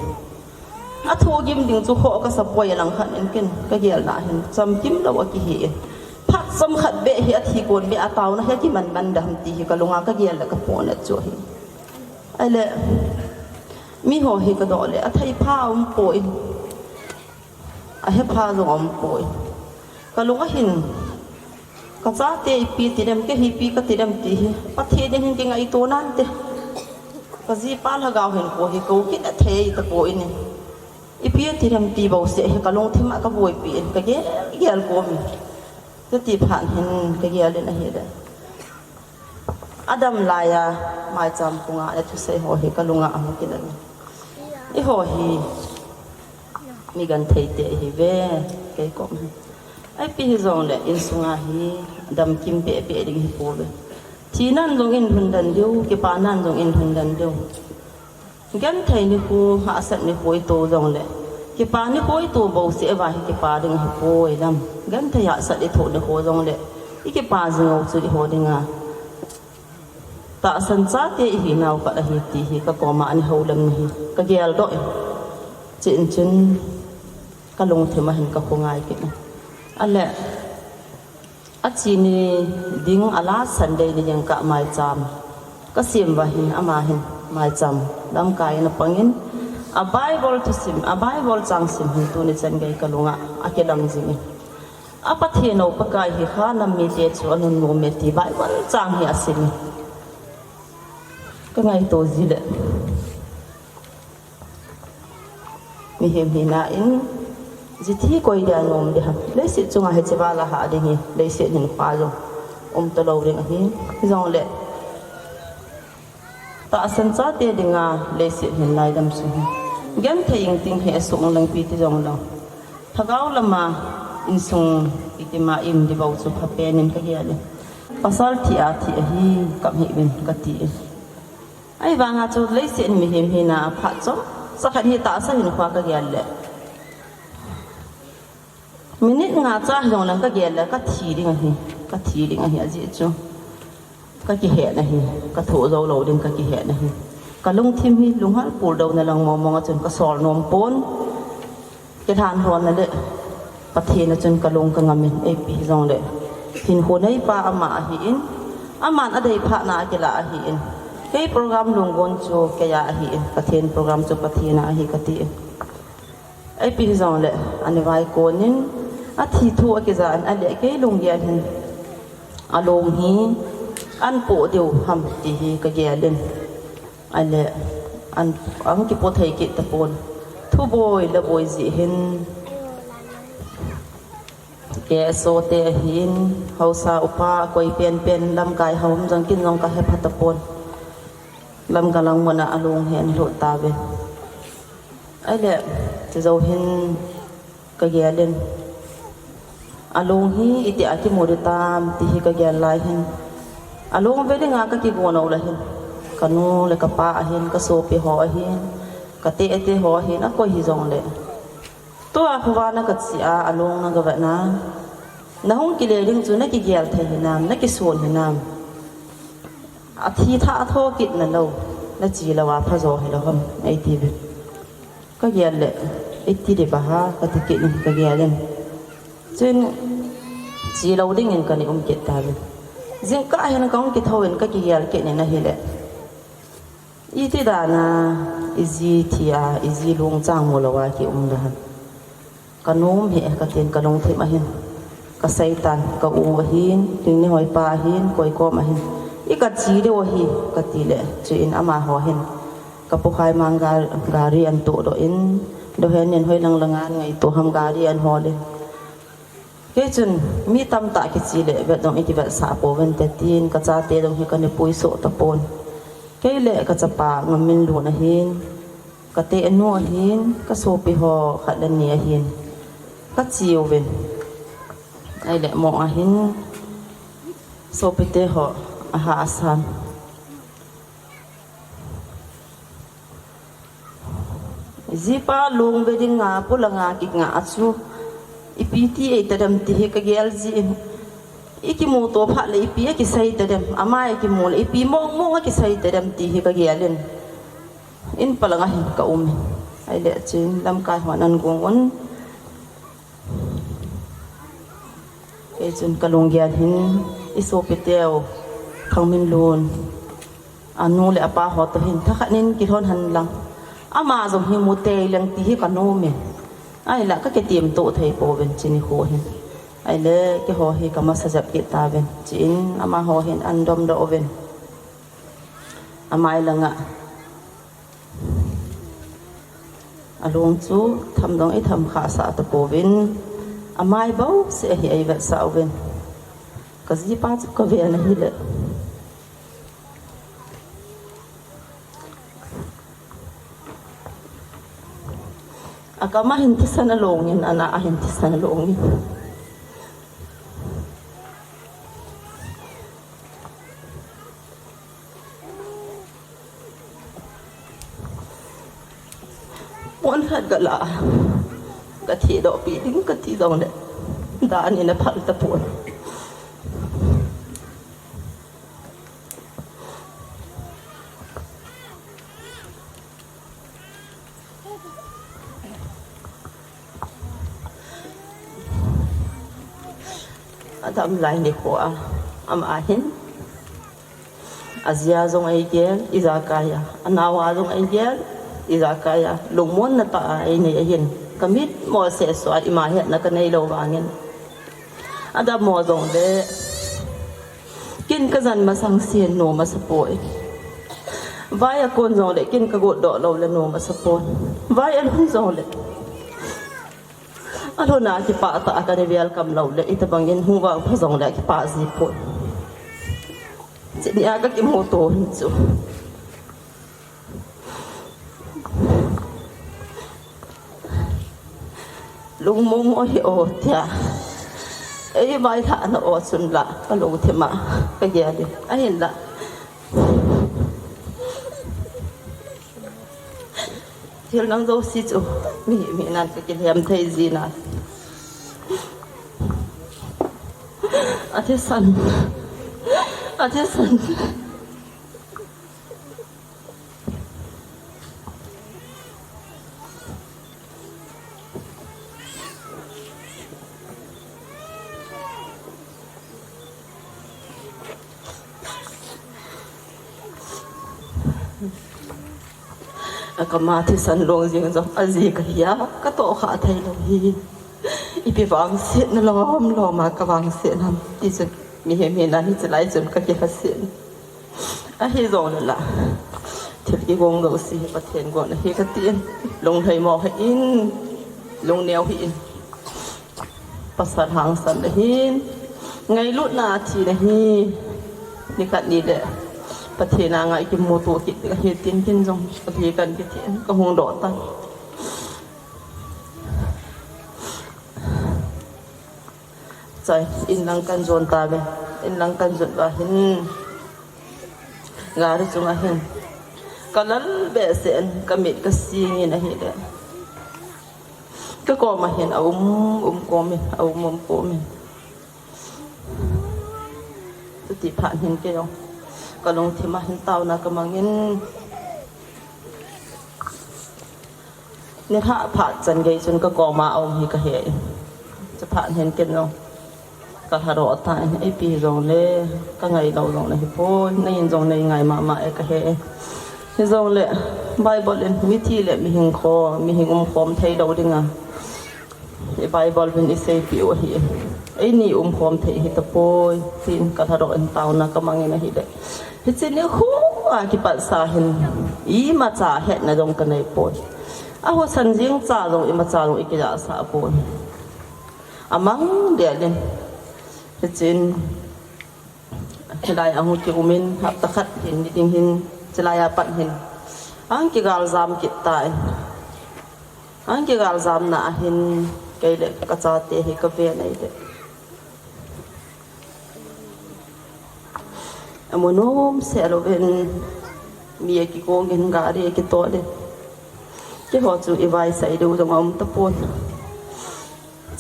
Athu gim ding chu khoh kasapoi, alangkhat in ken kagelna hin chamkim lou akihi in. Phat chomkhat beh hi athi kon beh a taona hi akiman man dem ti hi kalunga kagel le kapohnat chu ahi. Ahile, miho hi kadoh le athei pha umpoi, ahepha jong umpoi. Kalunga hin, kachate ipi tidem, kei hi ipi katidem ti hi Pathen in hin kingaito nante. Kajipa lhagao hinkho hi kou kit athei tapoi. Ipi tidem ti bouseh hi kalungthim a kaboipi in, kagel, gel kom in. Chuti phat hin kagel in ahile, adam laiya maicham phunga ana thusei ho hi kalunga ahung kilang in. Eiho hi mi gentheite ihiuve, kei kom hi. Ipi hijongle insunga hi damkim pehpeh ding hipouve. Thinan jong inlhun den diu, kipanan jong inlhun den diu. Genthei nikho, hahsat nikho ito jongle, kipa nikho ito bouseh uva hi kipa ding ahipoi lam. Genthei hahsat ithoh nikho jongle, ikipa jing u chu eiho dinga tahsan chate ihinau khat ahi ti hi kakoma ana houlimna hi kageldoh in. Chuin chun kalungthim a hin kakhongai kit in. Ahile, ache ni ding a last Sunday ni jeng kah maicham kasem uva hin, ama hin maicham lamkai in apangin, a Bible thusim, a Bible chang sim hin tuni chan gei kalunga akilang jingin. A Pathen u Pakai hi kha nam mite chu anunnom e ti Bible chang hi asimin, kangaito jile, mihem hina in, hiche thi koi dia nom ding ham. Leiset chunga hiche val a hah ding hi leiset hinkho jong umtalou ding ahi. Hijongle, tahsan chate dinga leiset hin laidam sung hi genthei ingting hi asuh lengpi ti jonglou, lhagao lama insung itima im ding bou chu phapen in kagel in. Pasal thi a thi ahi, kap hih uvin katin. Ahivanga chu leiset mihem hina a phat chomcha khat hi tahsa hinkho kagel le, minute nga cha hijongle kagel le kathi ding ahi, kathi ding ahi, ajeh chu kakihet ahi, kathoh jou lou ding kakihet ahi. Kalungthim hi lunghel puldouna lang mong mong a chun kasol nom pon. Kilhanlhouna le Pathen a chun kalung kangamin, ipi hijongle hinkho neipa ama ahin, aman adei phatna akilah ahin, kei program lunggon chu keia ahin, Pathen program chu Pathen a ahi katin. Ipi hijongle, ani vai konin athi thu akija in, ahile kei lunggel hin along hi anpoh diu ham ti hi kagelin. Ahile, an, ahung kipoh thei kit tapon. Thuboi laboi jeh hin, K S O te ahin, haosa upa akoi penpen, lamkai hao um jong ken jong kahepha tapon. Lamka lang muna along hi ana lut tauvin. Ahile, chujou hin kagelin, along hi itia kimu ding tam ti hi kagel lai hin, along ve dinga kakigon ulai hin, kanu le kapa ahin, kasopi ho ahin, katehte ho ahin, akoi hijongle, tua khovah a kache a along nagavetna, nahung kile ding chu nakigel thei hinam, nakison hinam? Athi thah tho kit nalou, nache louva phajo hilou ham, eitiuvin. Kagel le, iti ding ham kati kit in kagelin. Chuin, chelou dingin kana um kit tauvin. Jingkah hin kahung kithouvin kakigel kit in ahile, iti dana iji thi a, iji lungchang mu louva kium ding ham? Kanom hih e katin kalungthim ahin, kaseitan, ka-u ahin, Lhingneihoi pa ahin, koi kom ahin, ikache diu ahi katile, chuin amaho hin kapokhai mang ga-, gari anatohdoh in, dohen in hoilang langa angaito ham gari anahol in. Kei chun mi tamtah kiche le vet jong ikivetsah pouvinte tin, kachate jong hi kana puisoh tapon. Kei le kachapa Ngamminlun ahin, katehnu ahin, kasopi ho khat le ni ahin, kacheuvin. Ahile mo ahin, sopite ho aha asan. Jipa lung ve ding a, pulanga kingah a chu. Ipi ti ei tadem ti hi kagel jin. Ikimu to phat le ipi akisei tadem. Ama ikimu le ipi mong mong akisei tadem ti hi kagelin. In palanga hin ka um. Ahile chun lamkai hon an gong un. Kei chun kalunggel hin isopiteu Thangminlun. Anu le apa ho to hin thakhat nin kilhon hen lang. Ama jong hi mu tei leng ti hi kanom e. Ahile kakitim to thei pouvin chuni ho hin. Ahile keiho hi kamasa jep kit tauvin. Chun amaho hin an domdoh uvin. Amai langa. Alung chu tham dong itham khah sah tapouvin. Amai bouseh hi eivetsah uvin. Kajipa chu kaven ahile. Akam a hin thisan alongin, ana a hin thisan alongin. Pon khat gala, kathi doh pi ding kati dong le, dan in aphal tapon. Adam lai nikho a, ama hin. Ajia jong eigel, ijakai a. Anao a jong eigel, ijakai a. Lungmonna tah a einei ahin. Kamit mo seh sua ima hetna kanei lou vangin. Adam mo jong le. Kin kajan masang sen nom asa poi. Vai akon jong le kin kagot doh lou le nom asa pon. Vai alhun jong le. Alhun a kipah tah a kana welcome lou le itabangin hung vangpha jong le kipah ji pon. Chuni a kakimu to hin chu. Lungmong mo hi o tia. Ei vailhahna o chun la kalungthim a kagel in. Ahinla. Thil nang jouse chu mi, mi nan kakilhem thei jin a. Athisan. Athisan. Akam a thisan long jing jong aji kahi a, katoh kha thei lou hi. Ipi vangsetna lom lom a kavangset ham ti chun mihem hina hiche lai chun kakilhaset. Ahi jongle la. Thil kigong jouse hi Pathen gon ahi katin. Lunglhai mo hih in. Lungneo hih in. Pasal hangsan ahin. Ngailutna athi nahi. Nikhat nile. Pathen anga ikimuto kit ding ahi tin kin jong. Ahi kan kitin. Kahung doh tan. Chai, in lang kan jon tave. In lang kan jon uva hin. Gari chunga hin. Kalal behseh in, kamit kasing in ahile. Kakoma hin, aum, um komin, aum, um komin. Chuti phat hin kei jong. Kalungthim a hin taona kamangin. Nilhah phat chan gei chun kakoma aum hi kahe. Chuphat hin ken jong. Kalhadoh tan, ipi jongle, kangai lou jong nahi poi, nangin jong neingai mama e kahe. Hijongle, Bible in mithi le mihing kho, mihing umkhom thei lou dinga. I Bible vin iseipeh u ahi. Eini umkhom thei hitapoi, tin kalhadoh in taona kamangin ahile. Hiche nikho a kipat sa hin, imacha hetna jong kanei poi. Ahosan jing cha jong imacha jong ikijahsah poi. Amang deh in. Hichun, hilai a hung kiumin, hapta khat hin, ni ding hin, chulai a pat hin. Ahung kigaljam kit tan. Ahung kigaljamna ahin, kei le kachate hi kave nei le. Amu nom seh louvin, mi akikong in gari akitol in. Keiho chu i vaisai diu jong aum tapon.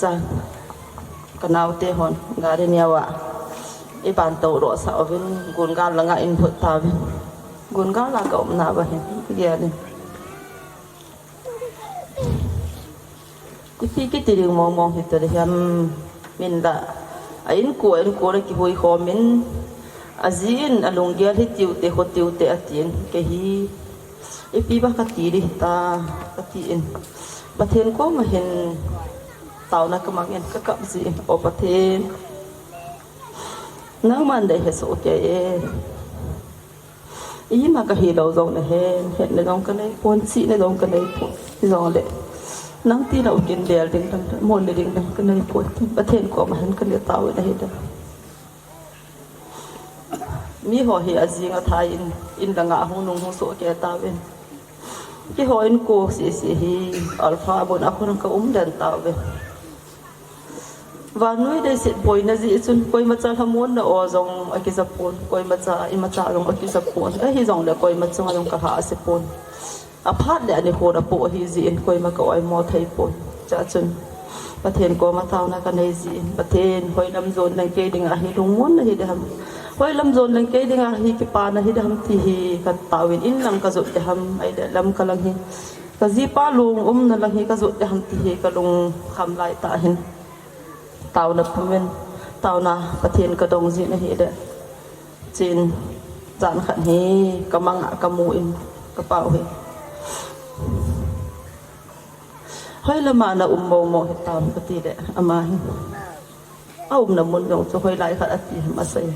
Cha, ka naote hon gari neo a i ban tou ro sa uvin, Gungal langa in hut tauvin. Gungal la ka umna va hin, ka gel in. Ipi kiti ding mong mong hi ta le hiam, min la. A inko, a inko la kihui khom in, a ji in a lunggel hi tiu te, ho tiu te a tin, kei hi ipi ba ka ti di ta, ka ti in. Pathen koma hin tauna ka mang in ka kap ji in, O Pathen, nangman dei he so ke e. Ima ka hi lo jong le hen, hetna jong ka nei pon, chihna jong ka nei pon. Jong le, nang ti lo kin bel ding dang, mon le ding dang ka nei pon. Pathen koma hin ka le tau na hi da. Mi ho hi a jing a thai in, in langa hung nung hung so ke tauvin. Keiho inko sisi hi, alpha bon a khun ka um den tauvin. Vannoi deiset boina ji chun, koima cha lhamon na o jong a kija pon, koima cha, ima cha jong a kija pon. Ahi jong le koima chunga jong ka ha a se pon. A phat le a ni khon a po hi ji in koima ka oimo thei pon. Cha chun, Pathen koma tauna ka nei ji in, Pathen, hoi lam jon leng kei dinga hi lungmon na hi de ham. Hoi lam jon leng kei dinga hi kipana hi de ham ti hi ka tauvin, in lang ka jot de ham, ai le lam ka lang hi. Ka jipa lung umna lang hi ka jot de ham ti hi ka lungkham lai tah hin. Tauna pumin, tauna Pathen ka dong jin ahi le. Chin, jan khat hi ka mang a ka mu in ka pau hi. Hoi lama na um mo mo hi tam ka ti le, ama hi. A umna mun jong chu hoi lai khat a ti ham a sei.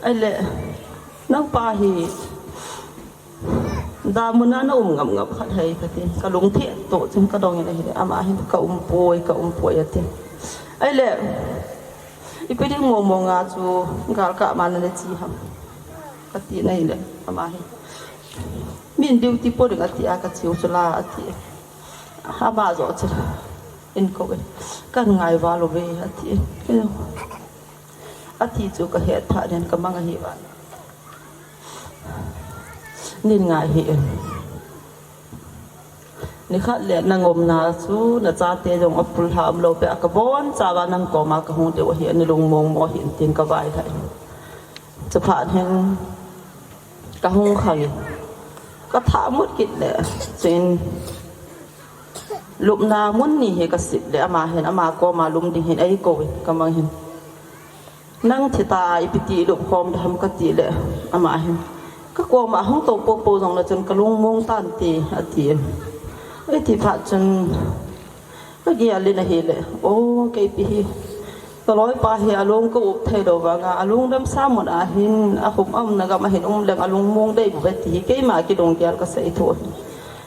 Ai le, nang pa hi, Damuna na um ngam ngam khat hai ka ti. Ka lung thih to chun ka dong in ahi le. Ama hin ka um poi, ka um poi a ti. Ai le, ipi ding mo mo nga chu gal ka ma na le chi ham. Ka ti na hi le, ama hin. Min duty po ding a ti a ka chiu chu la a ti. Ama jo chu in ko ve. Kan ngai va lo ve a ti. A ti chu ka het pha den ka mang ahi va. Nin ngai hi in. Ni khat le nang umna chu na chate jong a pul ham lo pe a ka bon cha va nang koma ka hung deu ahi, ani lung mong mo hi in tin ka vai thai. Chaphat hin ka hung khang in. Ka tha mut kit le chin lupna mun ni hi ka sip le ama hin ama koma lum ding hin ei ko in ka mang hin. Nang thi ta ipi ti lup khom da ham ka ti le ama hin. Ka koma hung to po po jong le chun ka lung mong tan ti a ti in. Ei ti phat chun ka gel in ahi le. O kei pi hi. Ka loi pa hi a lung ka up thei lo vanga a lung dam sa mun a hin a hum am na gam a hin um leng a lung mong dei bu ve ti hi keima ki lung gel ka sei thu.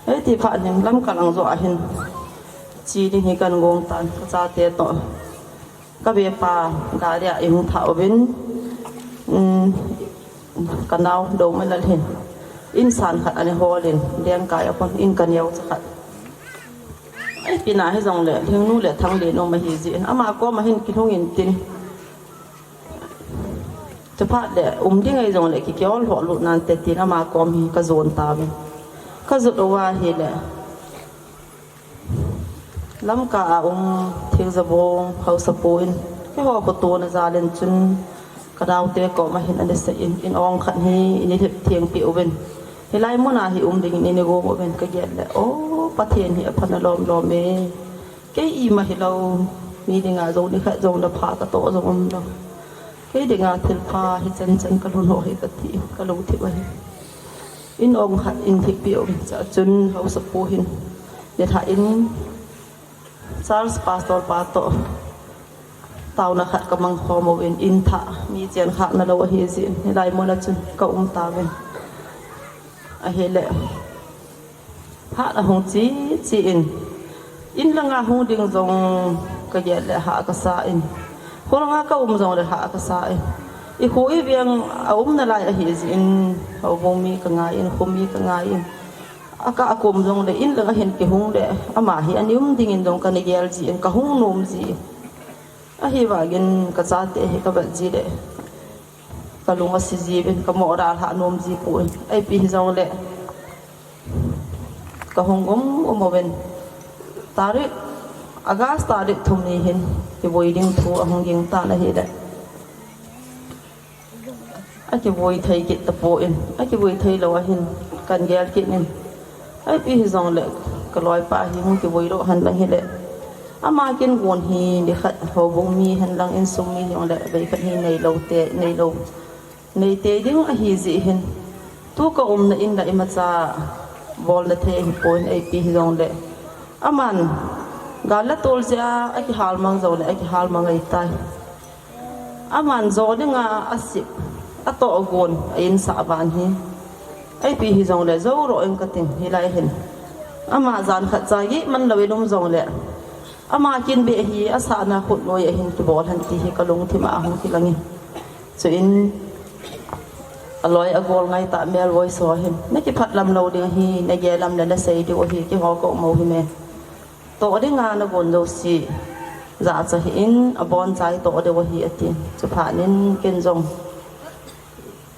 Ei ti phat hin lam ka lang jo a hin. Chi ding hi kan gong tan ka chate to. Ka ve pa gari a i hung tha uvin, um, ka nau do ma lal hin. In san khat ani hol in, deng kai a kon in ka neo cha khat. Ai pi na hi jong le, Lhingnu le Thanglin um ahi ji in, ama koma hin ki hung in tin. Chaphat le, um ding ai jong le, ki kiol ho lut nan te tin, ama kom hi ka jon ta vin. Ka jot uva hi le. Lamka a um Thingjabong hausapu in, keiho khotona jal in chun ka naote koma hin ani sei in, in ong khat hi in i lhep theng peh uvin. Hilai mun a hi um ding in in i gom uvin ka gel le, o, Pathen hi a pha na lom lom e. Kei ima hi lo, mi dinga jong ni khat jong na pha ka to jong um lo. Kei dinga thil pha hi chan chan ka lhun ho hi ka ti, ka lungthim ahi. In ong khat in thik pi ong cha chun hausapu hin. Ni tha in Charles Pastor pa to. Tauna khat ka mang khom uvin in tha mi chen khat na lo ahi jin. Hilai mun a chun ka um ta vin. Ahi le. Phat a hung chi, chi in. In langa hung ding jong ka gel le ha ka sa in. Kho langa ka um jong le ha ka sa in. I khu i veng a um na lai ahi jin. Houbung mi ka ngai in, khu mi ka ngai in. A ka a kum jong le in langa hin ki hung le. Ama hi ani um ding in jong ka ni gel ji in, ka hung nom ji in. Ahi vangin ka chate hi ka vet ji le. Ka lung a si ji vin, ka mo ra ha nom ji pu in. Ai pi hi jong le. Kahung um um uvin. Tarik, August tarik thum ni hin kivui ding thu ahung ging tan ahile, akivui thei kit tapon, akivui thei lou ahin kan gel kit in. Ipi hijongle kaloipa hi hung kivui lou hen lang hile, ama kin gon hi nikhat houbung mi hen lang insung mi hijongle veikhat hi neilou te, neilou, neite ding ahi jeh hin, tu kaumna in la imacha bolna thei ahipon, ipi hijongle aman gal le tol jeh a akihal mang jongle akihal mang ahitai. Aman jo dinga asep, atoh gon a insah ban hi, ipi hijongle jou ro in kating hilai hin. Ama jan khat cha gih man louvin um jongle, ama kin beh hi asahna khut noi ahin kibol hen ti hi kalungthim a hung kilangin. Chuin aloi agol ngaitah melvoi so hin, nakiphat lam lou ding ahi, nagel lam le nasei diu ahi, keiho kaum u hime. Toh dinga nagon jouse jahcha hih in, abonchai toh diu ahi atin. Chuphat in ken jong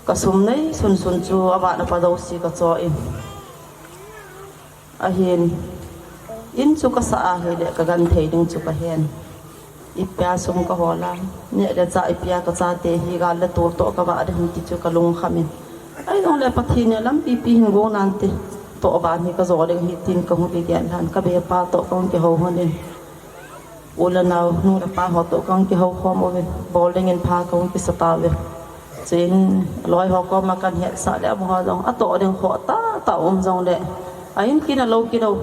kasum nei sunsun chu avat apa jouse kacho in, ahin, in chu kasah ahile kagenthei ding chu kahen. Ipia sum kahol a, neh le chah ipia kachate hi gal le tol toh kavah ding ahi ti chu kalungkham in. Ahijongle Pathen in lampi pi hin go nante, toh ban hi kajo ding ahi tin kahung kigel lhan, kabepa toh kahung kihou lhon in. U le nao, nu le pa ho toh kahung kihou khom uvin, bol dingin pha kahung kisa tauve. Chuin aloi ho koma kan hetsah le, amaho jong atoh ding khoh tahtah um jongle, a in kin alou kilou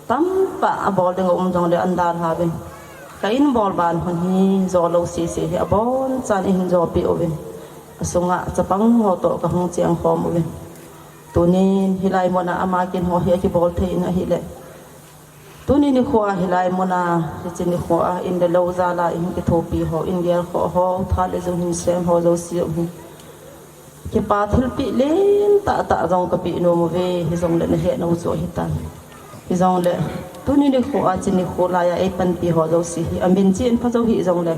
tamtah abol ding aum jongle ahin dalha uvin. Ka in bol ban lhon hi jo lou sese hi abonchan eihin jopeh uvin, asunga chapang ho toh kahung cheng khom uvin. Tunin hilai muna ama kin ho hi akibol thei in ahile, tuni nikho a hilai muna, hiche nikho a in le lou jal a eihin kithopi ho, in gel khoh ho, tha le jung hin sem ho jouse jong hi kipa thilpeh lentah tah jong kapeh nom uve, hijongle nahet nau chu ahitan. Hijongle tuni nikho a, hiche nikho lai a eipanpi ho jouse hi amin cheh in pha jou hih jongle,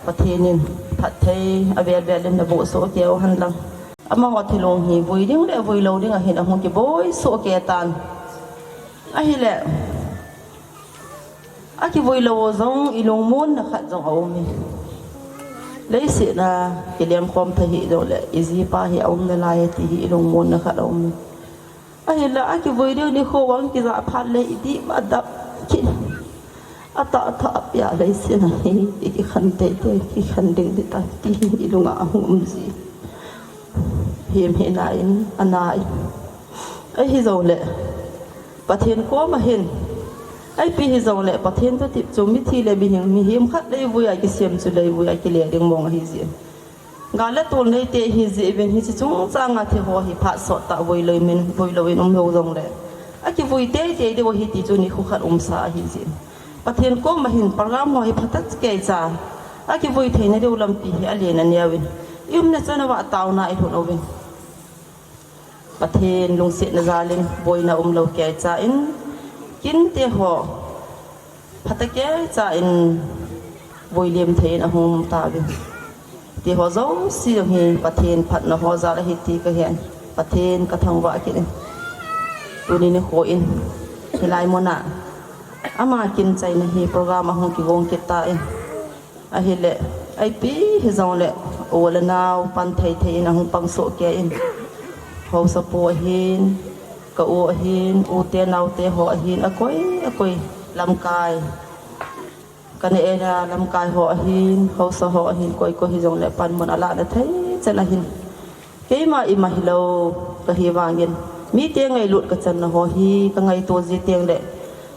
Pathen in phatthei avel vel in naboh soh kei u hen lang. Amaho thilong hi vui ding le vui lou ding ahin ahung kiboi soh kei tan. Ahile, akivui lou u jong ilungmonna khat jong aume. Leiset a kilengkhom thei hih jongle, ijipa hi aum nalai ti hi ilungmonna khat aume. Ahinla akivui diu nikho vang kijah phat le idih ma adap kit. Atah thah pia leiset a hi ikikhen teitei, kikhen ding ding tan ti hi ilunga ahung um ji. Himhim na in, ana in. Ahijongle Pathen koma hin, ipi hijongle Pathen thutep chu mithi le mihing, mihem khat leivui a kisem chu leivui a kile ding mong ahi jeh in. Gal le tol neite ahi jeh uvin hiche chungchang a thi ho hi phat sot tah vui lou in, vui lou in um lou jongle, akivui teitei diu ahi ti chu nikho khat umsa ahi jeh in. Pathen koma hin program ho hi phatah keicha, akivui theina diu lampi hi alen anei uvin, i umna chana vah taona ilhun uvin. Pathen lungsetna jal in boina umlou keicha in, kinte ho phatah keicha in vuilim thei in ahung um tauvin. Ti ho jouse jong hi Pathen phatna ho jal ahi ti kahen, Pathen kathangvah kit in. Tuni nikho in hilai muna ama kin chaina hi program ahung kigong kit tan. Ahile, ipi hijongle, u le nao pan thei thei in ahung pang soh kei in. Haosapu ahin, ka u ahin, u te nao te ho ahin, akoi, akoi, lamkai. Ka ne area lamkai ho ahin, haosa ho ahin, koi koi hijongle panmun alahna thei chan ahin. Keima ima hilou kahi vangin, mite ngailut kachanna ho hi kangaito ji teng le,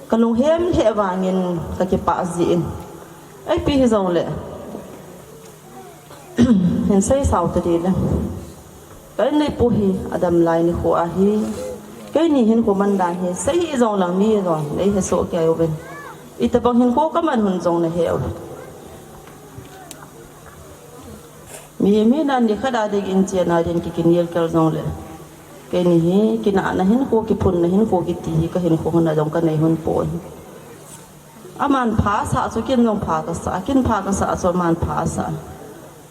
kalunghem lheh vangin kakipah ji in. Ipi hijongle, hin seisao tadih le, ka inneipu hi adam lai nikho ahi. Keini hinkho mandan hi sei hih jong lang mi jong neihe soh kei uvin. Itobang hinkho kaman hon jong nahe uvin. Mihem hina nikhat a ding in chen a ding kikinel kei jongle, keini hi kinahna hinkho, kiphunna hinkho kiti hi kahinkho hon a jong kanei hon poi. Aman pha asah chu ken jong pha kasah, ken pha kasah chu aman pha asah.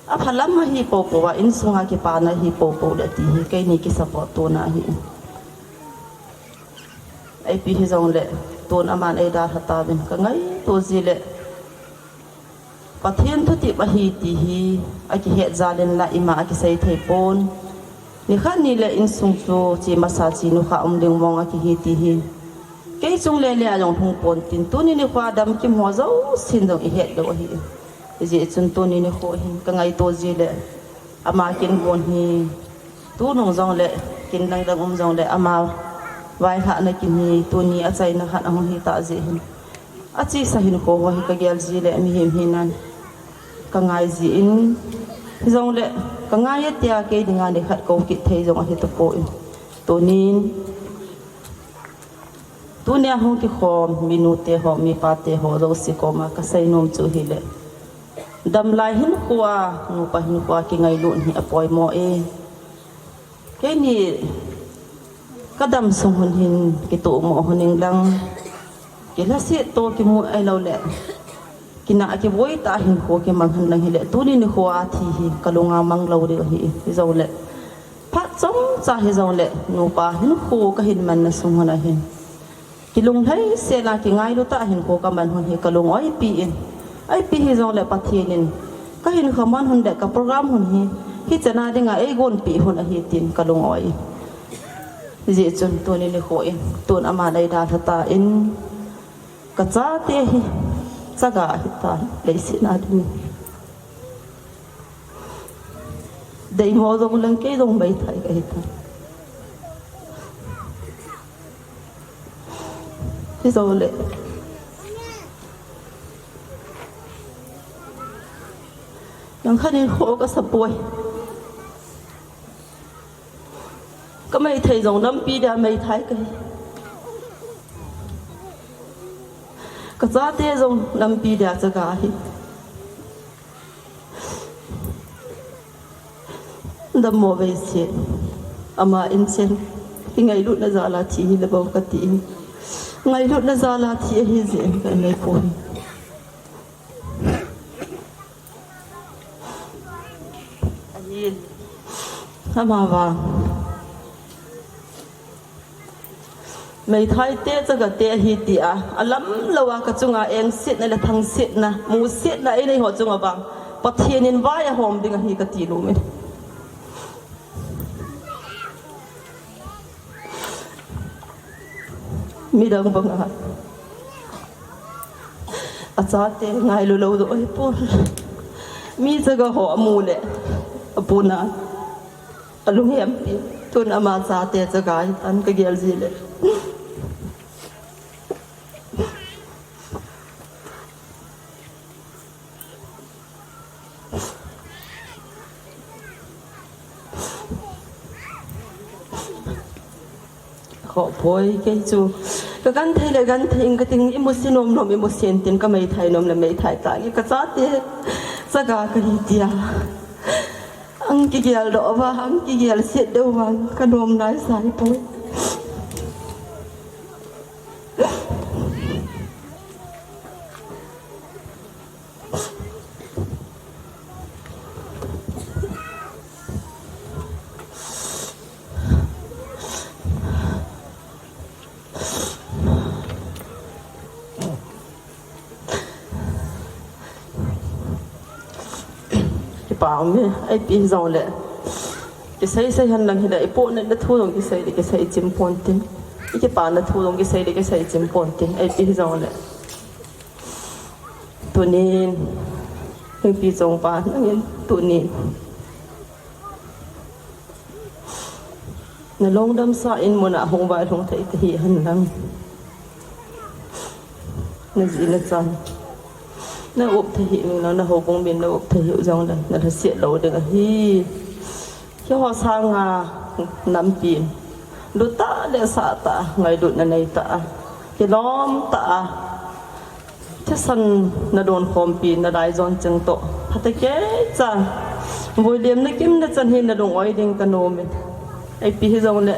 Apha lam ahi poupou a, insunga kipana ahi poupou le ti hi keini kisupport tona ahi. Ipi hijongle, tun aman eidalha tauvin, kangaito jile, Pathen thutep ahi ti hi akihet jal in la ima akisei thei pon. Nikhat nile insung chu che masa che nukha um ding mong akihi ti hi kei chung lele a jong hung pon tin, tuni nikho a damkim ho jousen jong ihet lou ahi. Hijeh chun tuni nikho hin kangaito jile, ama kin gon hi, tunung jongle, kin dangdang um jongle, ama vailhahna kin hi tuni achaina khat ahung hitah jeh hin, achesa hinkho ho hi kagel jile mihem hinan kangai jin, hijongle, kangai e tia kei dinga nikhat kou kit thei jong ahi tapon. Tunin, tunia hung kikhom minute ho, mipate ho jouse koma kasei nom chu hile, damlai hinkhoa, nupa hinkhoa kingailut hi apoimo e. Keini kadam sung hun hin kitohmo hun ing lang, kilhaset to kimu ahiloule, kinah kivoi tah hinkho kimang hun lang hile, tuni nikho a thi hi kalunga mang lou ding ahi. Hijongle, phat chomcha hijongle, nupa hinkho kahin manna sung hun ahin, kilunglhaisel a kingailu tah hinkho kaman hun hi kalung oipi in. Ipi hijongle Pathen in kahinkho man hun le ka program hun hi, hichan a dinga eigonpeh hun ahi tin kalung oi in. Hijeh chun tuni nikho in, tun aman eidalha tan, kachate hi chaga ahitan, leiset a ding deimo jong leng kei jong meithai kahitan. Hijongle, langkhat in kho kasapoi. Kameithai jong nampi dia meithai kahi. Kachate jong nampi dia chaga ahi. Dammo vei se, ama in chen, kingailutna jal a thi hile bou kati in. Ngailutna jal a thi ahi jeh in kangaipoi. Ahin, amavang meithaite chagate ahi tia alam louva kachunga engsetna le thangsetna, musetna einei ho chunga vang Pathen in vai ahom ding ahi kati nom in. Midang banga achate ngailu lou doh ahipon, mi chaga ho amu le apuna alunghempi, tun ama chate chaga hitan kagel jile. Khohpoi kei chu. Kagenthei le genthei ing kating, imusit nom nom imusit in tin, kameithai nom le meithai tange, kachate chaga kahi tia ang kigeldoh uva, ang kigelset doh uva kanom naisai poi. Kipa ume, ipi hijongle kisei sei hen lang hile, ipohnatna thu jong kisei le kisei chim ponte, ikipana thu jong kisei le kisei chim ponte, ipi hijongle. Tunin, Lhingpi Chongpa nangin tunin nalungdamsah in muna hung vailhung thei tahen lang. Naji nachan na-up thei hih nung lang, nahoubung min na-up thei hih u jongle nalhaset lou ding ahi. Keiho sanga nampin lutah le sahtah a ngailutna neitah a, kilomtah a thisan nadon khompi nalaijon cheng toh phatecha vuilemna kimna chan hi nalung oi ding kanom in. Ipi hijongle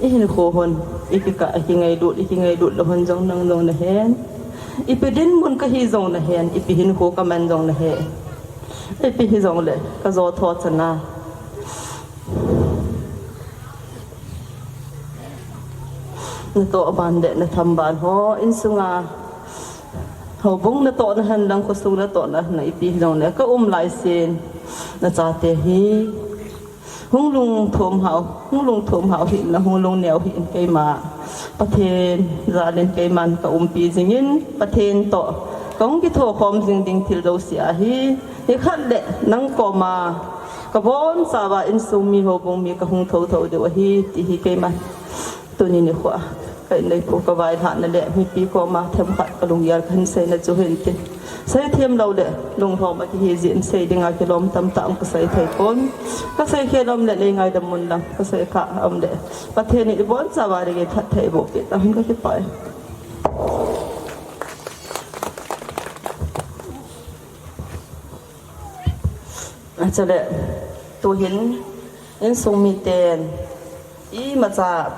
ihinkho hon, ikikah, ikingailut, ikingailut lou hon jong nang jong nahen. Ipi dinmun kahi jong nahen, ipi hinkho kaman jong nahen. Ipi hijongle, kajo tho chana. Natoh ban le natham ban ho, insunga. Houbung natoh nahen lang, khosung natoh nahen lang, ipi hijongle, kaum laisen. Nachate hi. Hung lungthim hao, hung lungthim hao hih in, hung lungneo hih in keima. Pathen, jalin keiman kaumpi jingin, Pathen toh. Kahung kithokhom jing ding thil jouse ahi. Hikhat le nang koma. Kabonchauva insung mi houbung mi kahung thotho diu ahi, ti hi keiman. Tuni nikhoa. Ka inneipu kavailhahna le mipi koma themkhat kalunggel kahin seina chu hintin. Seithem lou le, lunglhom a kihi jeh in sei dinga kilom tamtah um kasei thei pon. Kasei khel um le, nei ngaidam un lang, kasei kha um le. Pathen in ibonchauva dingin phatthei eiboh peh tauhen, kakipah e. Achule, tuhin, insung miten, imacha,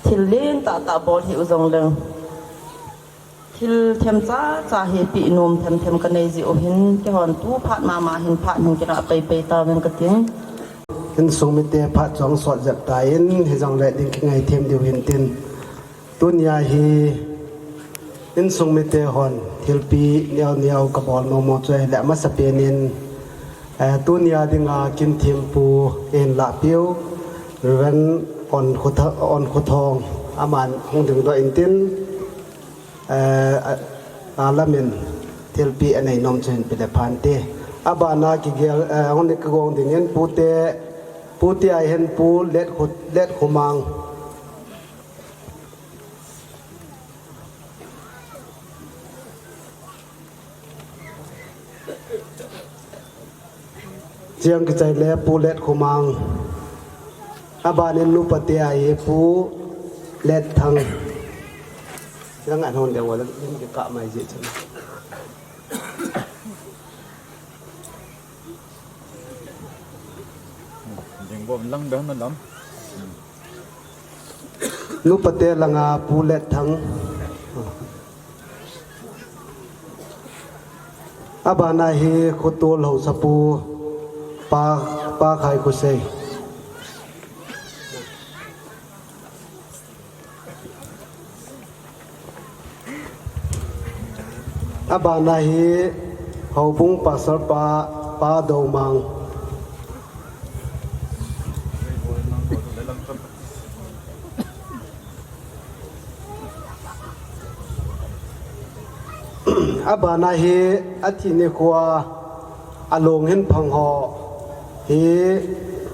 thil lentah tah bol hih u jongleng. Thil themcha cha hi peh nom themthem kanei jeh u hin, keihon tu phat mama hin phat hin kinah peipei tauvin kating. Insung mite phat chu ahung sot jep tan, hijongle ding kingaithem diu hintin. Tunia hi insung mite hon thilpeh neo neo kabol momo chu ahile, amasapen in, eh, tunia dinga kin thempu in lahpiu, Reverend On Khotha-, On Khothong, aman hung dingdoh intin. Eh, a, alamin thilpeh anei nom chu hinpe le phante. Abana kigel, eh, hung ni kagong dingin pute, pute a hin Pu Let Khu-, Let Khumang. Chiang kichai le Pu Let Khumang. Abanin nupate a hi Pu Let Thang. Chiang an hon deu wala, in kikah mai jeh chun. Ding bom lang dah na lam. Nupate langa Pu Let Thang. Abana hi khotol haosapu Pa, Pa Khai Khosei. Abana hi houbung pastor pa, Pa Domang. Abana hi athi nikhoa alung hin phang ho hi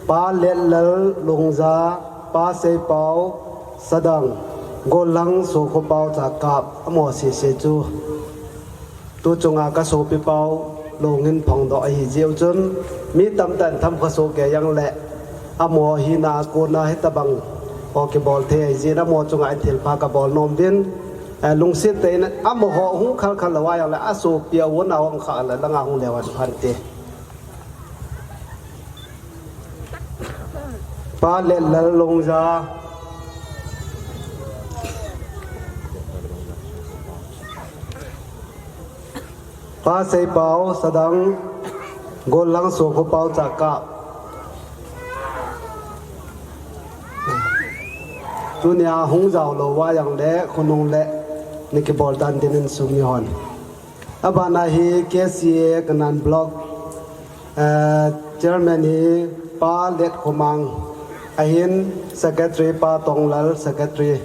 Pa Letlal Lungja, Pa Seipao Sadang, Golhang Sokhopao Chakap, amaho sese chu. Tu chunga kasopipau lung hin phongdoh ahi jeh u chun, mi tamtah in tham kha soh kei jongle, amaho hina a kona hitabang ho kibol thei ahi jeh in, amaho chunga hin thilpha kabol nom uvin, eh, lungset tah in amaho hung khalkhal lou a jongle, asopi a u nao hung kha le langa hung leu hen phante. Pa Letlal Lungja. Pa Seipao Sadang, Golhang Sokhopao Chakap. Tunia hung jao lou a jongle, khonung le, nei kibol tan tin insung mi hon. Abana hi K C A Kanan Block, eh, Chairman hi Pa Let Khomang, ahin Secretary Pa Tonglal, Secretary.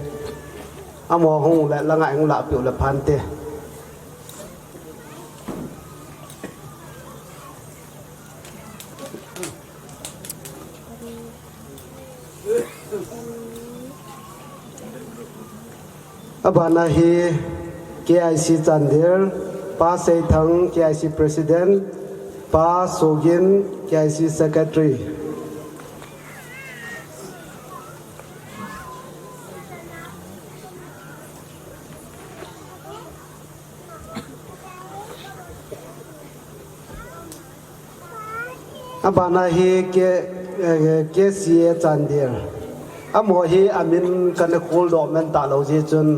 Amaho hung le langa hung lahpeh u le phante. Abana hi K I C Chandel, Pa Seithang, K I C President, Pa Sogin, K I C Secretary. Abana hi K-, eh, K C A Chandel. Amaho hi amin kana kholdoh man talou jeh chun,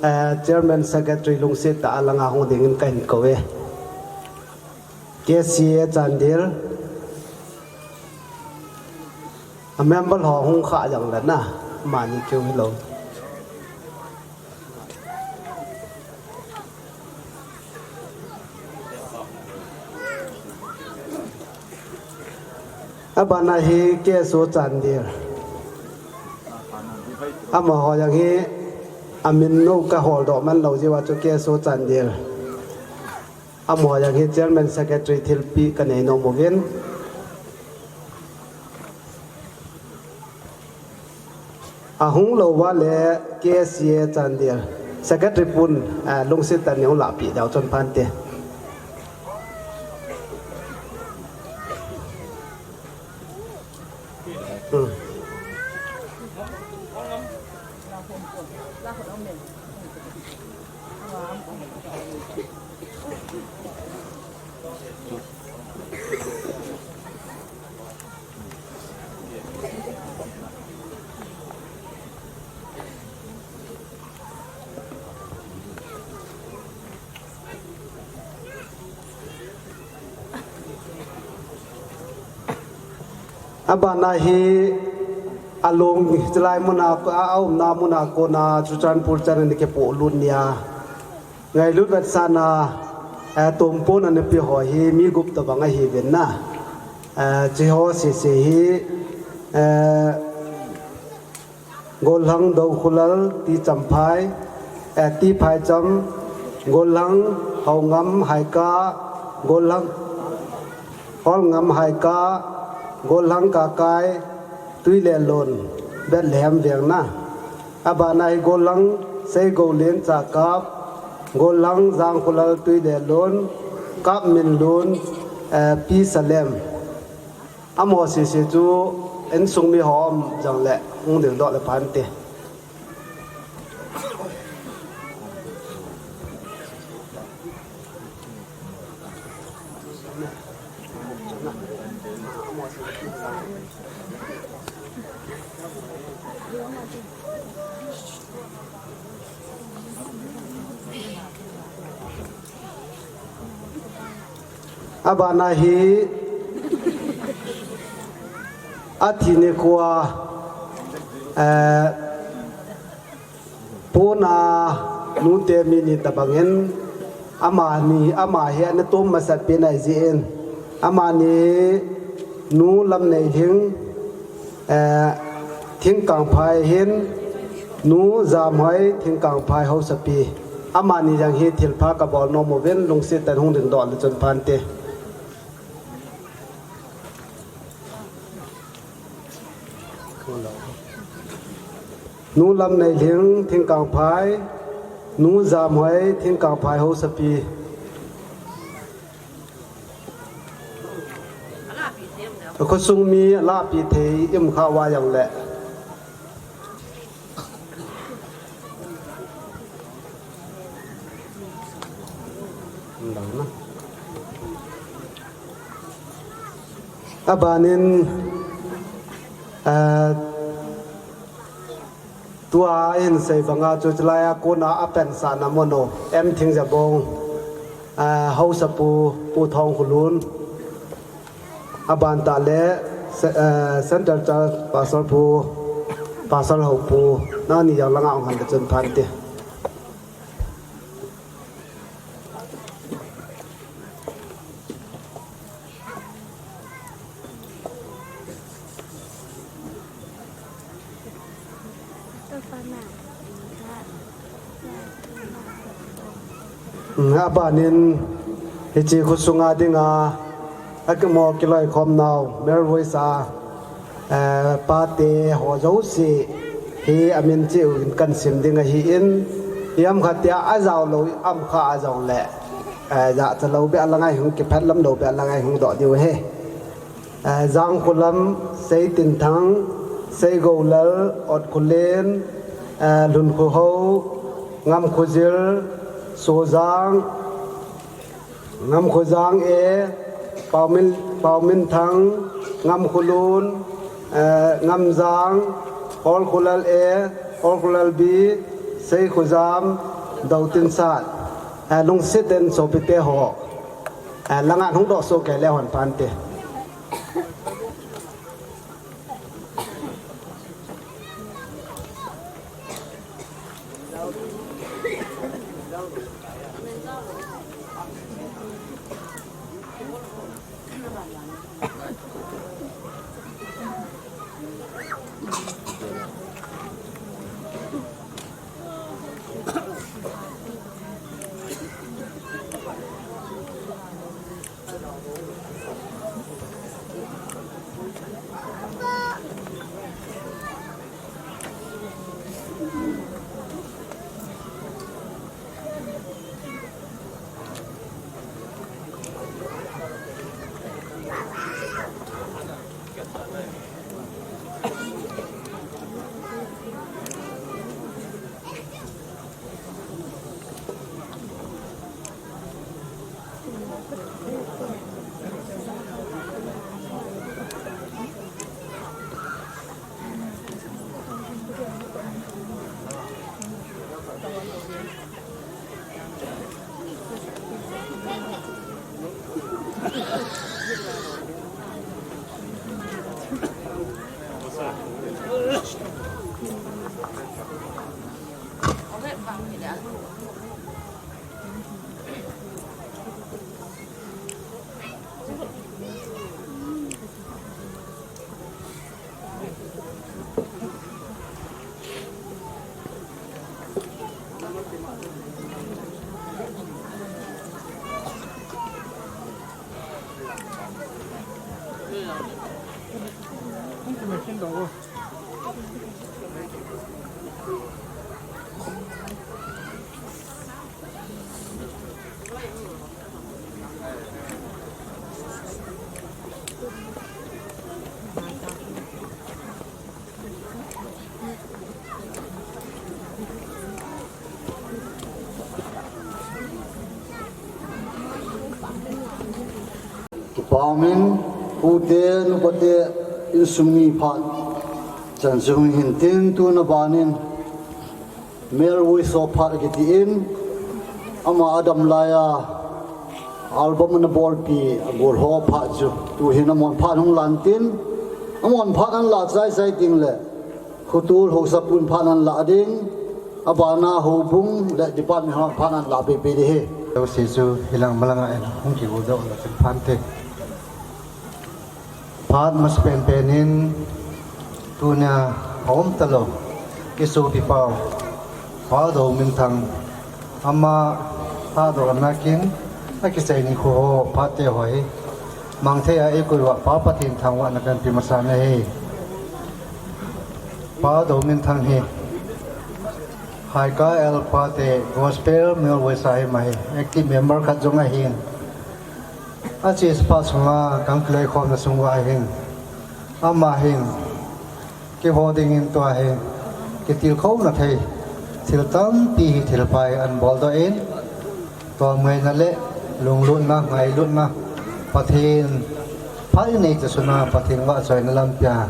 eh, Chairman Secretary lungset tah a langa hung dingin kahin kou e. K C A Chandel. A member ho hung kha jang le na, mani keu hilou. Abana hi K S O Chandel. Amaho jang hi amin nu ka holdoh man lou jeh uva chu K S O Chandel. Amaho jang hi chairman secretary thilpeh ka nei nom uvin. Ahung lou uva le K S C A Chandel secretary pun, ah, lungset tah in neihin lahpeh diu chun phante. Hmm. Abana hi along chulai muna, a, aumna muna kona Churachandpur chan ana kipolut nia. Ngailut vetsahna, eh, Tompon ana pe ho hi mi gup tobang ahiuvin na. Eh, hiche ho sese hi, eh, Gollhang Dokhulal T Champhai, eh, T Phaicham, Gollhang Haongam Haika, Gollhang Holngam Haika, Gollhang Kakai, Tuilelun, Bethlehem veng na. Abana hi Gollhang Seigoulen Chakap, Gollhang Jangkhulal Tuilelun, Kapminlun, eh, P Salem. Amaho sese chu insung mi ho um jongle hung dingdoh le phante. Abana hi athi nikho a, eh, pona nute mi ni tobangin amani, ama hi ana tom masat pen ahi jeh in, amani Nu Lamneilhing, eh, Thingkangphai hin, Nu Jamhoi Thingkangphai Hausapi. Amani jang hi thilpha kabol nom uvin lungset tah in hung dingdoh le chun phante. Nu Lamneilhing Thingkangphai, Nu Jamhoi Thingkangphai Hausapi. Khosung mi alahpeh thei i um kha uva jongle. Abanin, eh, tua ihin sei banga chu chulai a kona apensahna mun u M Thingjabong, eh, Hausapu, Pu Thongkhulun, aban tah le, se-, eh, Central Church Pastor Pu, Pastor Houpu, nani jang langa hung hen le chun phante. Abanin hiche khosunga dinga akimo kiloikhomnau, Mary Voice a, eh, pate ho jouse hi amin cheh uvin kahin sim ding ahin, ijem khat tia ajao lou, ijem khat ajao le, eh, jachat lou beh a la ngai hung, kiphet lam lou beh a la ngai hung doh diu ahi. Eh, Jangkholam, Seitinthang, Seigoulal, Otkholen, eh, Lunkhohou, Ngamkhojil, Sojang, Ngamkhojang A, Paumin, Pauminthang, Ngamkholun, eh, Ngamjang, Holkholal A, Holkholal B, Seikhojam, Doutinsat, eh, lungset in sopite ho. Eh, langa hung doh soh kei le hon pan te. Kipah umin, pute, nupate, insung mi phat chan chu hung hin tin, tuna banin Mel Voice phat kiti in, ama adam laiya album ana bolpi agol ho phat chu, tuhin amahon phat hung lan tin, amahon phat ana la chai chai ding le, Khutul Haosapun phat ana la ding, abana Houbung le department ho phat ana la pehpeh ding ahi. Jouse chu hilang malanga in hung kigo doh le chun phante. Phat masapen pen in tunia aum talou, i sopi pau, Pa Dominthang, ama phat doh ana kin, akichai nikho ho, phat te ho hi mang thei a i koi uva Pa Pathen thangvahna kan pe masa na ahi. Pa Dominthang hi Haika El Pate Gospel Mel Voice a hi ama hi active member khat jong ahin, achesa phat sunga kan kiloikhomna sung uva hin, ama hin keiho dingin tua hi kitilkhouna thei thil tampi hi thilpha hi ana boldoh in, tolngaina le lunglutna, ngailutna, Pathen phat i nei cheh sunga Pathen vahchoina lampia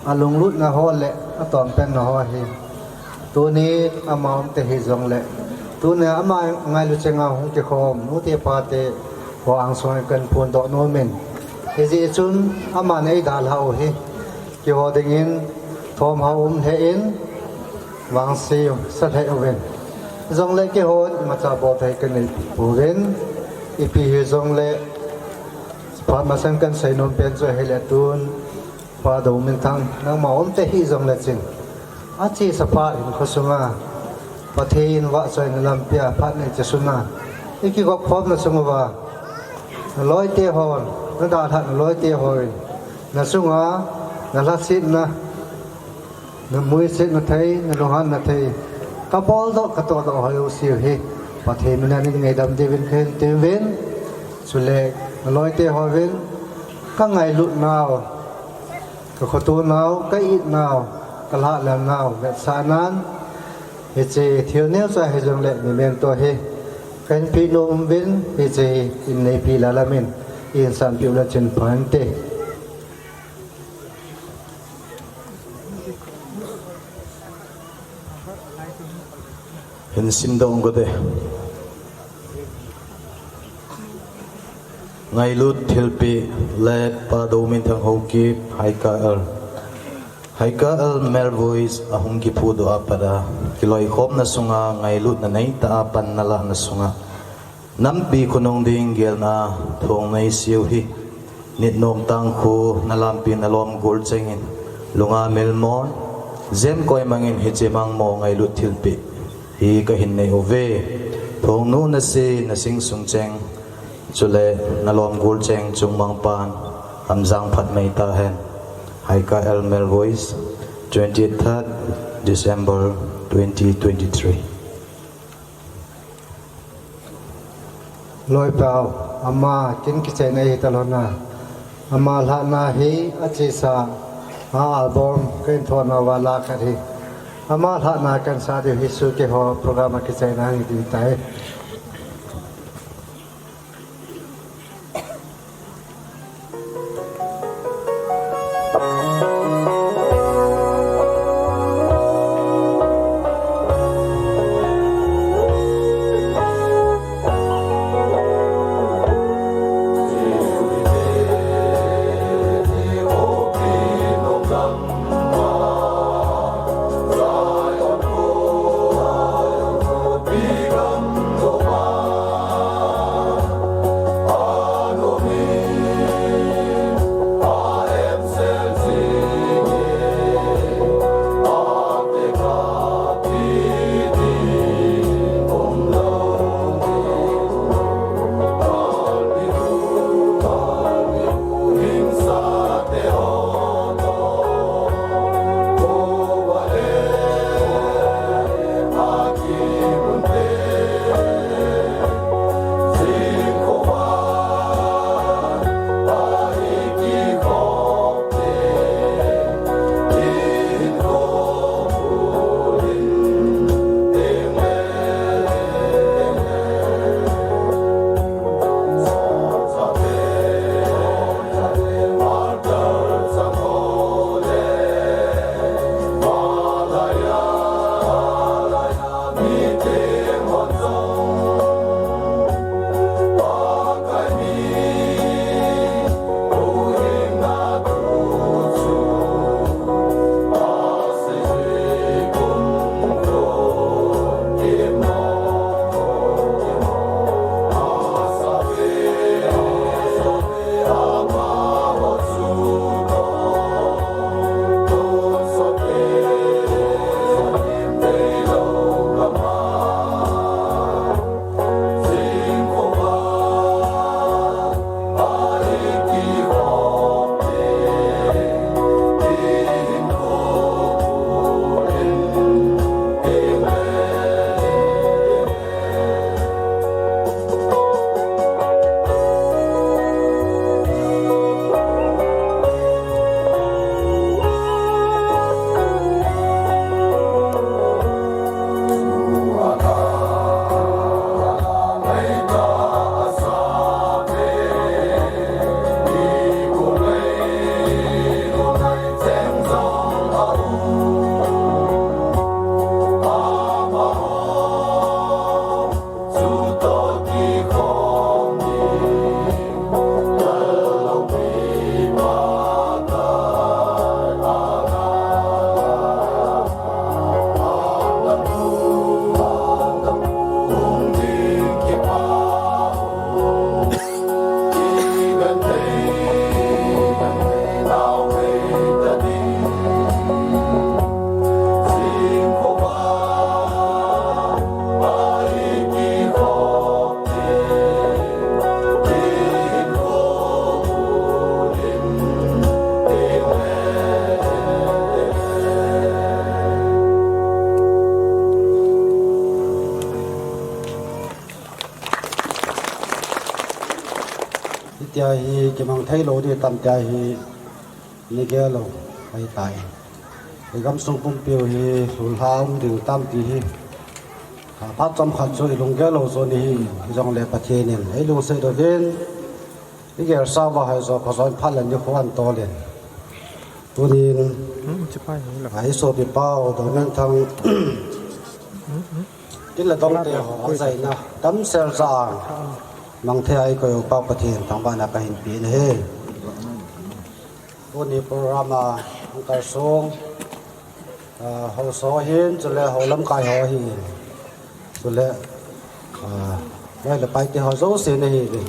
alunglutna ho le atonpenna ho hi, tuni ama umte hijongle, tunia ama ngailu chenga hung kikhom nute pate ho angsunga kan phondoh nomin, hijeh chun aman eidalhah u hi keiho dingin thomhao um lheh in, vangse sa lheh uvin, jongle keihon imacha bolthei kanei pouvin, ipi hijongle phat masan kan seinom pen chu ahile tun, Pa Dominthang, nangma umte hijongle chun, achesa phat hinkho sunga Pathen vahchoina lampia phat nei cheh sunga i kigop khomna sung uva, naloite hon, nadalhah naloite hon, nachunga nalhasetna, namuisetna thei, nalunghanna thei, kaboldoh, katohdoh ho jouse hi Pathen mina nei ngaidam diuvin kahin temuvin, chule naloite hovin kangailut nau, kakhoto nau, ka-it nau, kalhahlel nau vetsahnan, hiche thil neocha hijongle memento hi kahin peh nom uvin, hiche hi in neipi lalamin, in sanpeh ula chun phante. Hin simdoh ung kate. Ngailut thilpeh le Pa Dominthang Haokip, Haika L. Haika L Male Voice ahung kiphudoh a pat a, kiloikhomna sunga ngailutna neitah a pan nalahna sunga, nampi khonung ding gelna thong neiseu hi, nit nomtang khu nalampi nalom gol chengin, lunga milmon, jem koimangin hiche mangmo ngailut thilpeh hi kahin nei uve. Thongnu nase, nasing sung cheng, chule nalom gol cheng chungmang pan, amjang phat mai tahen. Haika L Male Voice, twenty-third December twenty twenty-three. Loipau, ama kin kichaina hitalona. Ama lhahna hi achesa, a album kahin thona uva la khat hi. Ama lhahna kahin sah diu hi, sukeiho program a kichaina hi ding tai. Hitia hi kimang thei lou ding tam tia hi ni gel lou ahitai. I gamsung pumpi u hi lhulha um ding tam ti hi. Ha, phat chomkhat chu i lunggel lou chu ni hi, hijongle Pathen in ei lungset uvin, i gel sa uva hai jo pha jo in phat le nikho an tol in. Tunin, Hmm, chipai hi lo. Hai sopi pau, Dominthang. Hmm, hmm. Kin le dong te ho, a zaina, damsel cha ang. Mangthei a eikoi u Pa Pathen thangvahna kahin pe ahi. Tuni program a hung kalsong, ah, haosa ho hin, chule hou lamkai ho hin, chule, ah, loi le pai te ho jouse nahiuvin,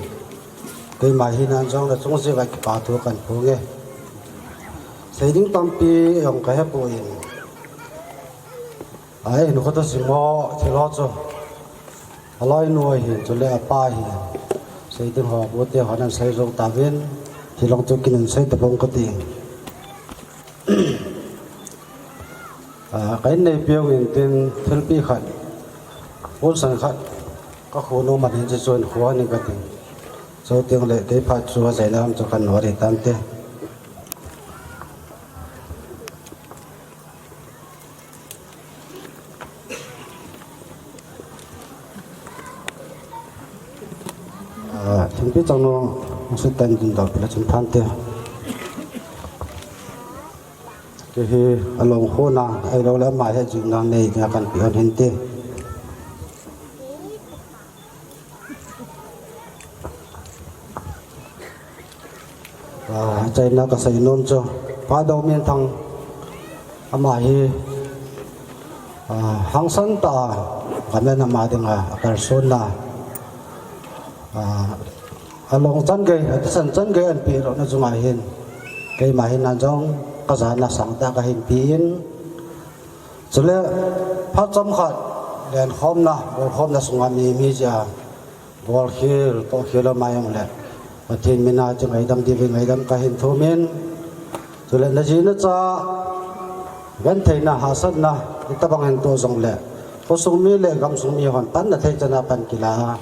keima hina jong nachung jeh uva kipa thu kahin phong e. Sei ding tampi jong kahepoi. Ahin, kho thusim ho thil ho chu aloinu ahin, chule apa ahin. Sei ding ho, bu te ho nan sei jou tauvin, thil ho chu kin in sei tapong kati. Ah, kahin neipiu in tin thilpi khat, pulsan khat, kakhu nom ahin, chuchu hin khu ahin kati. Chuteng le kei phat chu achaina lam chu kahin nodoh tante. Ah, thingpi chang nu, hung sut tan din dau pila chun phante. Kei hi along khona, ahilou le ama hi jui nang nei, nga kan pi on hinte. Ah, achaina kasei nom chu, Pa Dominthang ama hi, ah, hangsan tah a, gam le nam a dinga, akalsonna, ah, along chan gei, athisan chan gei ahin peh louna chunga hin, keima hina jong kajana sangtah kahin pe in, chule phat chomkhat lenkhomna, bolkhomna sunga mi, mi jeh a, bolkhel, tohkhel ama jong le, Pathen mina chu ngaidam diuvin ngaidam kahin thum in, chule naji nacha, gentheina, hahsatna, itobang hin toh jongle, khosung mi le gamsung mi hon panna thei chana pan kila a,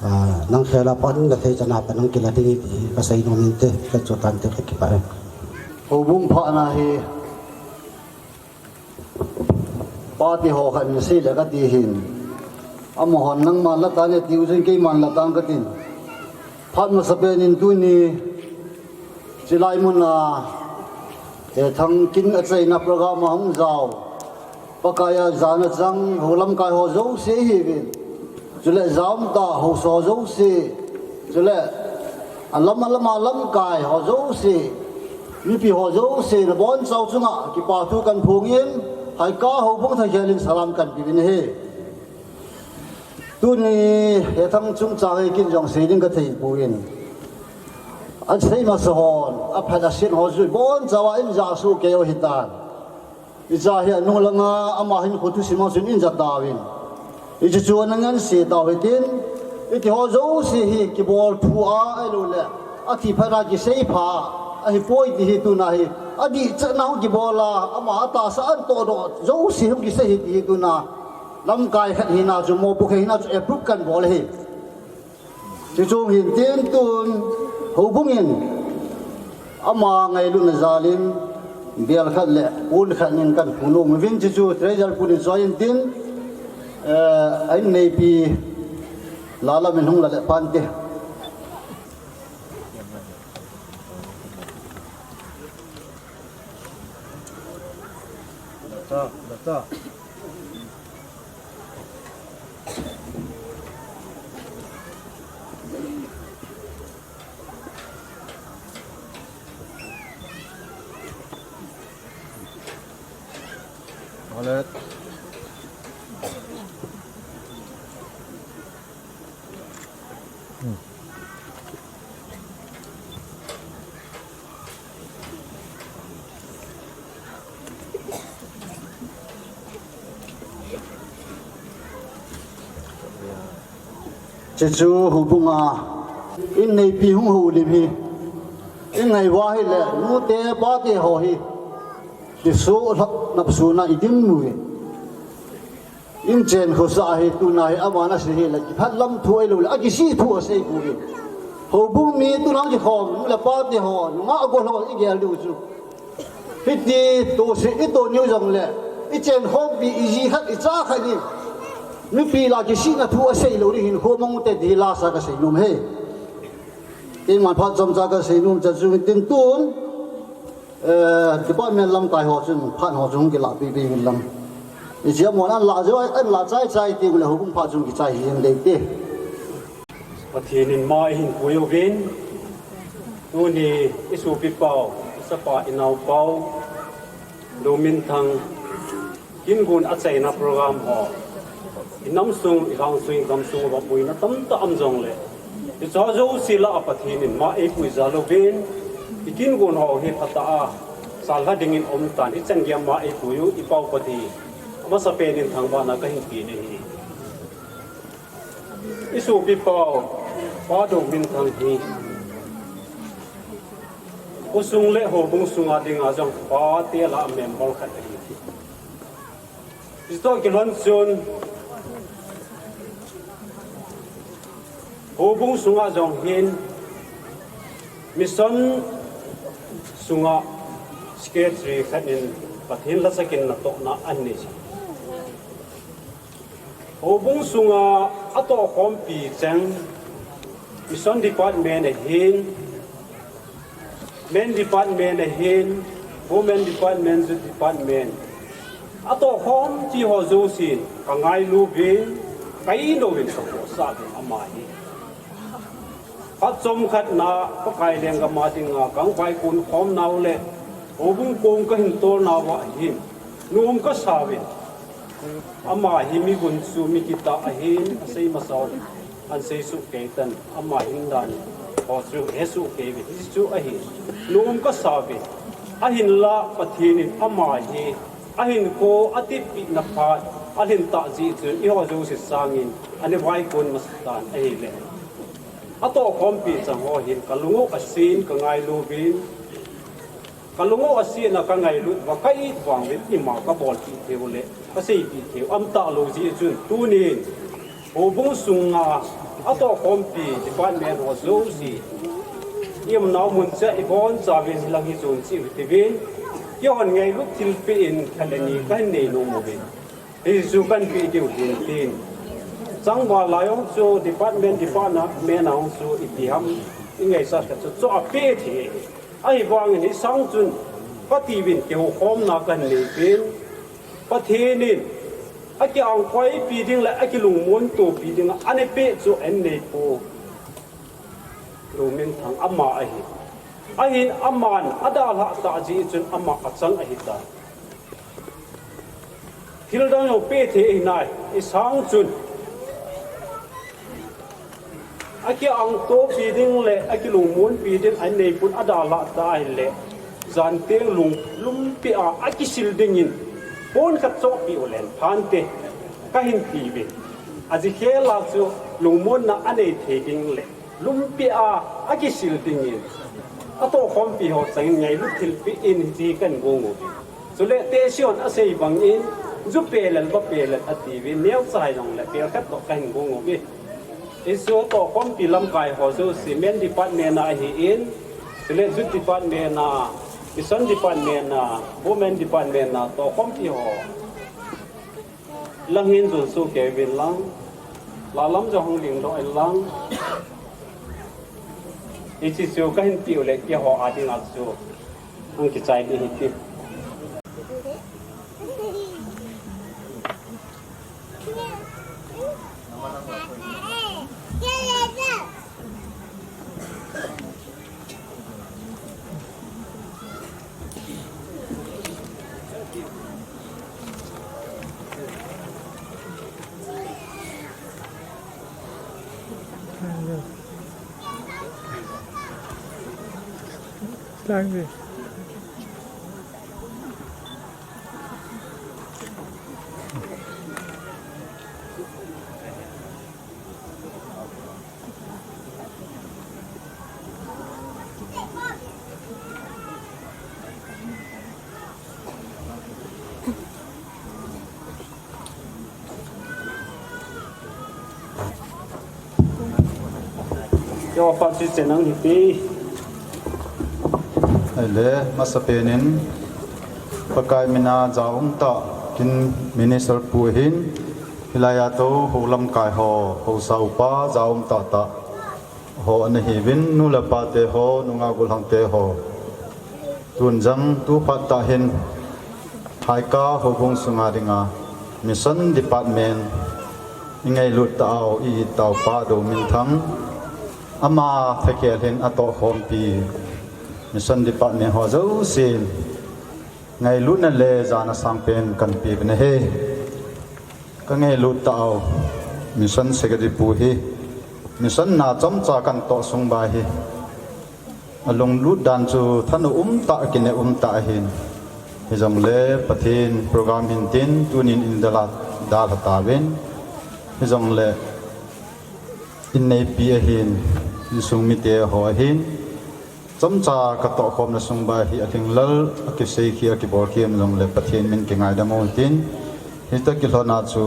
ah, nang khel a panna thei chana pan nang kila ding ahi ti hi kasei nom inte, kachu tante, kakipah e. Houbung phatna hi Pate ho khat in asei le kati hin. Amahon nangman la tan e tiu chun keiman la tan katin. Phat masapen in tuni chilai muna Hethang kin achaina program ahung jao. Pakaiya jana chang hou lamkai ho jouse hiuvin. Chule jaum tah haosa ho jouse, chule alam alam a lamkai ho jouse, mipi ho jouse nabonchau chunga kipa thu kahin phong in, Haika houbung thakhel in salam kahin peuvin ahi. Tuni Hethang chungchang hi kin jong sei ding kathei poi. Asei masa hon, aphat asen ho jui bonchauva in ja soh kei u ahitan. Icha hi anung langa ama hin kho thusim a chun in ja tauvin. Hichu chu ana nganse tau hitin. Hiti ho jouse hi kibol thu a, ahilouleh athi phat a kisei pha ahipoi ti hi tuna hi. Adih chetna hung kibol a, ama atahsa ahin tohdoh jouse hung kisei hi ti hi tuna. Lamkai khat hina chu, mopo khat hina chu approve kahin bol ahi. Chuche chunga hin tin tun houbung in ama ngailutna jal in bel khat le pon khat in kahin phongdoh uvin, chuche chu treasurer pu in choi in tin, eh, a inneipi Lalam in hung la le phante. Chuche chu houbung a inneipi hung houlim hi, ingai uva ahile nute pate ho hi, kiso lhap nap suna idin nui. Inchen khosa hi tuna hi ama nasei hile kiphat lam thu ahilouleh akisih thu asei poi. Houbung mi tuna kikhom nu le pate ho, nungah agol ho igel diu chu. Hiti tohse itoh niu jongle, ichen khompi iji khat icha khat in mipi lah a kisihna thu asei lou ding hin khomang ute ti hi lasa kasei nom e. Keiman phat chomcha kasei nom chu tin tun, eh, department lamkai ho chun phat ho chu hung kilah peh peh in lang. Ijeh inem ahin lah jo, ahin lah chai chai ti uleh houbung phat chu hung kichai hi jeng ding te. Pathen in ma eihin pui uvin, tuni i sopi pau, i sapa, i nao pau, Dominthang, kin gun a chaina program ho, i nam sung, i gang sung, i gam sung uva puina tamtah um jongle, i cha jouse lah a Pathen in ma eipui jal uvin, i kin gun ho hi phatah a, sal lha dingin um tan, i chan geiya ma eipui u, i pau Pathen, amasapen in thangvahna kahin pe ahi. I sopi pau, Pa Dominthang hi, khosung le houbung sunga dinga jong pate lah a member khat ahi. Chutoh kilhon chun, houbung sunga jong hin, mission sunga secretary khat in Pathen lhacha kin natohna ahin nei. Houbung sunga atohkhompi cheng Mission Department ahin, Men Department ahin, Women Department, Youth Department, atohkhompi ho jousen kangailu uvin, kainouvin kapohsah uvin ama hi. Phat chomkhat na Pakai lenggam a dinga kangvaikon khomnau le houbung kong kahin tolnauva hin nom kasa uvin. Ama hi mi gun chu mi kitah ahin, asei masa u ahin sei soh kei tan, ama hin dan ho chu he soh kei uvin, hichu ahi. Nom kasa uvin. Ahinla Pathen in ama hi ahinkho atipehna phat alhin tah jeh chun eiho jouse sangin ana vaikon masa tan ahile, atohkhompi cheng ho hin kalung u asen, kangailu uvin, kalung u asen a kangailut uva ka-it vang uvin ima kabolpeh theiu le kaseipeh theiu umtah lou jeh chun tunin houbung sunga atohkhompi department ho jouse, i umnau mun cheh a ibonchauvin hilang hi jon cheh u hitiuvin, keihon ngailut thilpeh in khat le ni kahin nei nom uvin. Hichu kahin peh diu ahin tin. Changval lai jong chu department, department a jong chu ipi ham, ingaichat khat chu choh a peh thei. Ahivangin hisang chun kati uvin kihoukhomna kahin nei uvin. Pathen in akiangkoipi ding le akilungmontopi dinga ana peh chu ahin neipoi. Dominthang ama ahi. Ahin aman adalhah tah jeh chun ama achang ahitai. Thildang jong peh thei ahinai, hisang chun akiangtopi ding le akilungmonpi ding ahin neipon adalhah tah ahile, janteng lung lumpeh a akisil dingin pon khat chohpeh u len phante kahin tiuvin. Ajeh khel a chu lungmonna anei thei ding le lumpeh a akisil dingin atohkhompi ho chengin ngailut thilpeh in hiche kahin gong uve. Chule tehse hon asei bangin, ju pelal, va pelal atiuvin, neocha hijongle pelkhat toh kahin gong uve. Hichu atohkhompi lamkai ho jouse, Men Department a ahin, chule Youth Department a, Mission Department a, Women Department a tohkhompi ho lang hin jon soh kei uvin lang, lalam jong hung lingdoh in lang. Hiche chu kahin peh u le keiho a dinga chu hung kichai ding ahi ti. Keiho pa chu chen ang hite. Ahile, masapen in, Pakai mina jaum tah, kin minister pu ahin, hilai a tou, hou lamkai ho, hou sa upa, jaum tah tah. Ho ana hiuvin, nu le pa te ho, nungah gollhang te ho. Tun jong tu phat tah hin, Haika houbung sunga dinga, Mission Department, i ngailut tah u, i it tah u pa Dominthang, Ama thakhel hin atohkhompi Mission Department ho jousen ngailutna le jana sangpen kahin pe uvin ahi. Kangailut tah u Mission Secretary pu hi mission na chomcha kahin toh sung uva hi alunglut dan chu thanom umtah, kinem umtah ahin. Hijongle Pathen program hintin tunin eidalha, dalha tauvin. Hijongle inneipi ahin, insung mite ho ahin, chomcha katohkhomna sung uva hi alhinglel, akiseikhi, akibolkhi um jongle Pathen min kingaidam u hitin. Hita kilhona chu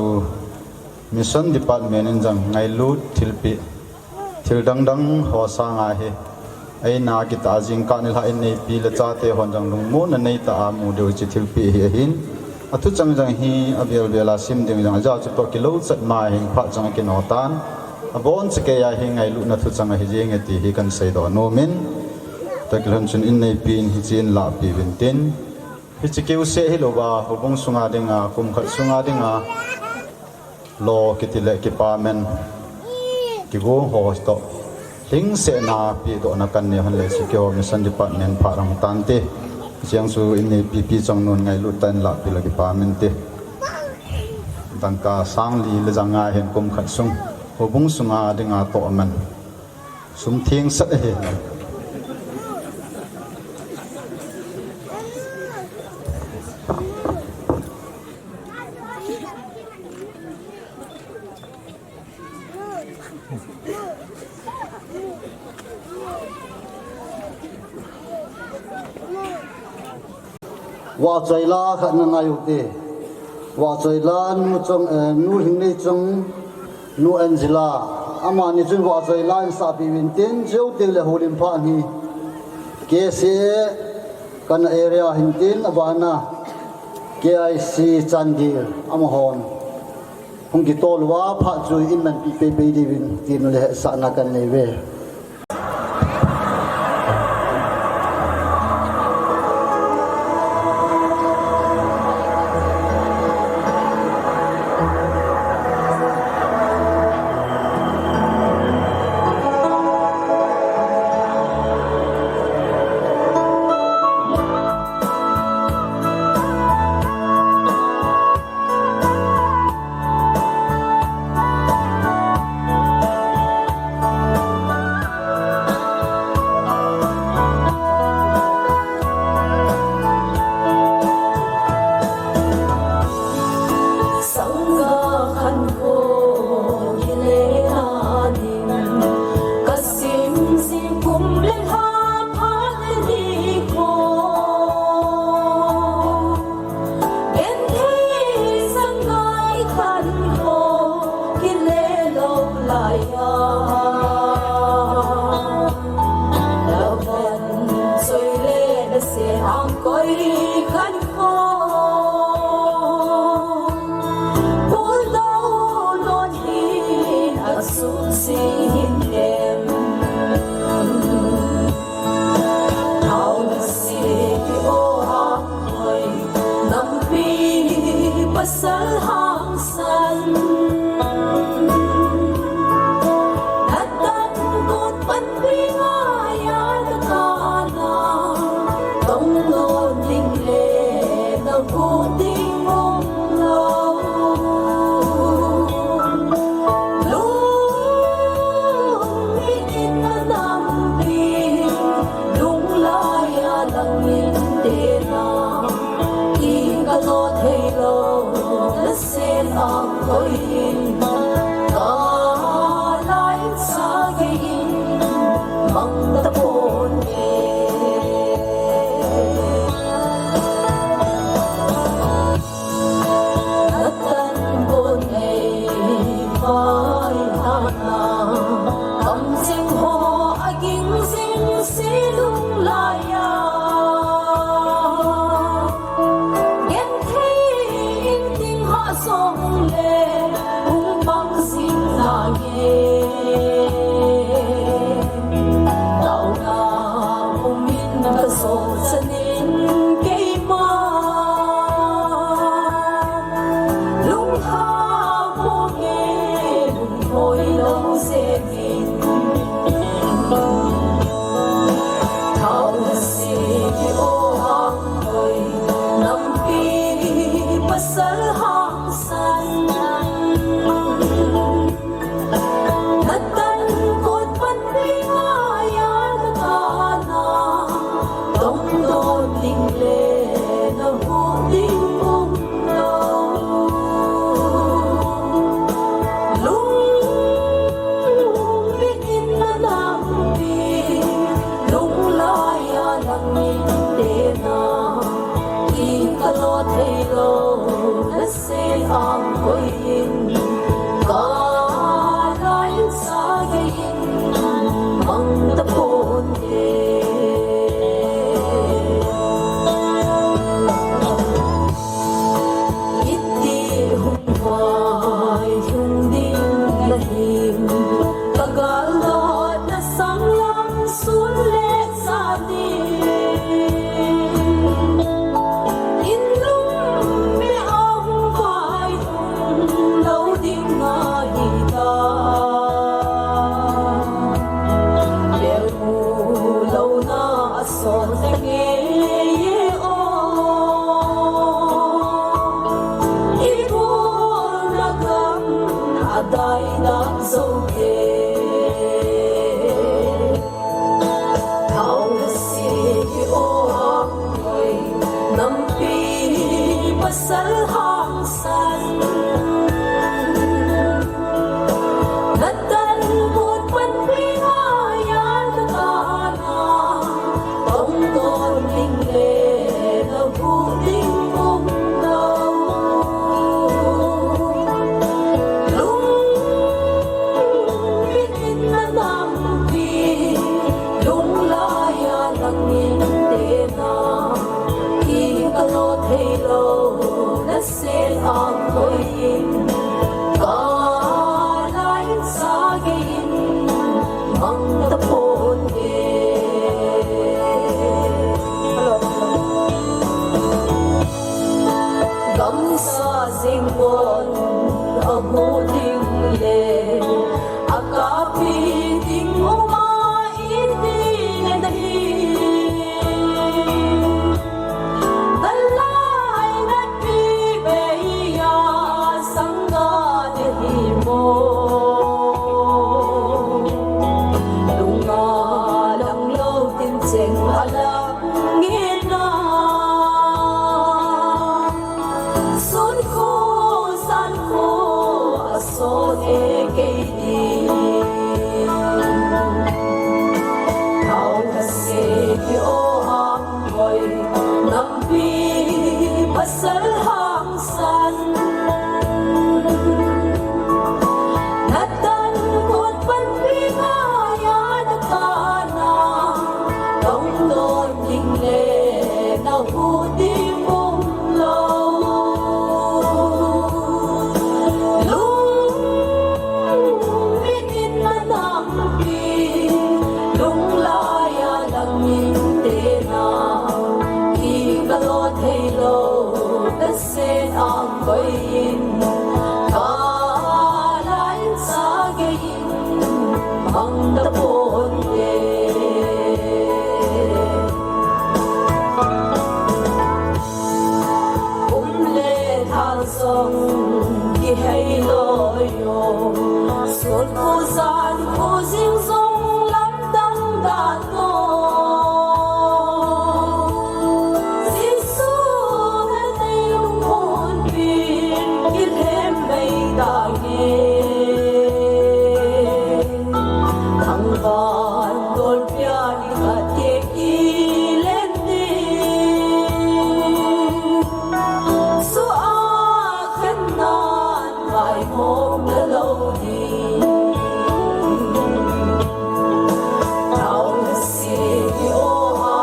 Mission Department in jong ngailut thilpeh, thil dangdang ho sanga hi eina kitah jingkah nilhah inneipi le chate hon jong lungmonna neitah a mu diu hiche thilpeh hi ahin. Athuchang jong hi avel vel a sim ding jong ajeh chu toh kilou chet ma hin phat jong akino tan. Abonchakei a hi ngailutna thuchang ahi jenge ti hi kahin seidoh nomin. Takilhon chun inneipi in hiche in lahpeh uvin tin. Hiche keuseh hilouva, houbung sunga dinga, kum khat sunga dinga, lo kiti le kipah men, kigong ho toh lhingsehna pehdohna kahin nei hon le, hiche keiho Mission Department phat ahung tante. Hiche jong chu inneipi pi chongnun ngailut tah in lahpeh le kipah mente. Dangka sang li le ja nga hin kum khat sung, houbung sunga dinga toh aman. Sum thengsel ahi. Vahchoi la khat na ngai ute. Vahchoi la nu chong, eh, nu Lhingneichong, nu Angela. Amani chun vahchoi la in sahpeh uvin tin, chuteng le houlim phat hi K C A kana area hintin, abana K I C Chandel amahon hung kitol uva phat chu in manpeh peipei diuvin tin le hetsahna kahin nei uve. Sangkah khat kho kile na ding, kasim jing kum le lha phat le ni kho. Genthei sangai khat kho kile lou laiya, lavan choi le na se ang koi khat kho. Bulldog lon hi asung si hin em. Thao na si ki o hang hoi, nampi pasal hangsan. Natan kot panpi ngaiya na kana, tong lon ding le na ko ding mong lou. Lunggim in a nampi, lunglai a langin tena, i kalo thei lou, nasen ang koi in, kalai sa kei in, mang tapon e. Natan kon nei vai hana, kamjing ho aging jing si lunglai a. Genthei in ding ha jong le, Pasal hangsan. Natan kot panpi ngaiya natana. Tongdon ding le nahu ding umlou. Lungpit in nanampi, lunglaiya langin tena. Ika lo theilou, nasen ang koiyin. Kala in sageiyin, mang taponte. Iti hung vai hung ding nahim, kagal dot nasang lang sun le sati. Inlung me ahung vai hung lou ding ahita. Lelmu louna asol tenge ye o. Ibu nagam adai dam zoke. Thao na si ki o a koi nampi pasal hangsan. Natan mut panpi ngaiya natana. Tongdon ding le nahu ding umlou. Lungpit in nanampi, lunglaiya langin tena. Ika lo theilou, nasen ang koiyin. Kala in sageiyin, mang taponte. Gamsa jingkah amu ding le, akapi ding uma iti ngen ahi. Nalai napi beiya sangga nahi mo. Lunga lang lou tin cheng alang ngena. Sun kho, san kho, asol e kei di. Thao ka se ki o a koi, nampi pasal hangsan. Natan kot panpi ngaiya natana. Tongdon ding le nahu ding umlou. Lungpit in nanampi, lunglaiya langin tena. Ika lo theilou, nasen ang koiyin. Kala in sageiyin, mang taponte. Um le thang song kihei loi o. Sun kho jan kho jing jong lamdang dan o. Jesu na nei lung hon pin kilhem mei ta nge. Thangvah dolpi a i khat e kilen ding. Sua khen nan vaihom na lou ding. Thao na si ki o a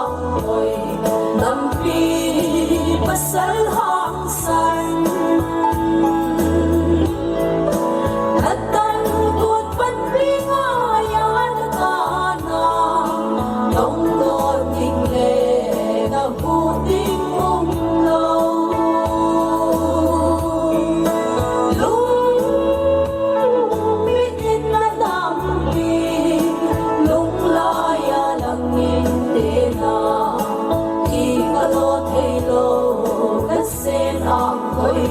koi, nampi pasal hangsan. Natan kot panpi ngaiya natana. Tongdon ding le nahu ding umlou. Lungpit in nanampi, lunglaiya langin tena. Ika lo theilou, nasen ang koi.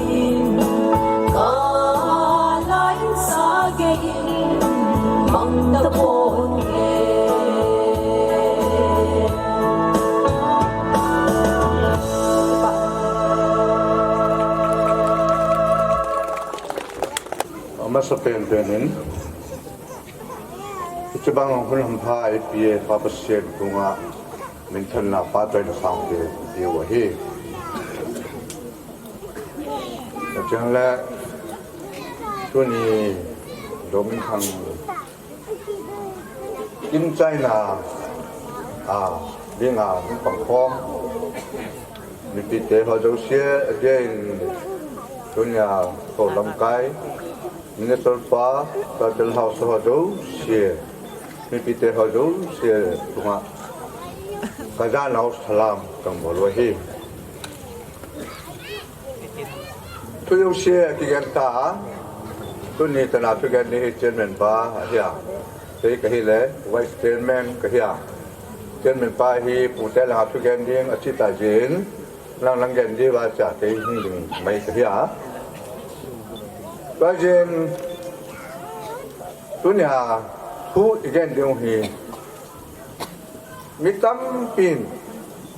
Masa penpen in, hichibang hun hampha eipeh Pa Pathen tungah minthanna, phattheina sangpen peh u ahi. Achuti le, tuni Dominthang in China a dinga hung pangkhom mipite ho jouse, adeh in tunia ho lamkai, Minister pa, Tribal House ho jouse, mipite ho jouse tungah kajana u salam kabol u ahi. Thu jouse kigen ta a, tuni tana thugen ni hi Chairman pa ahi a, kei kahi le Vice Chairman kahi a, Chairman pa hi pute langa thugen ding achi ta jeh in, nang nang gen diu va cha kei hung ding mai kahi a. Tua jeh in, tunia thu igen ding hi, mi tampin,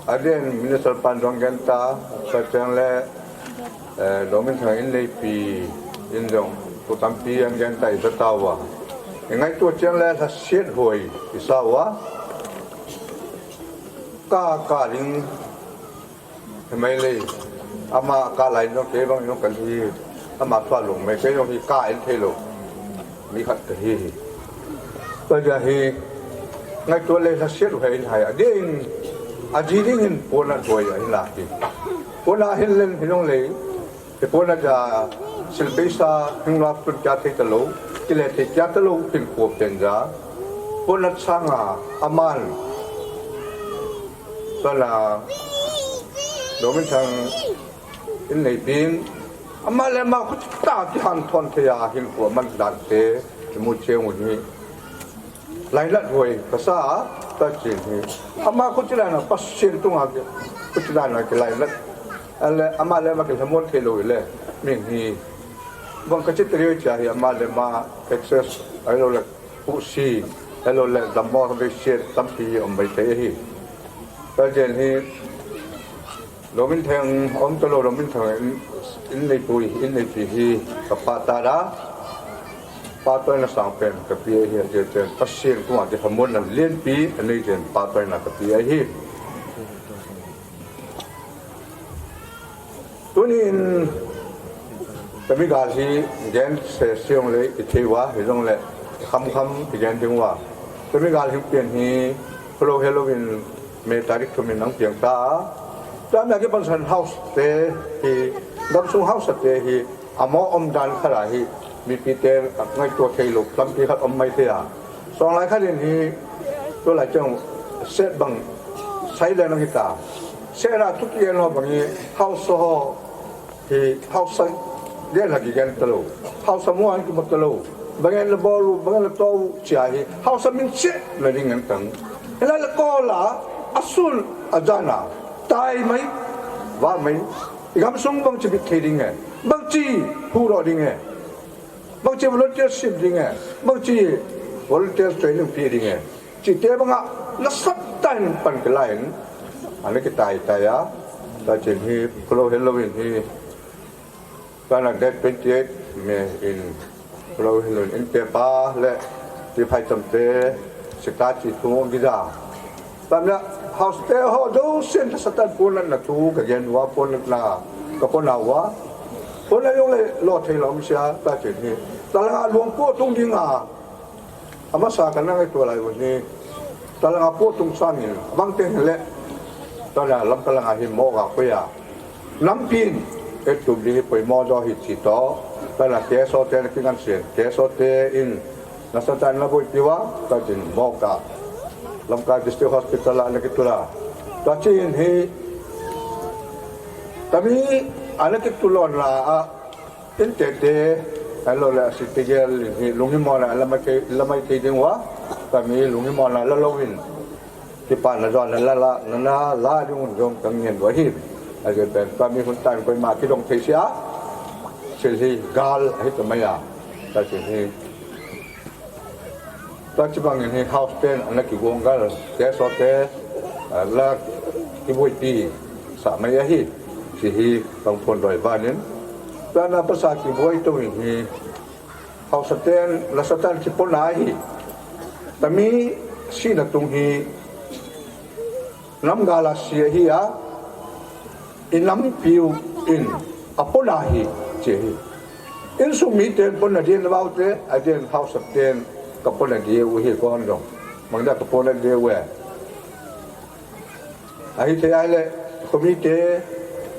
adeh in Minister pan jong gen ta, chuteng le, eh, Dominthang inneipi in jong thu tampi agen ta, ija tauva. Ingaito cheng le lhaset hoi isa uva. Ka, ka ding Himai le, ama ka lai jong kei bang jong kahi, ama thua lung mai, kei jong hi ka en thei lou mi khat kahi hi. Tua jeh hi, ngaito le lhaset u hi in hai, adeh in, aji ding in ponat hoi ahi lah hi. Ponat hin len hi jong le, hi ponat ja, sil peisa, hing lua tun kia thei talou, kile thei kia talou, hin ko pen ja. Ponat sanga, aman, Tua la, Dominthang inneipin, ama le ama khuti tah a kihan thon thei a hin ko man dan te, kimu cheng u hi. Lainat hoi, kasa, ta chin hi. Ama khuti dan a Pathen tunga ki, khuti dan a kilainat. Ale, ama le ama kilhamon thei lou le, min hi. Bang kachi teri cha hi, ama le ama access, ahilou le, Pu si, ahilou le, dammo, beiset, tampi um mai thei ahi. Tua jeh hi, Dominthang, um talou Dominthang, in, inneipui, inneipi hi, ka pha ta da, phattheina sangpen, ka pe ahi, ajeh pen, Pathen koma kilhamonna lienpi, anei jeh in, phattheina ka pe ahi. Tunin, tami gal hi gen sese jongle, i thei uva, hijongle, kham kham i gen ding uva. Tami gal hi pen hi, khulou helou in, May tarik thum in ang piang ta. Tami a kipansan house te hi, gamsung house te hi, amaho umdan khat a hi, mipi te ngaito thei lou, tampi khat um mai thei a. Song lai khat in hi, tulai chang set bang, silent ang hita. Set a thupi ano bang hi, house ho, hi house a, den la kigen talou. House a mo an kimo talou. Bang en la bol u, bang en la to u, chia hi. House a min set na ding an tang. Hila la ko la, asun, ajana. Tai mai, va mai. I gamsung bangchi bit thei ding e. Bangchi, hu ro ding e. Bangchi volunteer sim ding e. Bangchi volunteer training pe ding e. Chite banga nasatah in pan kilai in. Ana kitai tai a. Tua chin hi, khulou helou in hi. Tua na date twenty-eight May in, khulou helou in, in te pa le, ti phai tam te, sita chi thung gija. Tamna house te ho, do sin satan pon na tu, ka gen uva pon na, ka pon na uva. Pon na jong le lo thei lou sia, ta chin hi. Talanga luang po tung ding a. Amasa ka na ngaito lai u hi. Talanga po tung sangin, bang teng le. Tala lam talanga hi mo ga ko ya. Lampin, e tu ding hi poimo jo hi chi to. Tala K S O te na kingan sien. K S O te in, Nasatah in na boipi uva, tua chin mo ka. Lamka District Hospital a ana kitul a. Tua chin hi, tami ana kitul lon la a, in te te, ahilou le a city gel hi, lunghimona la mai thei, la mai thei ding uva, tami lunghimona la lou in. Kipana jong na la, la, na, na la ding un jong ka ngen u ahi. Ajeh pen tua mi hun tan koima kidong thei sia. Sil hi gal ahi ta mai a. Tua chin hi. Tua chi bang in hi house ten ana kigong gal. Te so te, ah, la kiboipi sa mai ahi. Chi hi tong phon doi ban in. Tua na pasa kiboi to in hi. Haosa ten, la Satan kipona hi. Tami sina tung hi. Nam gala si ahi a. I nampiu in. Apona hi. Che hi. Insung mi ten pona din lau te, a din Haosa ten kapona diu hi kon dong. Mangda kapona diu e. Ahi thei ahile, khomi te,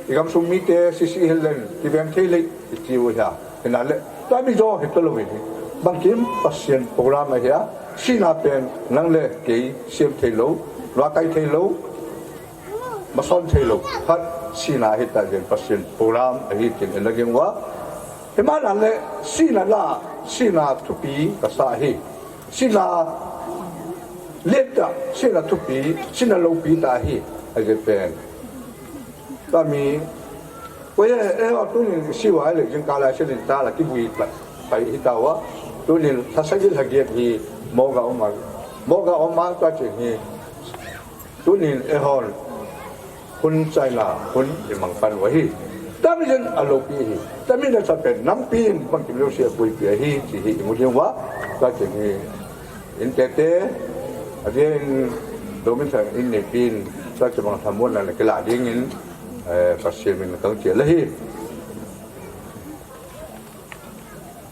i gamsung mi te, sisi hilen, kiveng thei le, i tiu hi a. Hina le, tami jo hi tolo vin hi. Bangkim Pasian program ahi a, sina pen, nang le, kei, siam thei lo, lua kai thei lo, mason thei lo, phat, sina hi ta den Pasian program ahi tin, en lagin wa. Himana le, sina la, sina thupi, kasa hi. Sina lenta, sina thupi, sina lopi ta hi, a je pen. Tami, ko ye, e, o tunin siwa le, jing kala silin ta la, kibui pa, pai hi ta wa. Tunin, thasagil hagiat hi, moga oma, moga oma ta chin hi. Tunin, e hon. Hun China, hun imang pan wa hi. Tami jen alopi hi. Tami na sa pen nampi in bang kim lo sia pui pi hi, chi hi imu ding wa. Ka chen hi in te te. A ding domin sa in ne pin. Ka chen bang thamon na ke la ding in. Eh, Pasian min kang che la hi.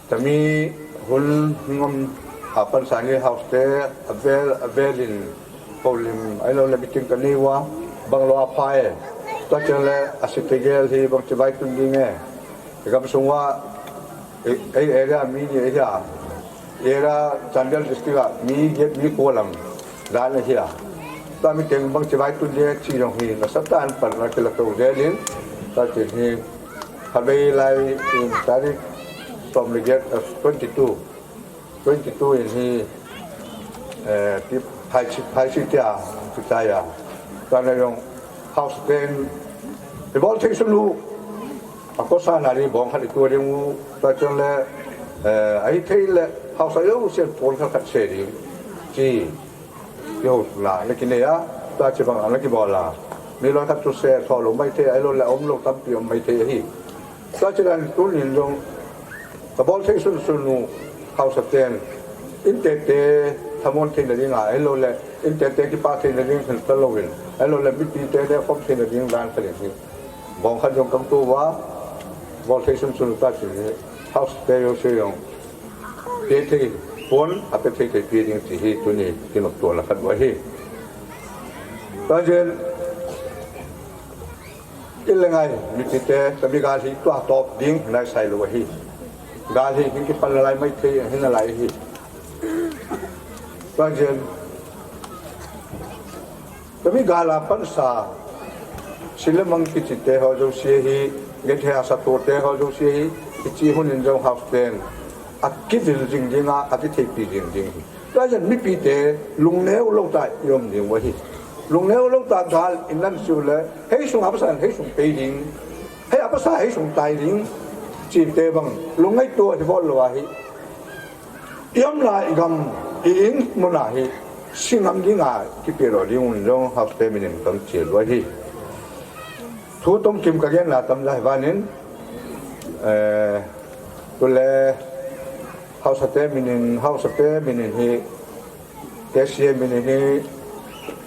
Tami hun ngom a pansa ni Haosa te avel, avelin holim, ailo le meeting ka nei wa, bang lo a phai, ta chen le a city gel hi bang chi vai tun ding e. Ka sung wa, e, e area mi ni e ya. Area Chandel district a mi get mi ko lang dan a hi a. Tami teng bang chi vai tun ding e chi jong hi, na Satan pan na ke la to gelin, ta chen hi, Khatvei lai in tarik som le get, eh, twenty-two. Twenty-two in hi, eh, ti phai chi, phai chi tia, ti ta ya. Ta na jong Haosa ten, i bol thei sunu, a ko sa na ri bong khat i tu ding u, ta chen le, eh, ahi thei le, Haosa yo sian pon khat khat se ding. Chi. Kihou na, na kinei a, ta chi bang a, na kibol a. Mi loi khat chu se, tho lo mai thei, ailo le om lo tampi om mai thei ahi. Ta chi dan tunin jong, ka bol thei sun sun nu, Haosa ten, in te te, thamon thei na ding a, ailo le, in te te kipa thei na ding hin ta lo in, ailo le, mipi te le, khom thei na ding dan ta ding hi. Bong khat jong kam tu wa, bol thei sun sun ta chi ni, Haosa te yo se jong. Pe thei, pon, a pe thei thei pi ding ti hi, tuni, kinop tuan la khat wa hi. Ta jen, i le ngai, mi ti te, ta mi gal hi, tua top ding, nai sai lo wa hi. Gal hi, hin ki pan la lai mai thei, hin la lai hi. Ta jen, Kami gala pansa, silamang kichi te ho jouse hi, gethea sa to te ho jouse hi, kichi hun in jong Haosa ten, a kivil jing ding a, a kithei pi jing ding hi. Tua jen mipi te, lungneo lo ta i om ding wa hi. Lungneo lo ta gal in nan siu le, hei sung a pasan, hei sung pei ding, hei a pasa, hei sung tai ding, chi te bang, lungngai to hi bol lo a hi. I om lai i gam, i in mun a hi, singam ding a, kipe lo ding un jong Haosa te min in kang chial lo hi. Thu tom kim ka gen na tam lai van in, eh, tu le Haosa te min in, Haosa te min in hi, K C A min in hi,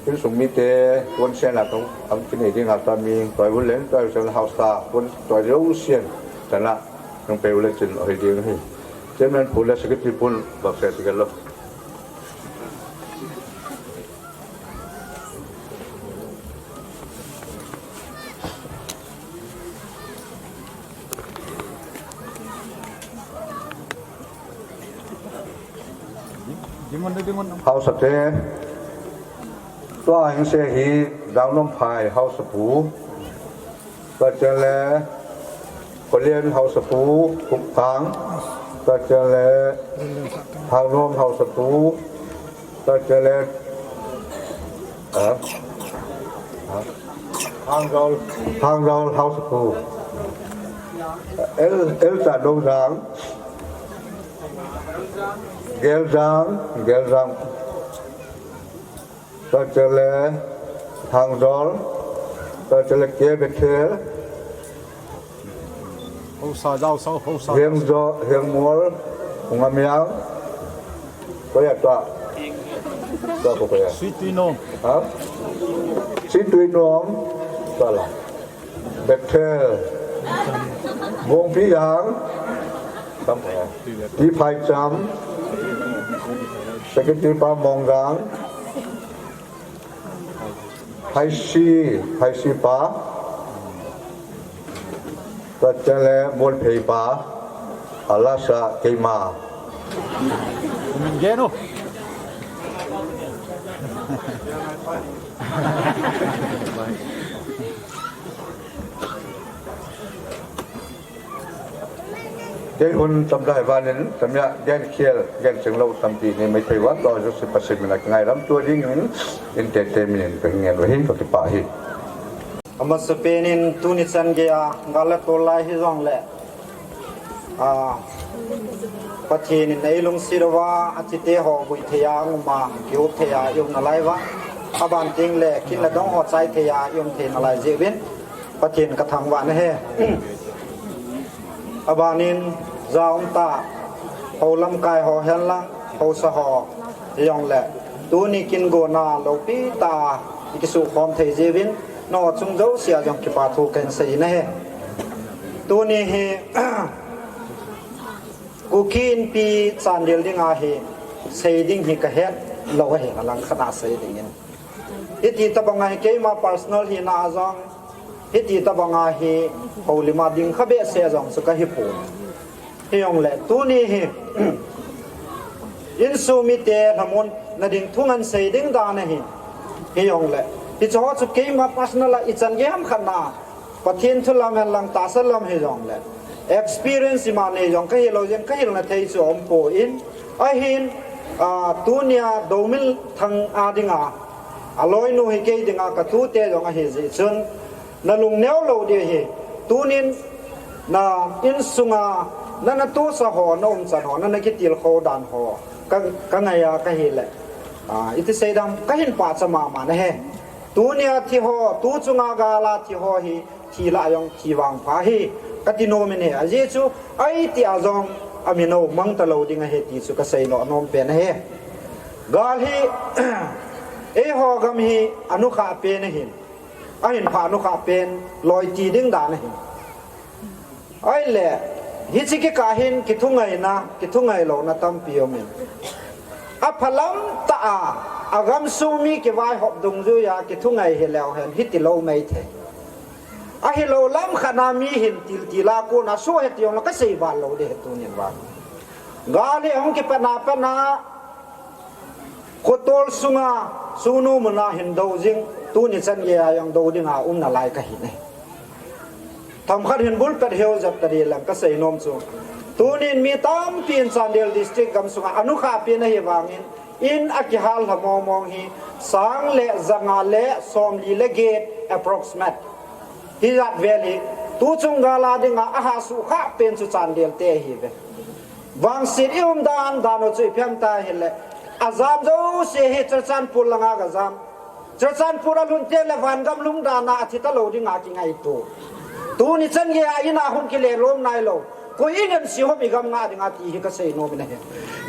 insung mi te, kon sen a kang, ang kinei ding a ta mi, toi u len, toi u sen Haosa, kon toi u sen, ta na, Nang pe u le chin ahi ding hi. Chairman pu le secretary pun bak se ti lo. Haosa te. Tua hing se hi Dangnom phai Haosa pu. Tua chun le Kholian Haosa pu, Kumkang. Tua chun le Thangnom Haosa pu. Tua chun le, ha? Ha? Thangdol. Thangdol Haosa pu. El, El Cha Dong Jang. Gel Jang, Gel Jang. Tua chun le Thangdol, tua chun le K Bethel, Haosa, Haosa, Haosa. Hiang Jo, Hiang Mol, Ngamiang. Koya ta. Ta ko koya. Situi nom. Ha? Situi nom. Sala. Bethel. Bongpi yang. Tam koya. Ti phai cham. Secretary pa mong gang. Phaisi, phaisi pa. Kachale bol phei pa. Alasa keima. Geno. Kei hun tamdai vanin, tamia gen khial, gen chenglo tampi ni mai thei vat lo jo si pasin mina ngai ram tu ding in, in te te min in pe ngen lo hin ko ki pa hi. Amasapen in tuni chan gei a, gal a tol lai hi jong le. A, Pathen in ei lungsit uva, a chite ho bui thei a, um a, kiu thei a, um na lai va. Aban ting le, kin le dong ho chai thei a, um thei na lai jeh vin. Pathen ka thangvah na he. Abanin, ja um ta, ho lamkai ho hen lang, ho sa ho, jong le. Tuni kin go na lo pi ta, i kisu khom thei jeh vin, no chung jo sia jong kipa thu kan sei na he. Tuni hi, Kuki Inpi chan dil ding a hi, sei ding hi ka het lo a hi, a lang khat a sei ding in. Hiti tabang a hi keima personal hi na a jong, hiti tabang a hi holim a ding kha behseh jong chu ka hi pon. Hi jong le, tuni hi, insung mite lhamon na ding thu ngan sei ding dan a hi. Hi jong le, hi chu ho chu keima personal a i chan gei ham khat na, Pathen thu lam hen lang tahsa lam hi jong le. Experience ima nei jong ka hi lo jeng ka hil na thei chu um pon. Ahin, a, tunia Domil Thang a ding a, a loinu hi kei ding a ka tute jong a hi jeh chun, na lung neo lo ding hi. Tunin, na insung a, na na tu sa ho, na um chan ho, na na kitil kho dan ho. Ka, ka ngai a ka hi le. A, iti sei dam, ka hin pa cha mama na he. Tunia thi ho, tu chunga gal a thi ho hi, thi la jong thi vang pha hi, ka ti nom in he. A jeh chu, ai ti a jong, a mi no mang ta lo ding a he ti chu ka sei no nom pen a he. Gal hi, ei ho gam hi, a nu kha pen a hin. A hin pha nu kha pen, loi ti ding dan a hin. Ai le, hichi kikah hin kithungaina, kithungai lona tampi um in. A phalam ta a, a gamsung mi kivaihop dungjui a, kithungai hi leu hen, hiti lo mai thei. A hi lo lam khat na mi hin til til a kona su he ti jong la ka sei val lo de he tunin vang. Gal hi hung kipat na pat na, Khotol sunga, sunu muna hin do jing, tuni chan gei a jong do ding a um na lai ka hi ne. Themkhat hin bulpet heu jep ta di lang ka sei nom chu. Tunin mi tampi in Chandel District gam sunga, a nu kha pen a hi vangin, in a kihal lha mong mong hi, sang le, ja nga le, som li le get approximate. Hi jat vel hi, tu chung gal a ding a, a ha su kha pen chu Chandel te hi ve. Vangset i um dan dan u chu ipi ham ta hi le. A jam jouse hi Churachandpur langa ga jam. Churachandpur a lhun te le vangam lhung dan a a thi ta lo ding a kingaito. Tuni chan gei a in a hung kile lom nai lo. Koi in M C hom i gam nga ding a ti hi ka sei nom in a hi.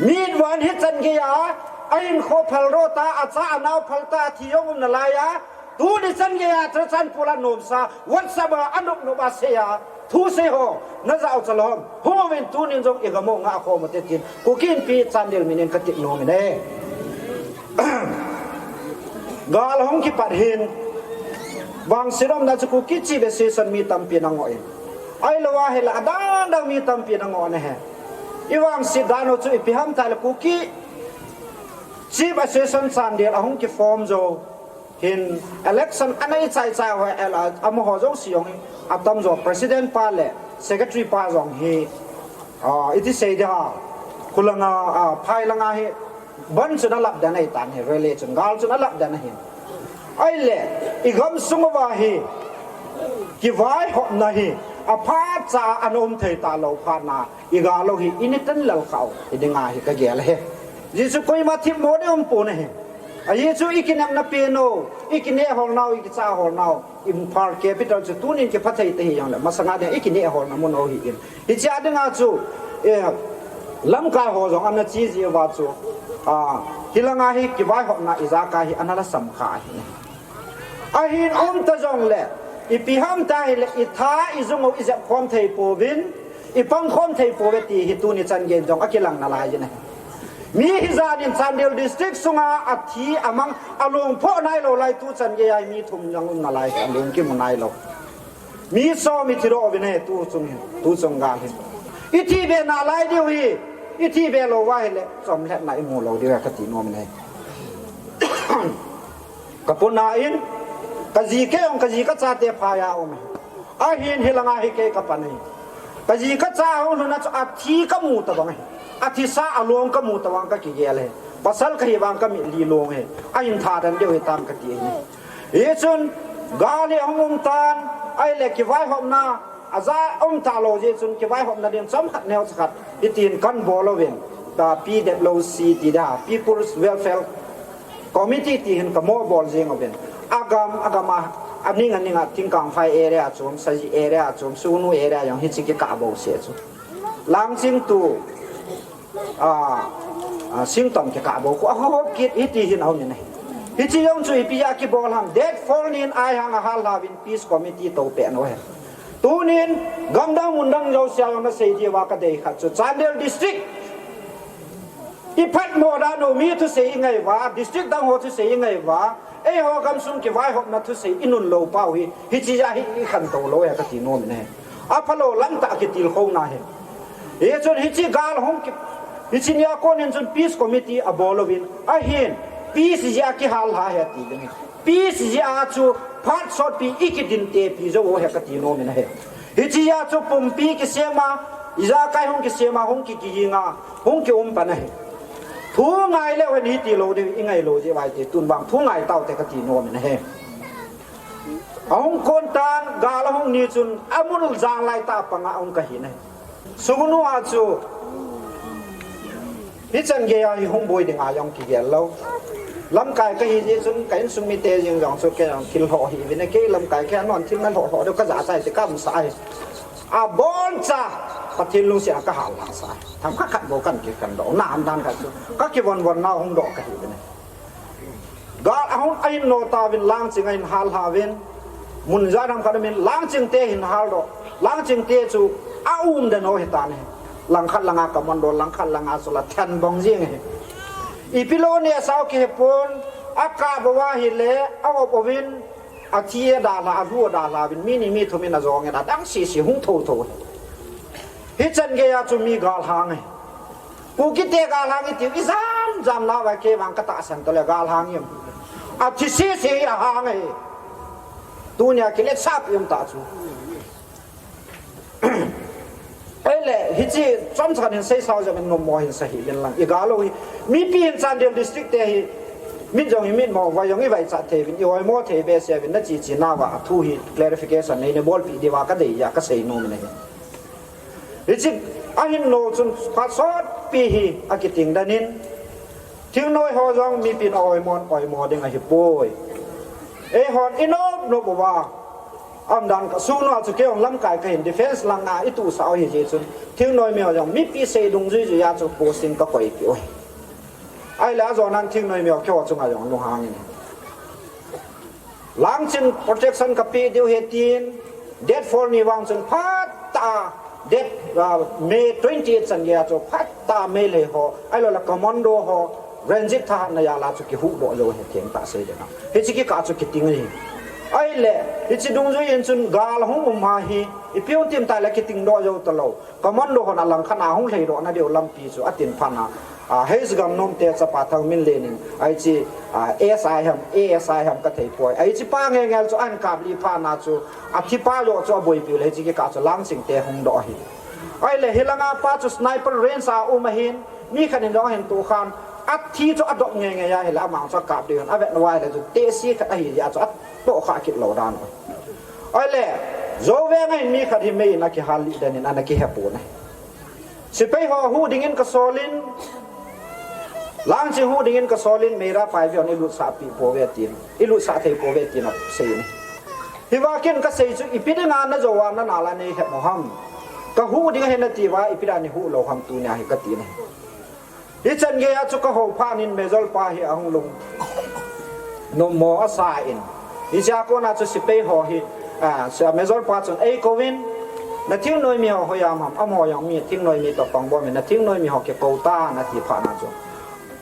Mi in van hi chan gei a, a in kho phal ro ta, a cha a nau phal ta, a thi jong um na lai a, Tuni chan gei a Churachandpur a nomsa, WhatsApp a, a nop nop a sei a, thu sei ho, na jao cha lom, hung um in tunin jong i gam u nga khom u te tin, Kuki Inpi Chandel min in ka ti nom in e. Gal hung kipat hin, vangset um na chu Kuki Chief Association mi tampi na ngoh in. Ahilou a hi la, a dang dang mi tampi na ngoh na he. I vangset dan u chu ipi ham ta le Kuki Chief Association Chandel a hung ki form jo. Hin election a nei chai chai ho el a, amaho jong si jong hi, a tam jo president pa le secretary pa jong hi, ah, iti sei dia, khulanga, ah, phai langa hi, ban chun a lap dan ei tan hi, rally chun gal chun a lap dan hi. Ai le, i gam sung uva hi, kivaihopna hi, a phat cha a um thei ta lo phat na, I ga lo hi, i ni tan lal khau, i ding a hi ka gel he. Jesu koima thip mo de um po na he. A Jesu i kinepna pe no, i kine hol nau, i kicha hol nau, Imphal capital chu tunin kipha thei te hi jong le, masanga de i kine hol na mun o hi in. Hichea ding a chu, eh, Lamkai ho jong ana che jeh uva chu, a, hilanga hi kivaihopna ijakai hi ana la sam kha ahi. Ahin um ta jongle, ipi ham ta hile, itha ijung u ijep khom thei pouvin, ipang khom thei pouve ti hi tuni chan geiyin jong akilang nalai jin ahi. Mi hijanin Chandel District sunga athi amang alung pho nailou lai tu chan geiya mi thum jong um nalai, alung kimu nailou. Mi som ithi doh uvin ahi, tu chung hin, tu chung gal hin. Ithi be nalai diu hi, ithi be lou uva hile, chomlhatna imu lou diu ahi kati nom in ahi. Kapuna in, kaji kei jong, kaji kachate phaiya um ahi. Ahin hilanga hi kei kapan ahi. Kaji kacha hung lhun a chu athi kamu tobang ahi. Athisa along kamu tobang kakigel ahi. Pasal kahi vang kamit li long ahi. Ahin thadan diu hitam kati ahi. Hichun, gal hi ahung um tan, ahile kivaihopna, aja um talou jeh chun kivaihopna din chomkhat neocha khat, hitin kabol uvin, ta P W C ti da, People's Welfare Committee ti hin kamoh bol jing uvin. Agam, agam a, aning, aning a, Tingkangphai area chom, Saji area chom, Sugnu area jong hiche kikah bou se chu. Langching to, a, a, Singtom kikah bou khu, aho kit, hiti hin aum in ahi. Hiche jong chu ipi a kibol ham, date four nin ahang ahal lhauvin Peace Committee to peh nau ahi. Tunin, gamdang mundang jousea jong nasei diuva kadei khat chu, Chandel District iphatmo dan u mi thusei ingai uva, district dang ho thusei ingai uva, eiho gamsung kivaihopna thusei inun lou pau hi, hiche a hi ikhantou lou ahi kati nom in ahi. Aphalou lam tah kitilkhouna ahi. Hichun hiche gal hung ki, hiche nia konin chun Peace Committee abol uvin, ahin, peace jeh a kihal lha ahi ati ding ahi. Peace jeh a chu phat sotpi ikidin tepi jou u ahi kati nom in ahi. Hiche a chu pumpi kisema, ijakai hung kisema, hung ki, kihinga, hung kium pan ahi. Thu ngai leu hen hiti lou diu, ingai lou diu ahi ti, tun vang thu ngai taute kati nom in ahi. Ahung kon tan, gal ahung ni chun, amul jang lai tah panga ahung kahi in ahi. Sugnu a chu, hichan geiya hi hung boi dinga jong kigel lou. Lamkai kahi jeh chun ka insung mite jeng jong chu kei jong thil lhoh hih uvin, kei lamkai kei anon thil nalhoh lhoh deu kajah chai ti kaumsa ahi. Aboncha Pathen lungset a kahal lhasa ahi. Themkhat khat bou kan kikandoh, nahan dan khat chu kakivon von nau hung doh kahi uvin. Gal ahung ahin no tauvin, Langching ahin hal lhauvin, mun ijat ham khat umin, Langching te hin haldoh, Langching te chu aum den u ahitan ahi. Langkhat langa commando, langkhat langa chu la thenbong jing ahi. Ipi lou neh sao kihepon, akap uva ahile, a-op uvin, athi adalha, alu adalha uvin, mi ni mi thum in ajong in adang sese hung thotho ahi. Hichan geiya chu mi galhang ahi. Kukite galhang itiu, ijam jam nauva kei vang katahsan tale galhang im. Athi sese ahang ahi. Tunia kiletsahpi um tah chu. Ahile, hiche chomcha khat hin seisao jong in nommo hin sa hih uvin lang. Igal u hi, mipi hin Chandel District te hi, mit jong imitmo, vai jong ivaichat thei uvin, i-oimo thei behseh uvin, nache che nauva athu hi clarification nei, neibolpeh diuva kadei jeh a kasei nom in ahi. Hiche ahin no chun phat sotpi hi akiting den in, thingnoi ho jong mipin a-oimon oimo ding ahipoi. Eihon inop nop uva, aumdan ka, Sugnu a chu kei jong lamkai kahin, defence langa ituhsah u ahi jeh chun, thingnoi mi ho jong mipi sei dungjui juiya chu posting kakoipeh u ahi. Ahile ajonan thingnoi mi ho keiho chunga jong lunghang in, Langching protection kapeh diu ahi tin, date four ni vang chun phatah a, date, ah, May twenty-eight chan geiya chu phatah a Meitei ho, ahiloule commando ho, Ranjit thahatna jal a chu kihuhdoh jou ahi, thengtah sei ding a. Hiche kikah chu kiting ahi. Ahile, hiche dungjui in chun gal hung um ahi, ipi um tim tile kitingdoh jou talou. Commando hon alangkhat a hung lheidoh nadiu lampi chu atin phat a, a, H Gamnom te chapa Thangminlen in, hiche, a, S I ham, A S I ham kathei poi. Hiche pa ngengel chu ahin kaplih phat a chu, athipa joh chu aboipiu le hiche kikah chu Langching te hungdoh ahi. Ahile hilanga pa chu sniper range a um ahin, mi khat in jong ahin tokhan, athi chu adop ngeingei ahile amang chu akap diu hin, avet uva ahile chu tehse khat ahi jeh a chu atohkhah kit lou dan u. Ahile, Zoveng a hin mi khat hi mei in akihal lih den in ana kihepon ahi. Sepai ho ahuh dingin kasolin, Langching huh dingin kasolin, Meira Paiboi hon ilutsahpeh pouve tin, ilutsah thei pouve tin asei in ahi. Hiva ken kasei chu ipi dinga najou a nanal a neilhep u ham. Ka huh ding ahi nati uva, ipi dan i huh lou ham tunia hi kati nahi. Hichan geiya chu ka hou phat in Major pa hi ahung lung nommo asa in. Hichea kona chu sepai ho hi, a, Major pa chun eikou in, na thingnoimi ho hoiya um ham, amaho jong mi thingnoimi toh pang bom in, na thingnoimi ho kikou tan ati phat na chu.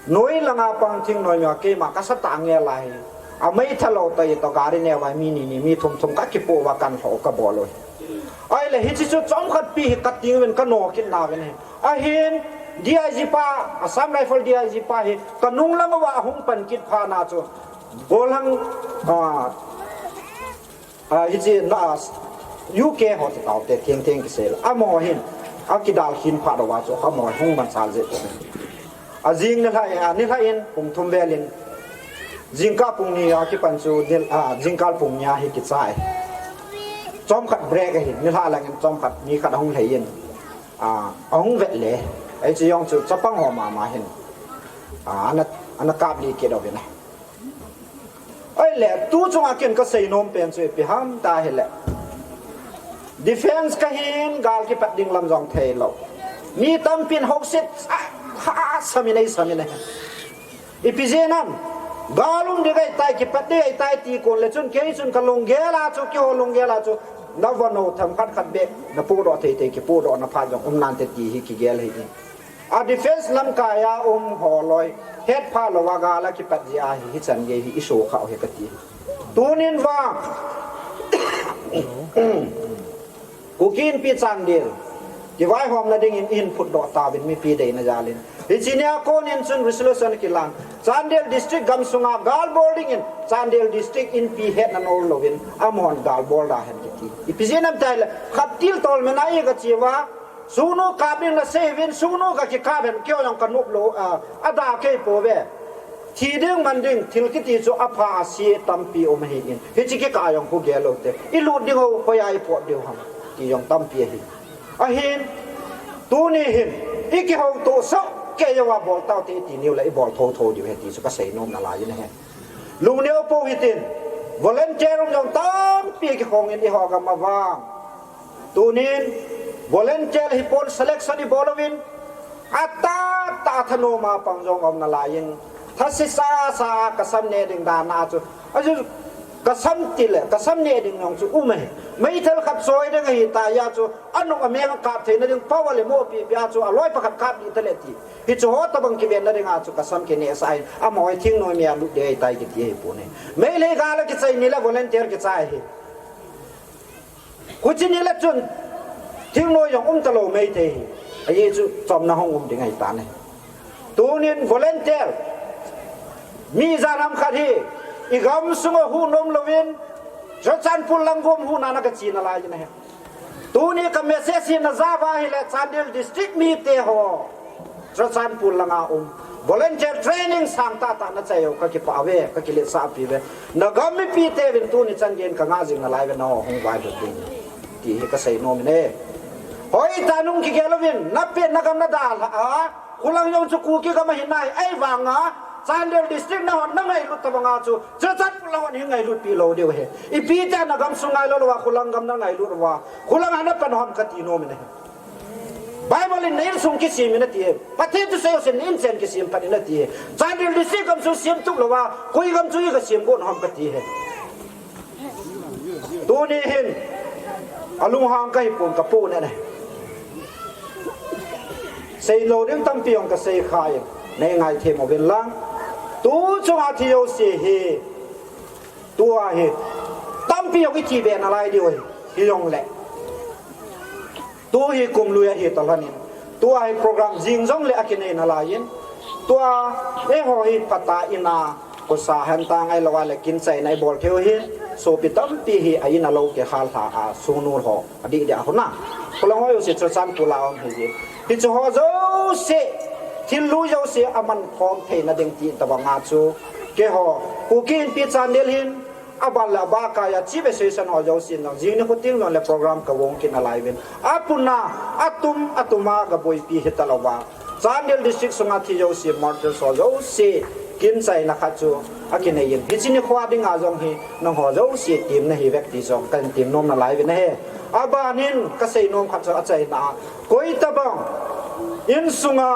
Noi langa pang thingnoimi ho keima ka sa tah ngel ahi. A meithal ho toh itoh gari neo a mi ni ni mi thum thum ka kipoh uva kan lhoh ka bol u hi. Ahile hiche chu chomkhat pi hi ka ting uvin ka no kit nauvin ahi. Ahin D I G pa, Assam Rifle D I G pa hi ka nung lang uva ahung pan kit phat na chu. Golhang, ah, ah, hiche na, ah, U K ho te tao te theng theng kisei la. Amaho hin, akidal khin phat uva chu, amaho hung man sal jeh. A jing nilhah, a nilhah in, pung thum vel in, jingkah pung ni a kipan chu, nil-, a, jingkah pung ni a hi kichai. Chomkhat break ahi, nilhah lang in chomkhat mi khat ahung lhei in, a, ahung vet le. Hiche jong chu chapang ho mama hin, a, ana, ana kap lih kit uvin ahi. Ahile, tu chunga ken ka seinom pen chu ipi ham ti ahile, defence kahin gal kipat ding lam jong theilou. Mi tampin houset, ah, ha, samin ei samin ei. Ipi jeh ham, gal um ding ahitai, kipat ding ahitai ti kon le chun kei chun ka lunggel a chu, keiho lunggel a chu, na vano themkhat khat beh, na pohdoh thei thei kipohdoh na phat jong um nante ti hi kigel ahi. A defence lamkai a um ho loi, hetpha louva gal a kipat jeh ahi, hichan gei hi i so kha u hi kati. Tunin vang, Kuki Inpi Chandel kivaihomna dingin i hin phutdoh tauvin mipi deina jal in. Hiche nia konin chun resolution kilang. Chandel District gamsunga gal bol dingin Chandel District Inpi hetna nol louvin amahon gal bol da hen kiti. Ipi jeh ham ti ahile, khat til tolmen a i ka chi uva, sunu kap ding nasei uvin, sunu ka kikap hen, keiho jong ka nop lou, a, ada kei pouve. Thi ding man ding, thil kiti chu apha ase tampi um ahi in. Hiche kikah a jong khu gel lou te. I lut ding ho, hoiya i pot diu ham, ti jong tampi ahi. Ahin, tuni hin, i kihoutoh sah kei uva bol tau te ti niu le i bol thotho diu ahi ti chu ka seinom nalai in ahi. Lungneo pou hitin, volunteer um jong tampi kikhong in eiho gam a vang. Tunin, volunteer hipon selection i bol uvin, atah tah a thanom a pang jong um nalai in, thase sasa a kasam neh ding dan a chu, achu kasam ti le, kasam neh ding jong chu um ahi. Meithal khat choi ding ahi ta a chu, anung ameng kap theina ding power le mo pi pi a chu, aloi pakhat kap ding ta le ti. Hichu ho tabang kiven na ding a chu kasam kineh sah in, amaho hi thingnoimi a lut ding ahitai kiti ahi pon ahi. Meitei gal a kichai ni le volunteer kichai ahi. Huchi ni le chun, thingnoi jong um talou Meitei hi. Ajeh chu chomna hung um ding ahi tan ahi. Tunin volunteer, mi ijat ham khat hi, i gamsung a huhna um louvin, Churachandpur lang gom huhna na ka chi nalai in ahi. Tuni ka message hi na ja uva ahile Chandel District mite ho. Churachandpur langa um. Volunteer training sang tah tah na chai u ka kipah uve, ka kiletsah pi uve. Na gam mipi teuvin tuni chan geiyin ka ngah jing nalai uve, nangho hung vailhun ding. Ti hi ka seinom in ahi. Hoitah nung kigel uvin, na pet na gam na dalha a, khulang jong chu Kuki gam ahi nai, ahivanga, Chandel District nahon na ngailut tobanga chu, Churachandpur lang hon hi ngailut pi lou diu ahi. Ipi tia na gamsung ngailou louva, khulang gam na ngailut uva, khulang a na pan u ham ka ti nom in ahi. Bible in na insung kisem in ati e. Pathen thusei jouse in na inchen kisem pan in ati e. Chandel District gamsung sem tup louva, koi gam chu i ga sem got ham ka ti e. Tuni hin, alunghang ka hi pon ka pu ne ne. Seilou ding tampi jong ka sei kha in, nei ngaithem uvin lang. Tu chunga thi jouse hi, tua hi, tampi jong i thi be nalai diu ahi, hijongle. Tu hi kum lui ahi talhon in. Tua hi program jing jongle a kinei nalai in. Tua eiho hi phatah in a, kosa hentah ngailou a le kin chaina i bol thei u hin. Sopi tampi hi a in a lou kihal lha a sunu ho. Adih dih a hon a. Khulang ho jouse Churachandpur a um hi jin. Hichu ho jouse, thil lui jouse a man khom theina ding ti tabanga chu. Keiho, Kuki Inpi Chandel hin, Aban le abah kai a Chief Association ho jousen jong, jing nikho teng jongle program ka gong kit nalai uvin. Apuna, atum, atuma ga boipi hita louva. Chandel District sunga thi jouse, martyrs ho jouse, kin chaina khat chu akinei in. Hiche nikho dinga jong hi, nangho jouse, temna hi vek ti jong, kahin tem nom nalai uvin ahi. Abanin kasei nom khat chu achaina a, koitabang insunga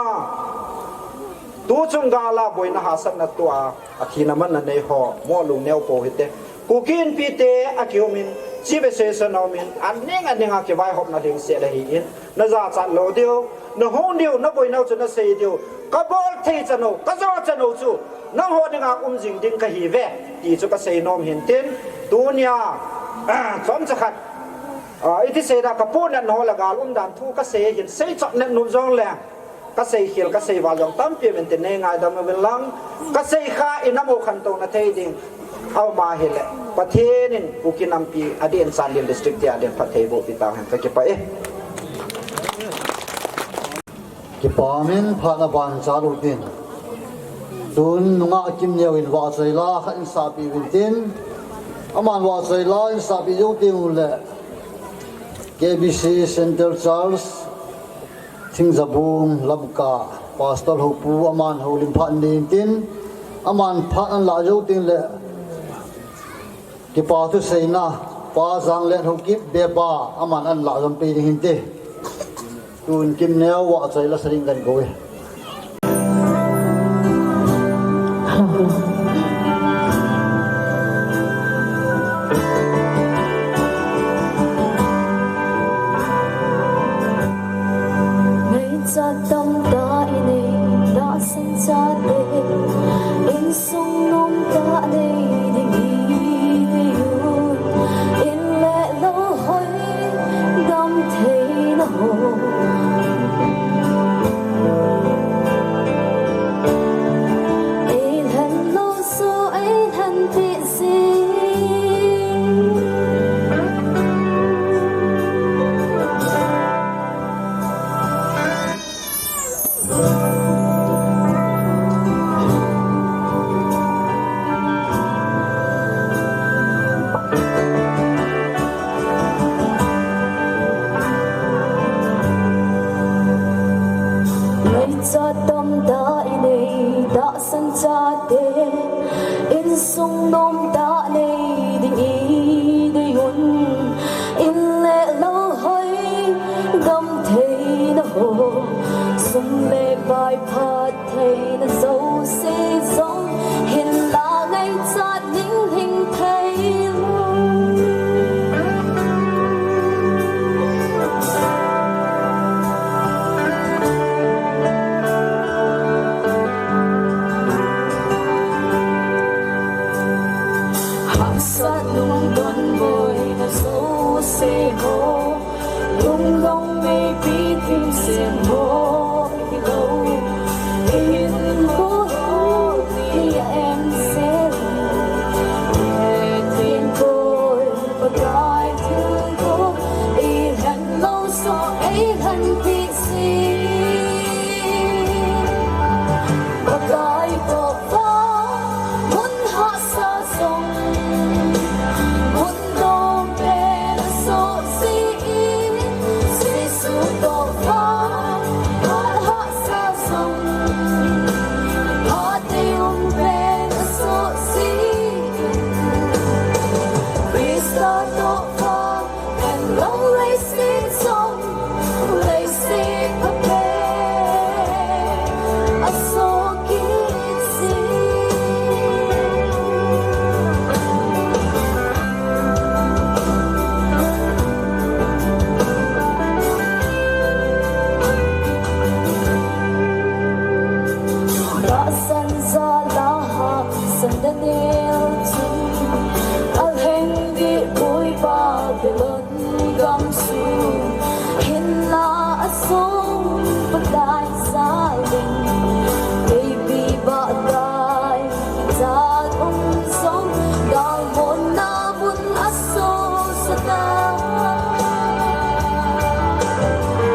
tuchung gala boina hahsatna tua, athina manna nei ho, mo lungneo po hite. Kuki Inpi te akiumin, Chief Association a umin, aning aninga kivaihopna lhingset ahin, najachat lou diu, nahung diu, naboinau chu nasei diu, kabol thei chan u, kajo chan u chu nangho dinga um jing ding kahiuve, ti chu kasei nom hintin, tunia, chomcha khat, iti seida, kapunat nau le gal umdan thu kasei hin, seichop nat nom jongleng, kasei khel, kasei val jong tampi umin tin, nei ngaidam uvin lang, kasei kha inam u khantouna thei ding aum ahile, Pathen in Kuki Nampi adin, Chandel District te adin phatthei boh pi tauhen, kakipah e. Kipah in phat aban chalou tin. Tun nungah Kimneo in vahchoi la khat einsahpeh uvin tin. Aman vahchoi la einsahpeh jou tengule K B C Central Church Thingjabung Lamka Pastor Hopu aman houlim phat nei intin. Aman phat anlah jou tengle kipa thuseina, Pa Janglen Haokip Bepa, aman anlah jom peh ding hinte. Tun Kimneo vahchoi la sa ding kakou e. Ngaichat tamtah inei, tahsan chate, insung nomtah nei ding idei un, in le lou hoi, damtheina ho. Eilhen lou so, eilhen peh jing. Ngaichat tamtah inei, tahsan chate, insung nomtah nei ding idei un, in le lou hoi, damtheina ho, sum le pai phat theina jouse jong, hinla ngaichat ning hing thei lou. Hahsat lungdon boina jouse ho, lungdong meipi thim sem ho. Mun hahsa jong, mun nom pen a soh jin, Jesu toh phat, phat hahsa jong, phat deium pen a soh jin, Christa toh phat, pen long leiset jong, leiset a pen a soh kit jin. Tahsan jal a hahsat Daniel chun, alheng dih boi Babylon gam sung, hinla asung Pakai jal in, keipi bah tai, jal um jong, galmonna mun a sohsah tai.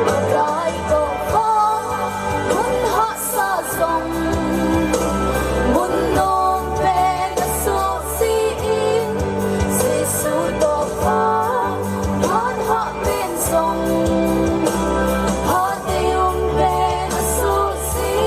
Pakai toh phat, mun hah sa jong, mun nom pen a soh jin, Jesu toh phat, phat hah pen jong, phat deium pen a soh jin.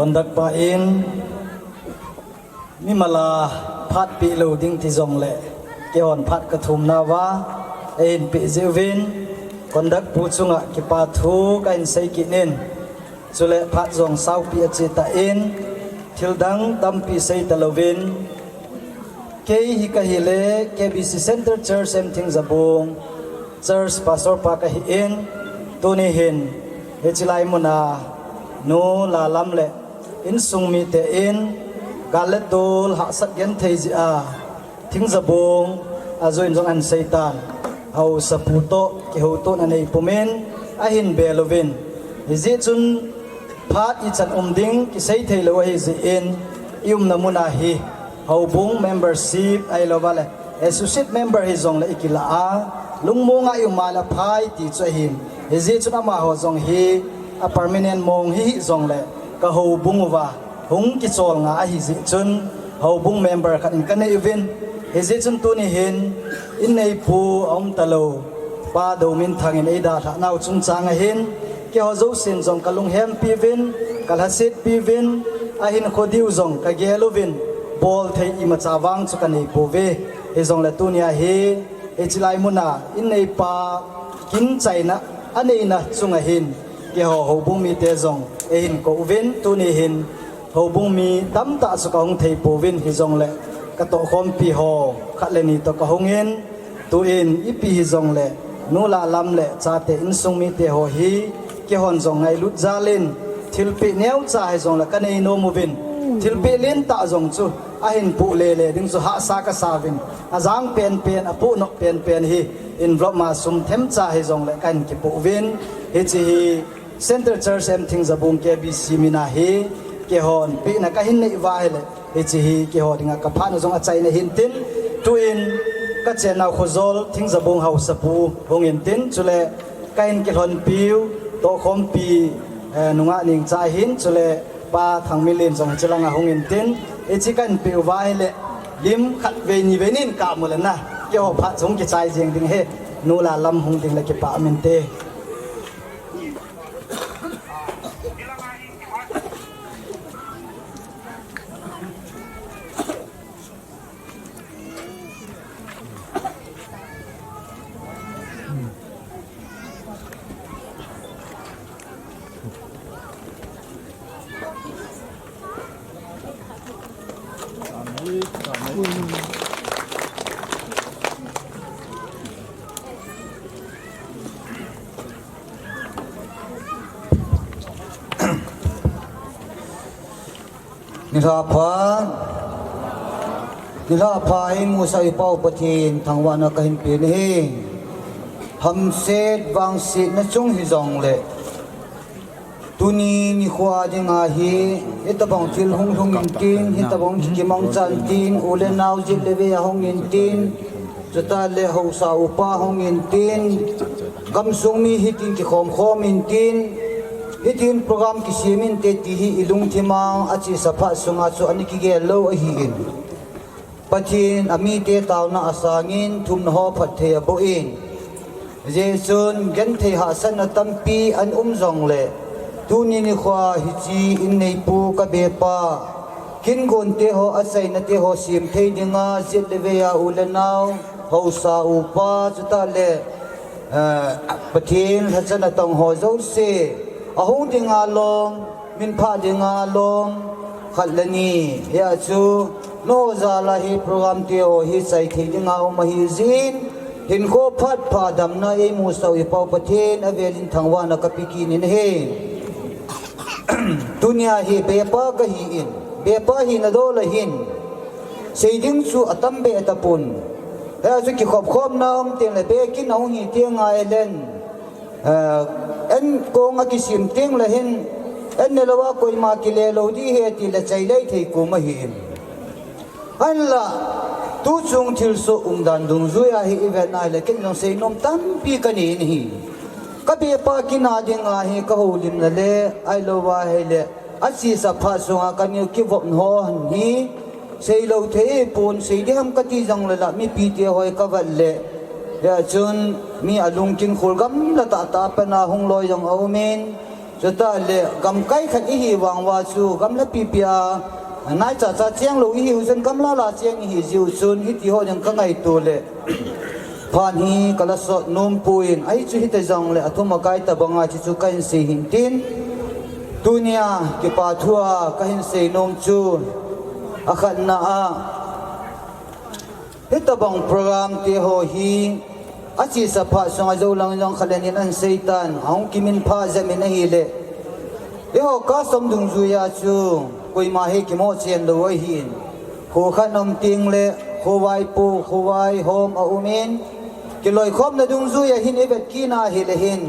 Conduct pa in, mimala phat pi lo ding ti jong le, keihon phat ka thum nauva, eihin pi jiuvin, conduct pu chunga kipa thu kahin sei kit in, chule phat jong saupi a che ta in, thil dang tampi sei ta louvin, kei hi ka hi le, K B C Center Church M Thingjabung Church Pastor pa ka hi in, tuni hin, hichi lai muna, nu Lalam le, insung mite in, gal le tol hahsat genthei jeh a, Thingjabung, a join jong an sei tan, hausapu toh, kihoutona nei pumin, ahin bel uvin. Hijeh chun, phat ichan um ding, kisei thei lou ahi jeh in, i umna muna hi, houbung membership, ahilouva le, associate member hi jong le i kila a, lungmonga i um a le phai ti chu ahin. Hijeh chun amaho jong hi, a permanent mong hi hi jong le, ka houbung uva, hung kichol nga ahi jeh chun, houbung member khat in ka nei uvin. Hijeh chun tuni hin, in neipu a um ta lou, Pa Dominthang in ei dalhah nau chungchang ahin, keiho jousen jong ka lunghem pi uvin, ka lhaset pi uvin, ahin kho diu jong ka gel uvin, bol thei imacha vang chu ka nei pouve. Hi jong le tuni a hi, hichi lai muna, in neipa, kin chaina, a neina chunga hin, keiho houbung mite jong, eihin kou uvin, tuni hin, houbung mi tamtah chu ka hung thei pouvin hi jong le, ka tohkhompi ho, khat le ni toh ka hung in, tu in, ipi hi jong le, nu Lalam le, chate insung mite ho hi, keihon jong ngailut jal in, thilpeh neocha hi jong le, ka nei nom uvin, thilpeh lentah jong chu, ahin poh lele ding chu hahsa ka sa uvin, a jang penpen, a poh nop penpen hi, envelope ma sum themcha hi jong le, kahin kipoh uvin, hichi hi, Center Church M Thingjabung K B C mina hi, keihon pehna kahin nei uva ahile, hichi hi keiho dinga ka phatna jong achaina hintin, tu in ka chennau Khojol Thingjabung hausapu hung intin, chule kahin kilhonpiu, tohkhompi, eh, nungah Nengcha hin, chule Pa Thangminlen jong hichi langa hung intin, hichi kahin peh uva ahile, lim khat vei ni vei nin kamu le na, keiho phat jong kichai jeng ding ahi, nu Lalam hung ding le kipah um inte. Nilhah pha, nilhah pha, eimusah i Pau Pathen thangvahna kahin pe ahi. Hamset vangsetna chung hi jong le, tuni nikho dinga hi, hitabang thil hung lhung intin, hitabang kimangcha intin, u le nau jet le vei a hung intin, chutah le haosa upa hung intin, gamsung mi hitin kikhom khom intin, hitin program kisem inte ti hi i lungthim a achesa phat sunga chu ana kigel lou ahin. Pathen amite taona asangin thumna ho phatthei aboh in. Hijeh chun genthei hahsatna tampi ana um jongle, tuni nikho hiche in neipu ka bepa, kin gonte ho, achainate ho sem thei dinga, jet le vei a u le nau, haosa upa, chutah le, eh, Pathen lhachana tong ho jouse, ahung dinga lom, minphah dinga lom, khat le ni, hia chu, nangho jal a hi program te ho hi chai thei dinga um ahi jeh in, hinkho phat pha damna eimusah u i Pau Pathen avel in thangvahna kape kit in ahi. Tunia hi bepa kahin, bepa hina dol a hin, sei ding chu atam be tapon. Hia chu kikhop khomna um teng le bekin ahung hi teng ngai len. Eh, an kong akisem teng le hin, an ne lou a koima kile lou ding ahi ti le chai lei thei kum ahin. Ahinla, tuchung thilsoh umdan dungjui a hi i vet na hile, ken jong seinom tampi kanei in ahi. Ka bepa kin a dinga hi ka houlimna le, ahilou va hile, achesa phat sunga ka neo kivopna ho hi, seilou thei pon, sei ding ham kati jongle la, mipite hoi ka vet le, hia chun mi alungkin khol gamla tahtah a pat a hung loi jong aum in, Chutah le gamkai khat ihi vang uva chu gamla pipi a naicha cha cheng lou ihiu chun gamla la cheng ihi jiu chun hiti ho ding ka ngaito le phat hi ka la sot nom poi, ahi chu hita jong le athum akai tabang a hichu ka hin sei hin tin. Tunia kipa thu a ka hin sei nom chu akhatna a, hitabang program te ho hi achesa phat sunga jou lang jong khat le ni in ahin sei tan, ahung kimin pha jep in ahile. Eiho custom dungjui a chu koima hi kimo chen lou ahin. Kho khat um teng le kho vaipo, kho vaihom aum in, kiloikhomna dungjui a hin i vet kit na hile hin,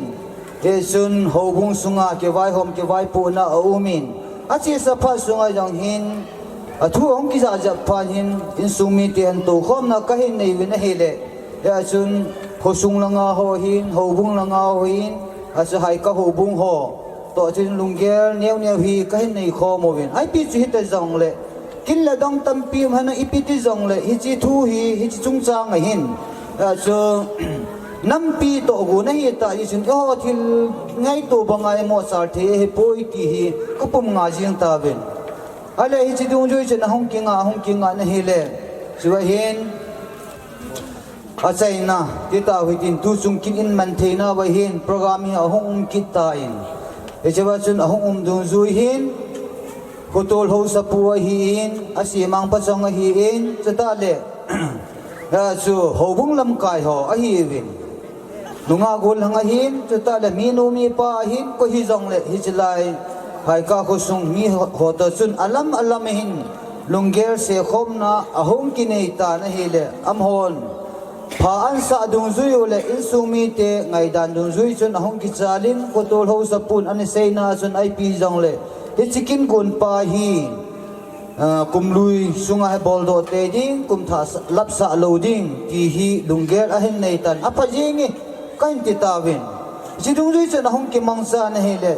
hichun houbung sunga kivaihom kivaipohna aum in, achesa phat sunga jong hin athu ahung kijah jep phat hin insung mite hin toukhomna ka hin nei uvin ahile. Hichun khosung langa ho hin, houbung langa ho hin, achu Haika houbung ho toh chun lunggel neo neo hi ka hin nei khom uvin. Ipi chu hita jong le, kin le dong tampi um hen, ipi ti jong le, hiche thu hi, hiche chungchang a hin, achu nampi toh gon ahi ta jeh chun, eiho thil ngaito banga i moh chal thei ahipoi ti hi ka pum nga jing tauvin. Ahile hiche dungjui chun ahung kinga, ahung kinga na hile. Chua hin, achaina, ti tau hitin tu chung kin in man theina uva hin, program hi ahung um kit tan. Hichea chun ahung um dungjui hin, Khotol Haosapu ahin, Asemang Pachong ahin, chutah le, achu houbung lamkai ho ahiuvin. Nungah gollhang ahin, chutah le minu mipa ahin, koi hijong le hiche lai Haika khosung mi ho, ho toh chun alam alam a hin lunggel sekhomna ahung kinei tan ahile, amahon pha ahin sah dungjui u le insung mite ngaidan dungjui chun ahung kichal in, Khotol Haosapun ana seina chun ipi jong le, hiche kin gon pa hi, ah, kum lui sunga hi boldoh tei ding, kum thah sa-, lap sah lou ding, ti hi lunggel ahin nei tan, apha jeng e, ka hin ti tauvin. Hiche dungjui chun ahung kimangcha na hile.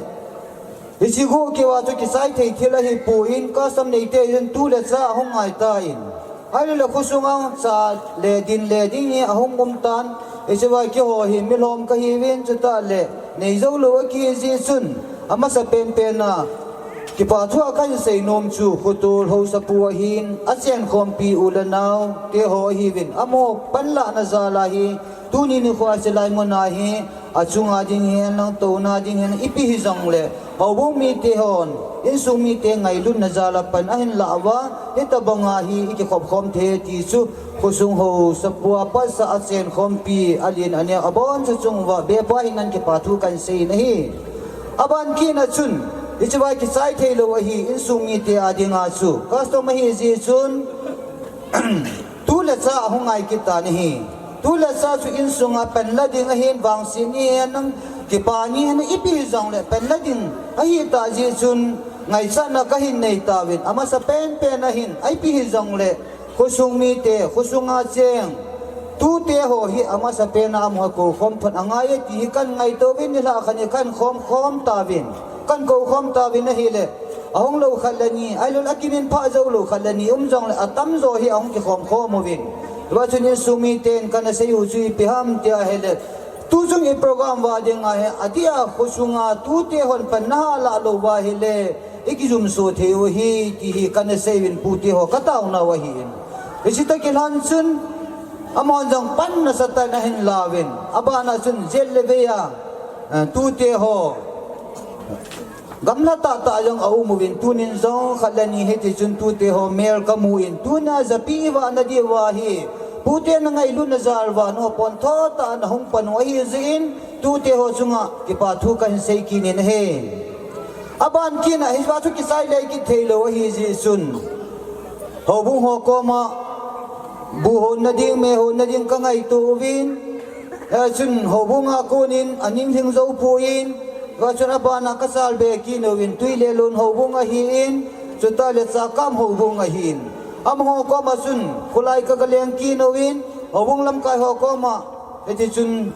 Hiche gu kiva chu kichai thei thil ahipoi, custom neite jong tu le cha ahung ngai tan. Ahile khosung a cha le din le ding hi ahung um tan. Hichea keiho hi milhom ka hiuvin, chutah le nei jou lou akihi jeh chun, amasa penpen a kipa thu a ka hin sei nom chu Khotol Haosapu ahin, achenkhompi u le nao te ho ahiuvin, amaho panlahna jal a hi, tuni nikho a hiche lai mun a hi, achunga ding hihen lang, touna ding hihen lang, ipi hijong le, houbung mite hon insung mite ngailutna jal a pan ahin lah uva, hitabang a hi i kikhop khom thei ti chu, khosung Haosapu a patsa achenkhompi, alen aneo, aboncha chung uva, bepa hin nang kipa thu ka hin sei in ahi. Aban kit na chun, hichea kichai thei lou ahi, insung mite a dinga chu custom ahi jeh chun, tu le cha ahung ngai kit tan ahi. Tu le cha chu insunga panla ding ahin, vangset ni hihen lang, kipa ni hihen lang, ipi hijong le panla ding ahi ta jeh chun, ngaichatna ka hin nei tauvin, amasa penpen a hin, ipi hijong le, khosung mite, khosunga cheng tute ho hi amasa pen a amaho koukhom thon angai e ti hi ka hin ngaito uvin, nilhah khat ni ka hin khom khom tauvin, ka hin koukhom tauvin ahile, ahung lou khat le ni, ahilou le akimin pha jou lou khat le ni um jong le, atamjo hi ahung kikhom khom uvin. Hiva chun insung miten ka na sei u chu ipi ham ti ahile, tu chung i program uva dinga hi, adeh a khosunga tute hon pan naha lah lou uva ahile, i kijumso thei u ahi, ti hi ka na sei uvin pute ho ka taona u ahin. Hiche toh kilhon chun, amahon jong pan nasatah in ahin la uvin. Abana chun jet le vei a, eh, tute ho gamla tahtah jong aum uvin, tunin jong khat le ni hiti chun tute ho mel ka mu in, tunia japi i vahna diu va hi, pute na ngailutna jal uva, napontho tah a na hung pan u ahi jeh in, tute ho chunga kipa thu ka hin sei kit in ahi. Aban kit na hiva chu kichai lei kit thei lou ahi jeh chun, houbung ho koma bu honna ding, me honna ding ka ngaito uvin, eh, chun houbung a konin aning lhing jou poi, hiva chun abana ka chalbe kit uvin, Tuilelon houbung ahin, chutah le Chakam houbung ahin. Amaho koma chun kholai ka ga leng kit uvin, houbung lamkai ho koma, hiti chun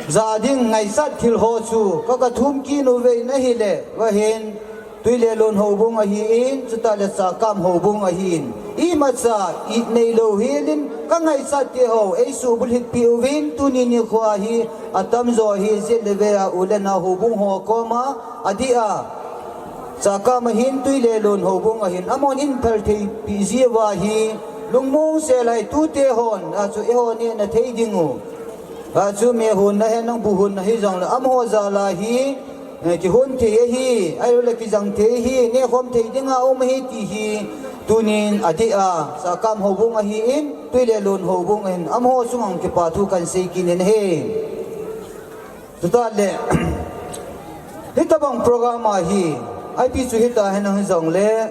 ja ding ngaichat thil ho chu ka ga thum kit uve in ahile, vahin Tuilelon houbung ahin, chutah le Chakam houbung ahin. Imacha i neilou helin ka ngaichat teho eisubulhit pi uvin, tuni nikho hi atamjo hi jeh le ve a u le nao houbung ho koma adih a, Chakam ahin Tuilelun houbung ahin amahon aphal thei pi jiuva hi lungmong sel a hi tute hon a chu eiho nehna thei ding u a chu mehonna hen nang buhonna hijongle amaho jal a hi, eh, kihon thei ahi, ahilouleh kijang thei ahi, nehkhom thei dinga um ahi ti hi tunin adih a, Chakam houbung ahin, Tuilelun houbung ahin, amaho chunga kipa thu kahin sei kit in ahi. Chutah le, hitabang program a hi, ipi chu hita hen nang hijongle,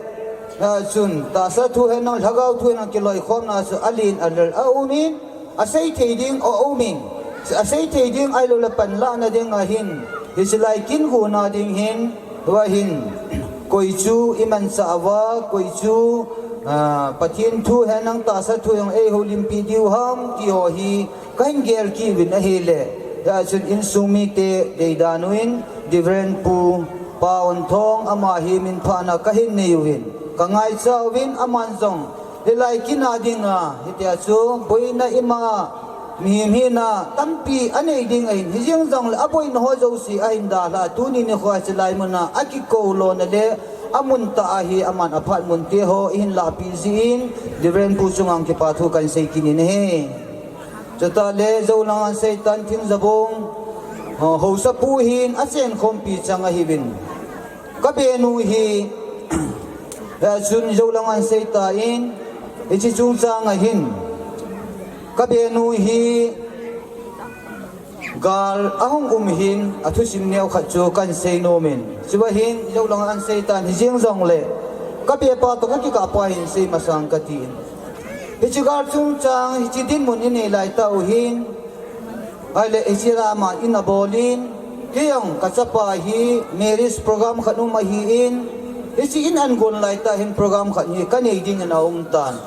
a chun, tahsa thu hen nang, lhagao thu hen nang kiloikhomna chu alen alel aumin, asei thei ding aumin, asei thei ding ahilouleh panlahna ding ahin, hiche lai kin guna ding hin, tua hin, koi chu imanchah uva, koi chu, a, Pathen thu hen nang tahsa thu jong eihoulimpi diu ham, ti ho hi, kahin gel kit uvin ahile, hia chun insung mite deidan uvin, Reverend Pu Paonthong ama hi minphahna kahin nei uvin, ka ngaicha uvin, aman jong hilai kin a dinga hitia chu boina ima mihem hina tampi anei ding ahin, hijeng jongle aboina ho jouse ahin dalha, tuni nikho hiche lai muna akikou lona le amun tah a hi aman aphat mun teho ihin lahpeh jeh in, Reverend Pu chunga kipa thu kahin sei kit in ahi. Chutah le, Jolang Anseitan Thingjabong, o, Haosapu hin achenkhompi chang ahiuvin, ka benu hi, eh, chun Jolang Anseitan, hiche chungchang ahin, ka benu hi, gal ahung um hin, athusim neokhat chu kahin sei nomin. Chuva hin, Jolang Anseitan hijeng jongle, ka bepa toh kakikah pa hin sei masang katin. Hiche gal chungchang, hiche dinmun inei laitah u hin, ahile hiche lama in abolin, kei jong kachapa hi marriage program khat um ahin, hiche in ahin gon laitah hin program khat hi kanei dingin aumtan.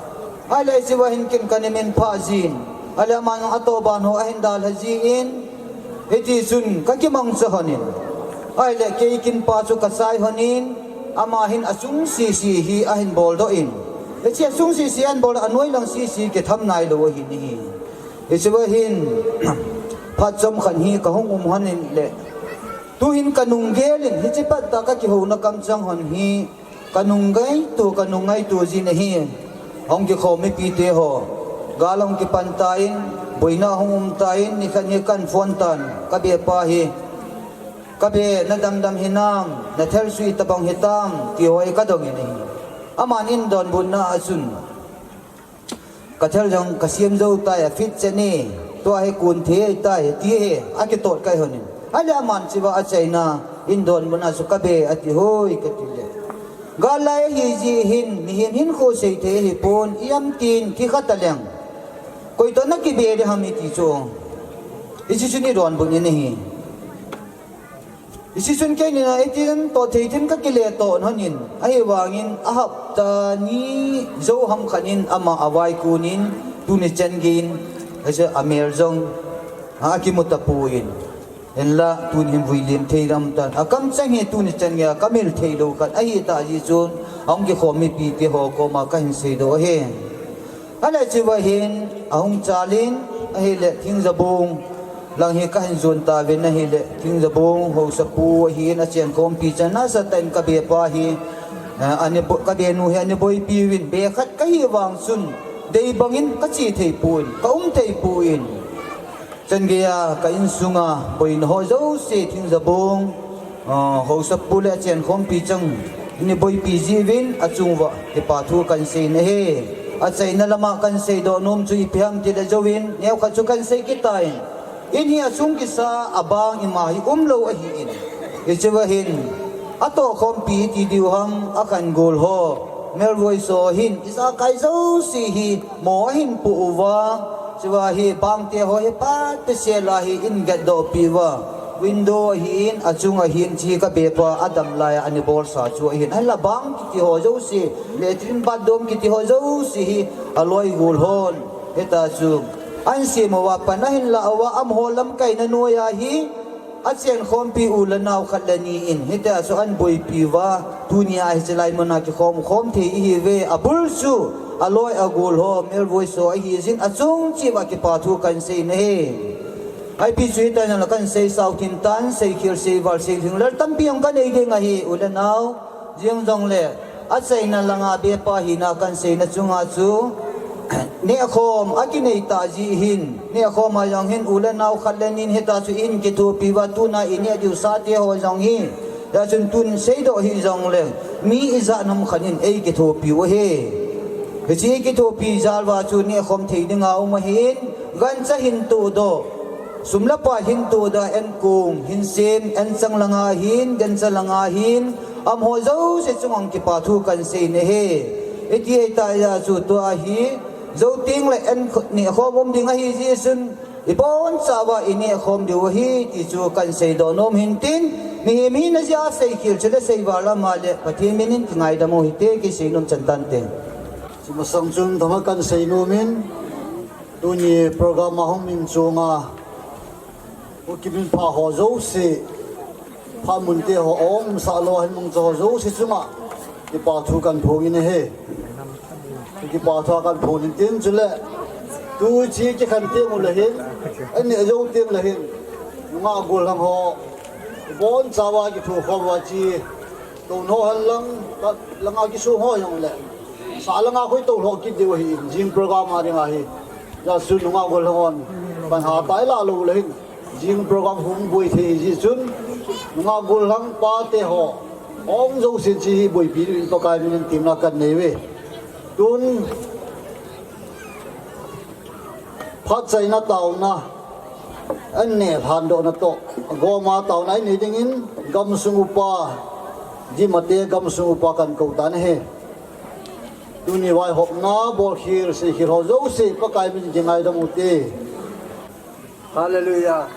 Ahile hicheva hin ken kana minphah jin, ahile aman jong atohban ho ahin dalha jin, hitichun kakimangcha lhonin, ahile kei kinpa chu kachai lhonin, ama hin achungsese hi ahin boldoh in, hiche achungsese ahin boldoh, anoilang sese kitham nailou ahin ahi. Hicheva hin, phat chomkhat hi kahung um lhonin le, tuhin kanung gelin, hiche pettah kakihouna kamchang lhon hi, kanung ngaito, kanung ngaito jin ahi. Hung kikhom mipite ho, gal ahung kipan tan, boina ahung um tan, nikhat hi kahin phone tan, ka bepa hi, ka be, nadamdam hinam, nathalsui tobang hitam, ti ho hi kadongin ahi. Aman in donbutna a chun, kathal jong kasem jou tai, afit chet e, tua hi kon thei tai, ti hi akitot kai lhonin, ahile aman hicheva achaina in donbutna chu ka be ati hoi katile, gal lai ahijeh hin mihem hinkho seithei ahipon, ipi ham tin, thi kha taleng, koi toh nakibe ding ham iti chu, hiche chun idonbut in ahi. Hiche chun keinin eighteen toh thei thei in kakile toh lhonin, ahivangin ahapta ni jou ham khat in ama avaikon in, tuni chan geiyin, hiche amel jong akimu tapon, hinla tuni hin vuilen thei lhon tan, akamcheng hi tuni chan geiya kamil theilou khat ahitah jeh chun, ahung kikhom mipite ho koma kahin seidoh ahi. Ahile hicheva hin ahung chalin, ahile Thingjabong lang hi kahin jon tauvin ahile, Thingjabong Haosapu ahin, achenkhompi chang nasatah in ka bepa hi, eh, ani bo-, ka benu hi ana boipi uvin, be khat kahi vang chun, dei bangin kache theipon, kaum theipon. Chan geiya ka insunga boina ho jouse Thingjabong, ah, Haosapu le achenkhompi chang ana boipi jeh uvin achunguva kipa thu kahin sei in ahi. Achaina lama kahin seidoh nom chu ipi ham tile, jouvin neokhat chu kahin sei kit tai. In hi achung kisa, abang ima hi umlou ahin, hicheva hin atohkhompi iti diu ham, akhan gol ho, melvoi so hin ijakai jouse hi mo ahin poh uva, hicheva hi bangte ho hi phat pesela hi in gatdohpi uva, window ahin, achung ahin, hiche ka bepa adam laiya ana bolsa chu ahin, ahinla bang kiti ho jouse, latrine bathroom kiti ho jouse hi aloi gol hon, hita chu ahin sem uva, pan ahin lah uva, amaho lamkaina noiya hi achenkhompi u le nao khat le ni in hitia chu ahin boipi uva, tunia hiche lai muna kikhom khom thei ihiuve, abul chu aloi agol ho, melvoi so ahi jin achung cheh uva kipa thu kahin sei nahi. Ipi chu hitia nala kahin sei sau tin tan, sei khel, sei val, sei lhinglel tampi jong kanei ding ahi, u le nao. Jeng jongle, achaina langa bepa hina kahin seina chunga chu, nehkhom akinei tah jeh hin, nehkhom a jong hin u le nao khat le ni in hita chu in kithopi uva tuna ineh diu sate ho jong hi, hia chun tun seidoh hih jongle, mi ijat ham khat in eikithopi u ahi. Hiche kithopi jal uva chu nehkhom thei dinga um ahin, gancha hin tohdoh, sum le pai hin tohdoh, enkong hin sem, enchang langa hin, gancha langa hin, amaho jouse chunga kipa thu kahin sei nahi. Iti ahitah jeh a chu tua hi, jou tengle en kh-, nehkhom um ding ahi jeh chun, ibonchauva inehkhom diu ahi ti chu kahin seidoh nom hin tin, mihem hina jeh a seikhel chule seival ama le Pathen min in kingaidam u hite, kisei nom chan tante. Chumasang chun thama kahin sei nom in, tuni program a hung min chunga, u kimin pha ho jouse, pha munte ho, aum sah lou a hin mangcha ho jouse chunga kipa thu kahin phong in ahi. Kipa thu kahin phong in tin chule, tu hiche kikhen teng ule hin, aneh jou tengle hin, nungah gollhang ho, ibonchauva kithokhom uva hiche, touna ho henlang, langa kiso ho jongle, sa langa koi toulhoh kit diu ahin, jing program a dinga hi. Hijeh chun nungah gollhang hon, pan hatah a ilah lou ule hin, jing program hung boi thei jeh chun, nungah gollhang pate ho, aum jouse hiche hi boipi diuvin Pakai min in temna kahin nei uve. Tun, phatchaina taona, anneh lhandohna toh, agoma taona inei dingin, gamsung upa, Dimate gamsung upa kahin kou tan ahi. Tuni vaihopna, bolkhel, seikhel ho jouse, Pakai min in kingaidam u hite. Hallelujah.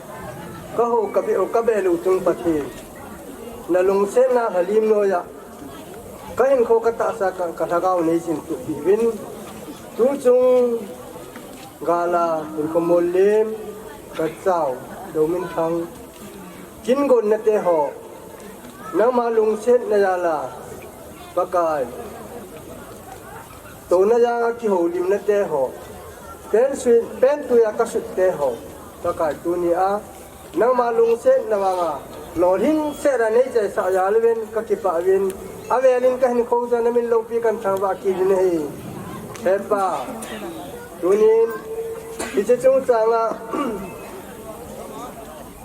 Kahou kabeh u kabeh lou chung Pathen, nalungsetna lhalim noiya kahinkho katahsa ka, kalhagao neisin tupi uvin. Tuchung gala hinkho mollem, kachao, douminthang, kingonna te ho, nangma lungsetna jala, Pakai, touna janga kihoulimna te ho, pen sui, pen tuiya kasut te ho, Pakai tunia, nangma lungsetna vanga, lolhing sela neichaisah jal uvin kakipah uvin, avelin kahinkho chu namin loupi kahin thangvah kit uvin ahi. Hepa, tunin, hiche chungchanga,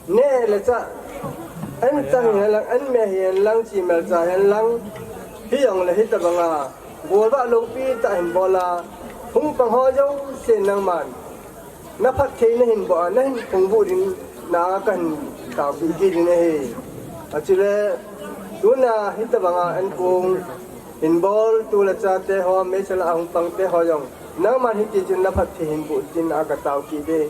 neh le chah, anchang hihen lang, anmeh hihen lang, chimelcha hihen lang, hijongle hitobanga, golvah loupi tah hin bola, hung pang ho jousen nangman naphatthei nahin boh a, nahin phungvuh ding na kahin taopeh kit in ahi. Achule, tuna hitobanga ankong, hinbol, tu le chate ho, meisela ahung pangte ho jong, nangman hitichun naphatthei hin boh tin a katao kit e.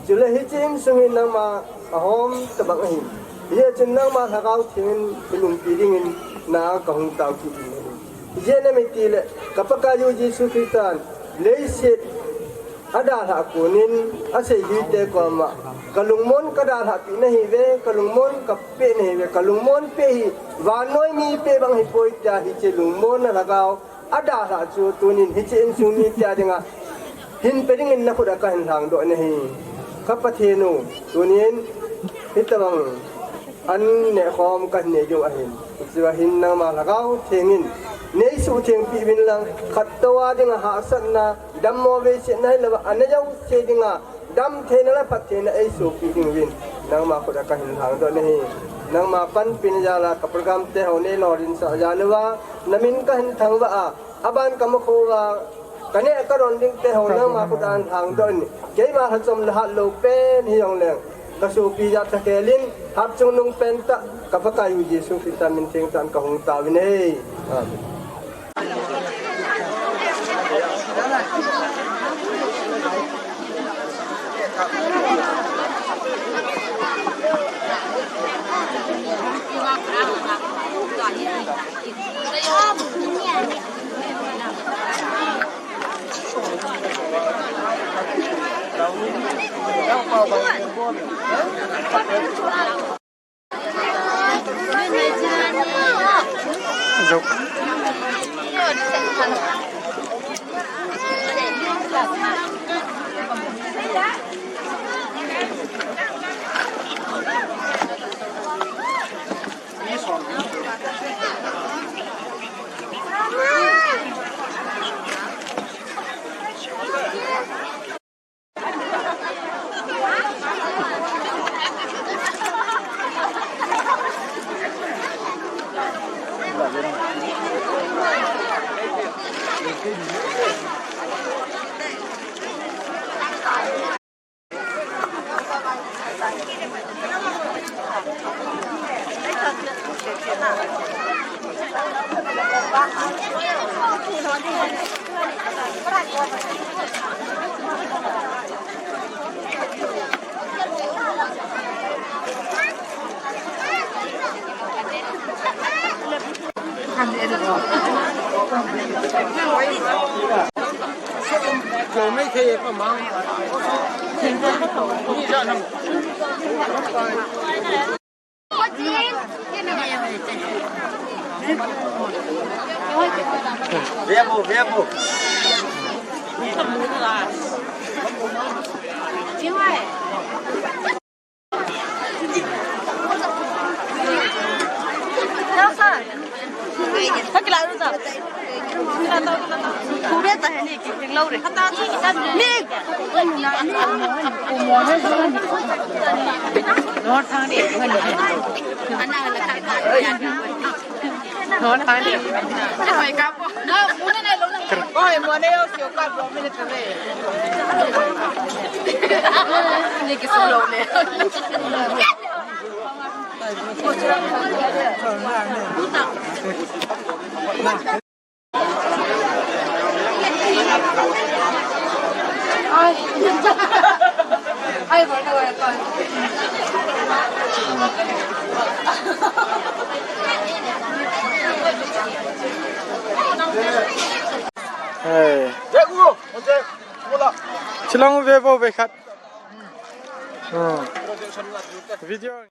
Chule hiche insung hi nangma ahom tobang ahin, hijeh chun nangma Lhagao Theng in hin umpi dingin na kahung tao kit in ahi. Ijeh inem itile, ka Pakaiyu Jesu Christan, leiset adalhah konin, aseijui te koma, kalungmon kadalhah peh nahiuve, kalungmon kapeh nahiuve, kalungmon peh hi, vannoi mi peh bang hipoi tia hiche lungmonna lhagao, adalhah chu tunin hiche insung mite a dinga, hinpe dingin nakhut a kahin lhangdoh in ahi. Ka Pathen u, tunin, hitobang, anneh khom kahin nei diu ahin. Hichea hin nangma Lhagao Theng in, neisuhtheng peh uvin lang, khattou a dinga hahsatna, dammo veisetna hilouva, ana jouse dinga, damtheina le phattheina eisohpeh diuvin, nangma khut a kahin lhangdoh in ahi. Nangma panpina jala ka program te ho neilolhinsah jal uva, namin kahin thangvah a, aban kamukhouva, kaneh kadon ding te ho nangma khut a kahin lhangdoh in, keima lhachom le hatlou pen hijongleng, kasopi jat lhakhel in, Hatchungnung pentah, ka Pakaiyu Jesu Christa min thengtah in kahung taovin ahi. Amen. Vebu, vebu. Hey. Chilong ve bo ve khat. Hmm. Video.